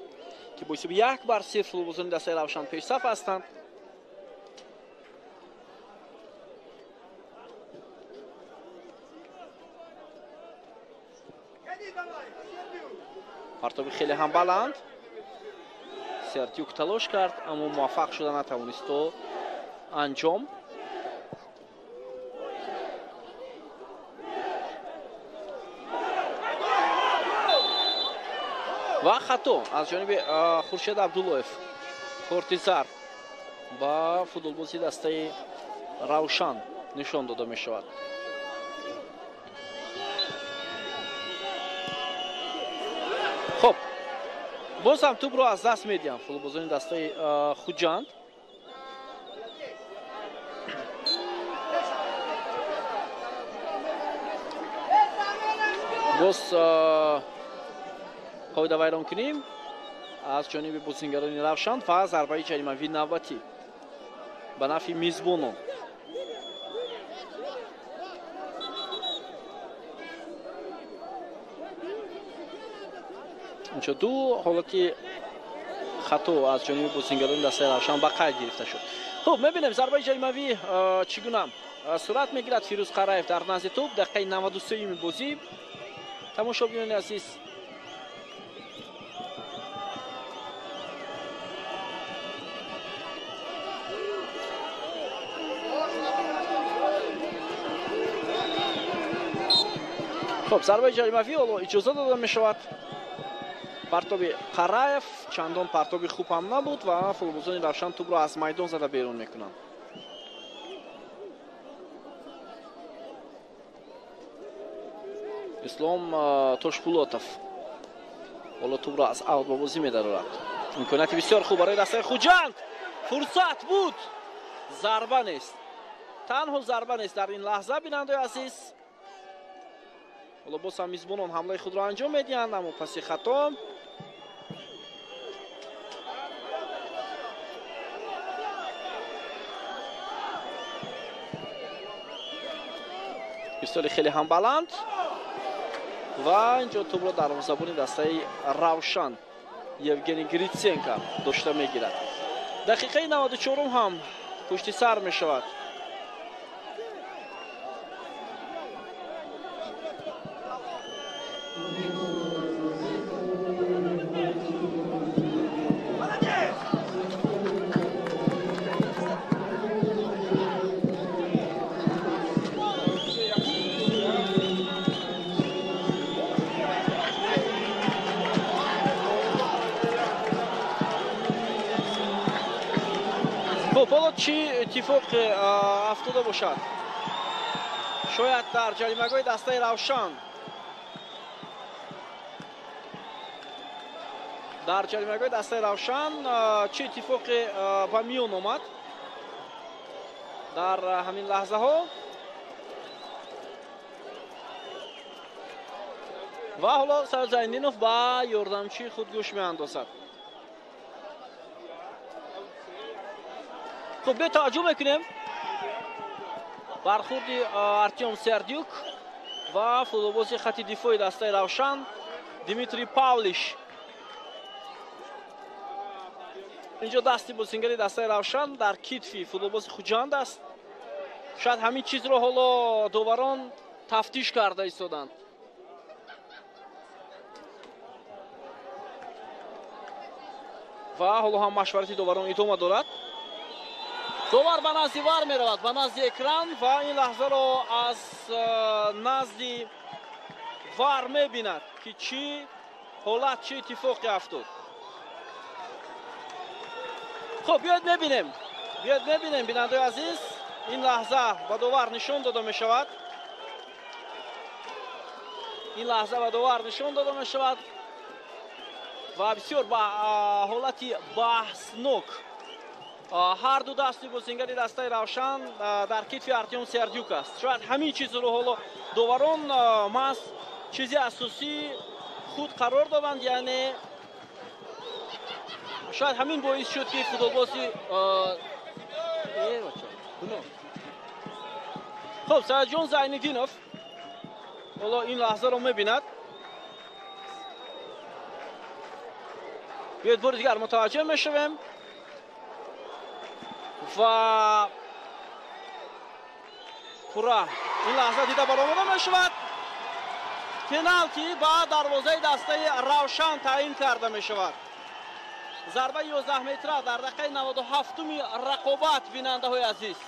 ки бо ҳисоби 1-0 футболбозони дастаи Равшан пешсаф ҳастанд. Партоби хеле ҳам баланд. Сертюк талош кард, аммо муваффақ шуда натавонист то анҷом. Ва хато аз ҷониби Хуршед Абдуллоев. Корти зард ба футболбози дастаи Равшан нишон дода мешавад. Хуб, боз ҳам тӯбро аз даст медиҳанд футболбозони дастаи Хуҷанд. Боз қоида вайрон кунем аз ҷониби бозингарони Равшан ва зарбаи ҷаримавии навбатӣ ба нафи мизбонон. Инҷо ду ҳолати хато аз ҷониби бозингарони дастаи Равшан ба қайд гирифта шуд. Хуб, мебинем зарбаи ҷаримавӣ чӣ гуна сурат мегирад. Фирӯз Қараев дар назди тӯб, дақиқаи 93-юми бозӣ. Тамошобинони азиз, хуб, зарбаи ҷаримавӣ ҳоло иҷоза дода мешавад. Партоби Қараев чандон партоби хуб ҳам набуд ва футболбозони Равшан тӯбро аз майдон зада берун мекунанд. Ислом Тошпулотов ҳоло тӯбро аз аут ба бозӣ медарорад. Имконияти бисёр хуб барои дастаи Хуҷанд. Фурсат буд, зарба нест. Танҳо зарба нест дар ин лаҳза, бинандои азиз. Ҳоло боз ҳам мизбонон ҳамлаи худро анҷом медиҳанд, аммо паси хато. Ирсоли хеле ҳам баланд. Ва инҷо тӯбро дарвозабони дастаи Равшан Евгений Гриценко дошта мегирад. Дақиқаи 94 ҳам пушти сар мешавад. Ҳоло чӣ иттифоқе афтода бошад? Шояд дар ҷаримагоҳи дастаи Равшан, дар ҷаримагоҳи дастаи Равшан чӣ иттифоқе ба миён омад дар ҳамин лаҳзаҳо? Ва ҳоло Саид Зайниддинов ба ёрдамчии худ гӯш меандозад. Хуб, биё таваҷҷӯҳ мекунем бархурди Артем Сердюк ва футболбози хати дифои дастаи Равшан Дмитрий Павлиш. Инҷо дасти бозингари дастаи Равшан дар китфи футболбози Хуҷанд аст. Шояд ҳамин чизро ҳоло доварон тафтиш карда истоданд. Ва ҳоло ҳам машварати доварон идома дорад. Довар ба назди вар меравад, ба назди экран, ва ин лаҳзаро аз назди вар мебинад, ки чӣ ҳолат, чӣ иттифоқе афтод. Хуб, биёед мебинем, биёед мебинем, бинандаои азиз, ин лаҳза ба довар нишон дода мешавад. Ин лаҳза ба довар нишон дода мешавад ва бисёр ба ҳолати баҳснок ҳар ду дасти бозингари дастаи Равшан дар китфи Артем Сердюк аст. Шояд ҳамин чизро ҳоло доварон маҳз чизи асосии худ қарор доданд, яъне шояд ҳамин боис шуд, ки футболбози хуб, Саидҷон Зайниддинов ҳоло ин лаҳзаро мебинад. Биёед бори дигар мутаваҷҷеҳ мешавем ва пурра ин лаҳза дида баромада мешавад. Пеналти ба дарвозаи дастаи Равшан таъин карда мешавад. Зарбаи 11 метра дар дақиқаи 97-уми рақобат, бинандаҳои азиз.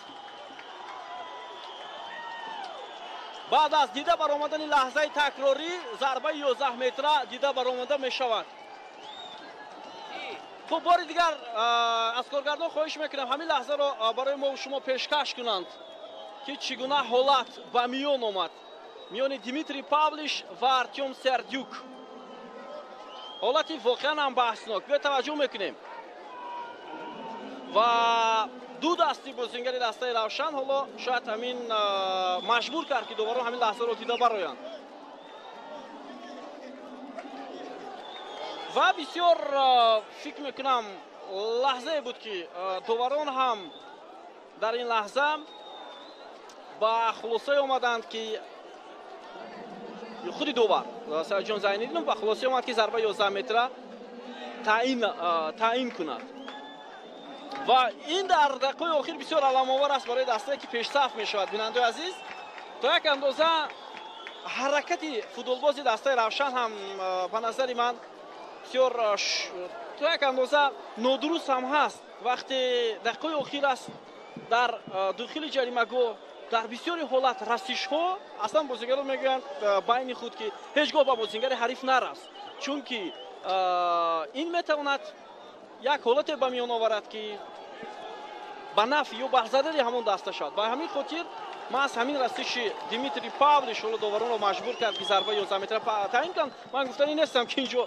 Баъд аз дида баромадани лаҳзаи такрорӣ зарбаи 11 метра дида баромада мешавад. Хуб, бори дигар аз коргардон хоҳиш мекунам ҳамин лаҳзаро барои мо шумо пешкаш кунанд, ки чӣ гуна ҳолат ба миён омад миёни Дмитрий Павлиш ва Артем Сердюк. Ҳолати воқеан ҳам баҳснок. Биё таваҷҷӯҳ мекунем ва ду дасти бозингари дастаи Равшан ҳоло шояд ҳамин маҷбур кард, ки доварон ҳамин лаҳзаро дида бароянд. Ва бисёр фикр мекунам лаҳзае буд, ки доварон ҳам дар ин лаҳза ба хулосае омаданд, ки худи довар Саидҷон Зайниддинов ба хулосае омад, ки зарбаи 11 метра таъин кунад. Ва ин дар дақиқаи охир бисёр аламовар аст барои дастае, ки пешсаф мешавад. Бинандаои азиз, то як андоза ҳаракати футболбози дастаи Равшан ҳам ба назари ман бисёр то як андоза нодуруст ҳам ҳаст. Вақте дақиқаи охир аст, дар дохили ҷаримагоҳ дар бисёри ҳолат расишҳо аслан бозингарон мегӯянд байни худ, ки ҳеҷ гоҳ ба бозингари ҳариф нарас, чунки ин метавонад як ҳолате ба миён оварад, ки ба нафъ ё ба зарари ҳамон даста шавад. Ба ҳамин хотир маҳз ҳамин расиши Дмитрий Павлиш ҳоло доваронро маҷбур кард, ки зарбаи 11 метра таъин кунанд. Ман гуфтанӣ нестам, ки инҷо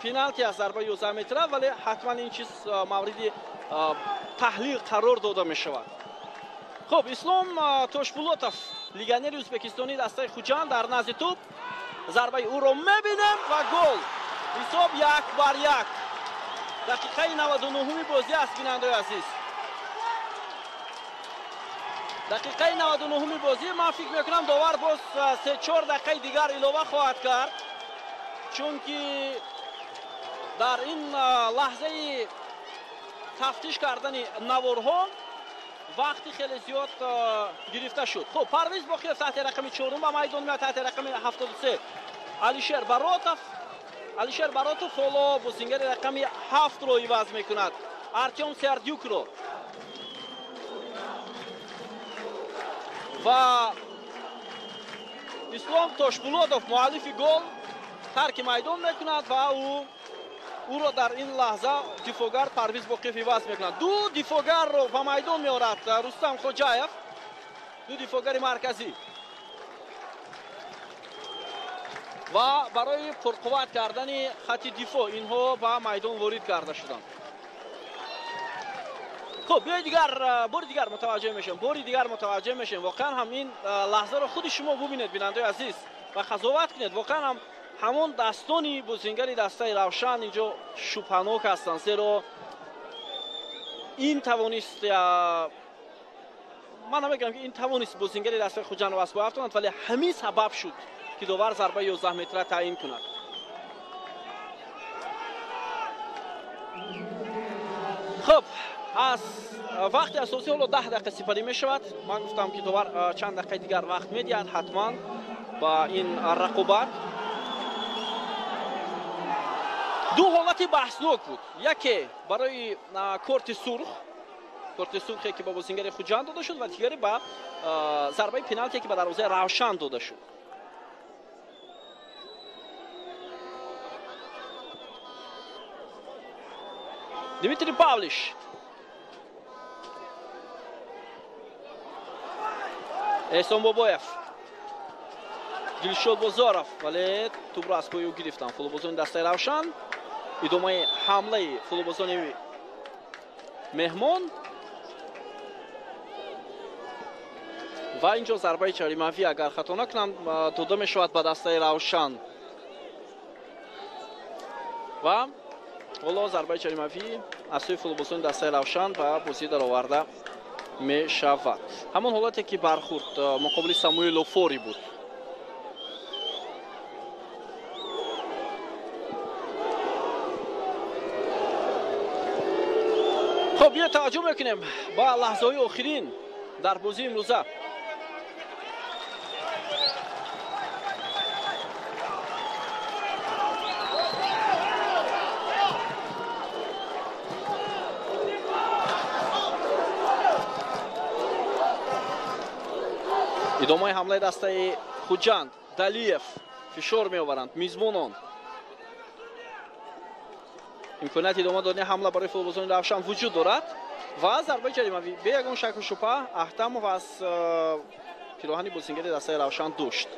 пеналти аст зарбаи 11 метра, вале ҳатман ин чиз мавриди таҳлил қарор дода мешавад. Хуб, Ислом Тошбулотов, легионери ӯзбекистонии дастаи Хуҷанд, дар назди тӯб зарбаи ӯро мебинем ва гол. Ҳисоб 1-1. Дақиқаи 99-уми бозӣ аст, бинандаои азиз. Дақиқаи 99-уми бозӣ, ман фикр мекунам довар боз 3-4 дақиқаи дигар илова хоҳад кард, чунки дар ин лаҳзаи тафтиш кардани наворҳо вақти хеле зиёд гирифта шуд. Хуб, Парвиз Боқиев таҳти рақами 4 ба майдон меояд, таҳти рақами 73 Алишер Баротов. Алишер Баротов ҳоло бозингари рақами 7-ро иваз мекунад, Артем Сердюкро. Ва Ислом Тошбулодов, муаллифи гол, тарки майдон мекунад ва ӯро дар ин лаҳза дифоъгар Парвиз Боқиев иваз мекунад. Ду дифоъгарро ба майдон меорад Рустам Хоҷаев, ду дифоъгари марказӣ. Ва барои пурқувват кардани хати дифоъ инҳо ба майдон ворид карда шуданд. Хуб, биёед дигар бори дигар мутаваҷҷеҳ мешавем, бори дигар мутаваҷҷеҳ мешавем. Воқеан ҳам ин лаҳзаро худи шумо бубинед, бинандаи азиз, ва қазоват кунед. Воқеан ҳам ҳамон дастони бозингари дастаи Равшан инҷо шубҳанок ҳастанд, зеро ин тавонист, ман намегӯям ки ин тавонист бозингари дастаи Хуҷандро аз по афтонад, вале ҳамин сабаб шуд ки довар зарбаи 11 метра таъин кунад. Хуб, аз вақти асосӣ ҳоло 10 дақиқа сипарӣ мешавад. Ман гуфтам ки довар чанд дақиқаи дигар вақт медиҳад ҳатман ба ин рақобат. Ду ҳолати баҳснок буд. Яке барои корти сурх, корти сурхе ки ба бозингари Хуҷанд дода шуд, ва дигаре ба зарбаи пеналте ки ба дарвозаи Равшан дода шуд. Дмитрий Павлиш, Эҳсон Бобоев, Дилшод Бозоров, вале тӯбро аз пои ӯ гирифтанд футболбозони дастаи Равшан. Идомаи ҳамлаи футболбозони меҳмон ва инҷо зарбаи ҷаримавӣ, агар хато накунам, дода мешавад ба дастаи Равшан. Ва ҳоло зарбаи ҷаримавӣ аз сӯи футболбозони дастаи Равшан ба бозӣ дароварда мешавад. Ҳамон ҳолате ки бархӯрд муқобили Самуэл Офори буд. Хуб, биё таваҷҷӯҳ мекунем ба лаҳзаҳои охирин дар бозии имрӯза. Идомаи ҳамлаи дастаи Хуҷанд, Далиев фишор меоваранд мизбонон. Имконияти идома додани ҳамла барои футболбозони Равшан вуҷуд дорад ва зарбаи ҷаримавӣ бе ягон шаку шубҳа Аҳтамов аз пироҳани бозингари дастаи Равшан дошт.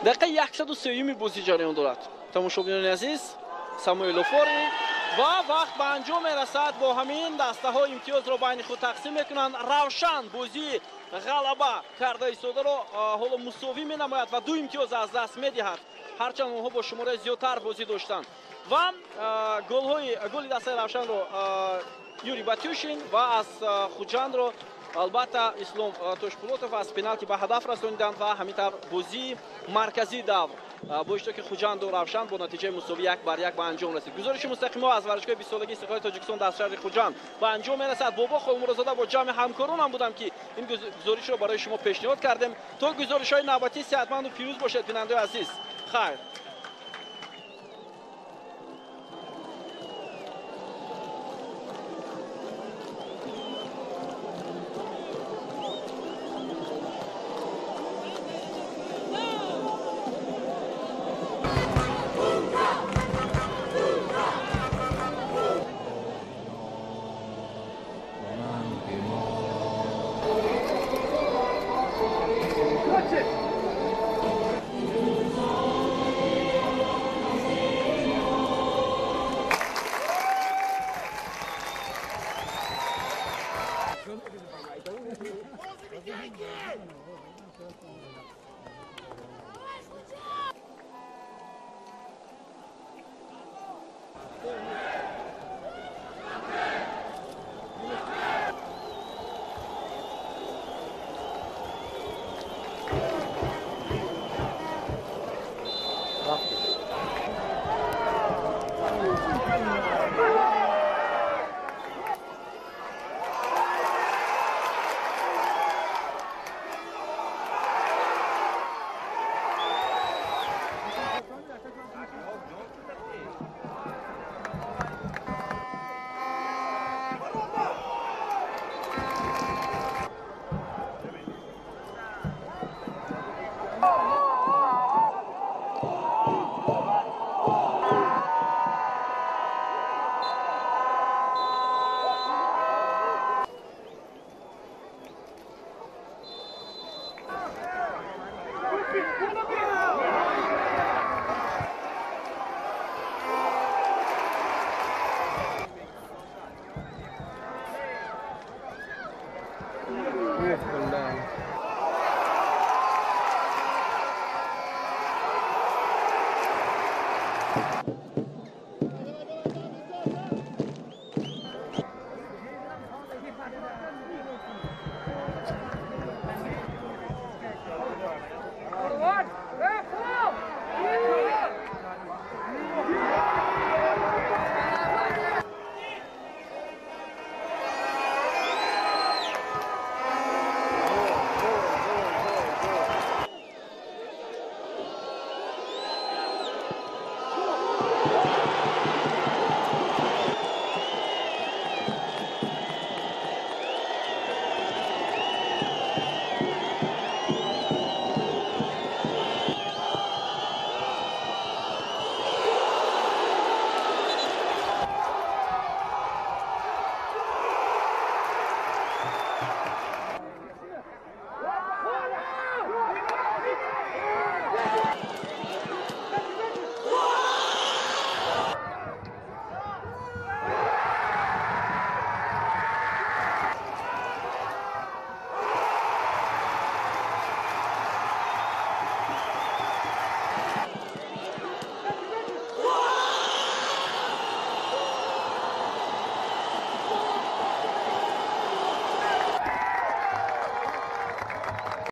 Дақиқаи 103-юми бозӣ ҷараён дорад. Тамошобинони азиз, Самуэл Офори ва вақт ба анҷом мерасад. Бо ҳамин дастаҳо имтиёзро байни худ тақсим мекунанд. Равшан бозии ғалаба карда истодаро ҳоло мусовӣ менамояд ва ду имтиёз аз даст медиҳад, ҳарчанд онҳо бо шумораи зиёдтар бозӣ доштанд. Ва голи дастаи Равшанро Юрий Батюшин ва аз Хуҷандро албатта Ислом Тошпулотов аз пеналти ба ҳадаф расониданд ва ҳамин тавр бозии марказии давр бо иштироки Хуҷанду Равшан бо натиҷаи мусовӣ 1-1 ба анҷом расид. Гузориши мустақимо аз варзишгоҳи 20-солагии Истиқлоли Тоҷикистон дар шаҳри Хуҷанд ба анҷом мерасад. Бобо Холмурозода бо ҷамъи ҳамкоронам будам ки ин гузоришро барои шумо пешниҳод кардем. То гузоришҳои навбатӣ сеҳатманду пирӯз бошед, бинандаои азиз. Хайр.
Touch it!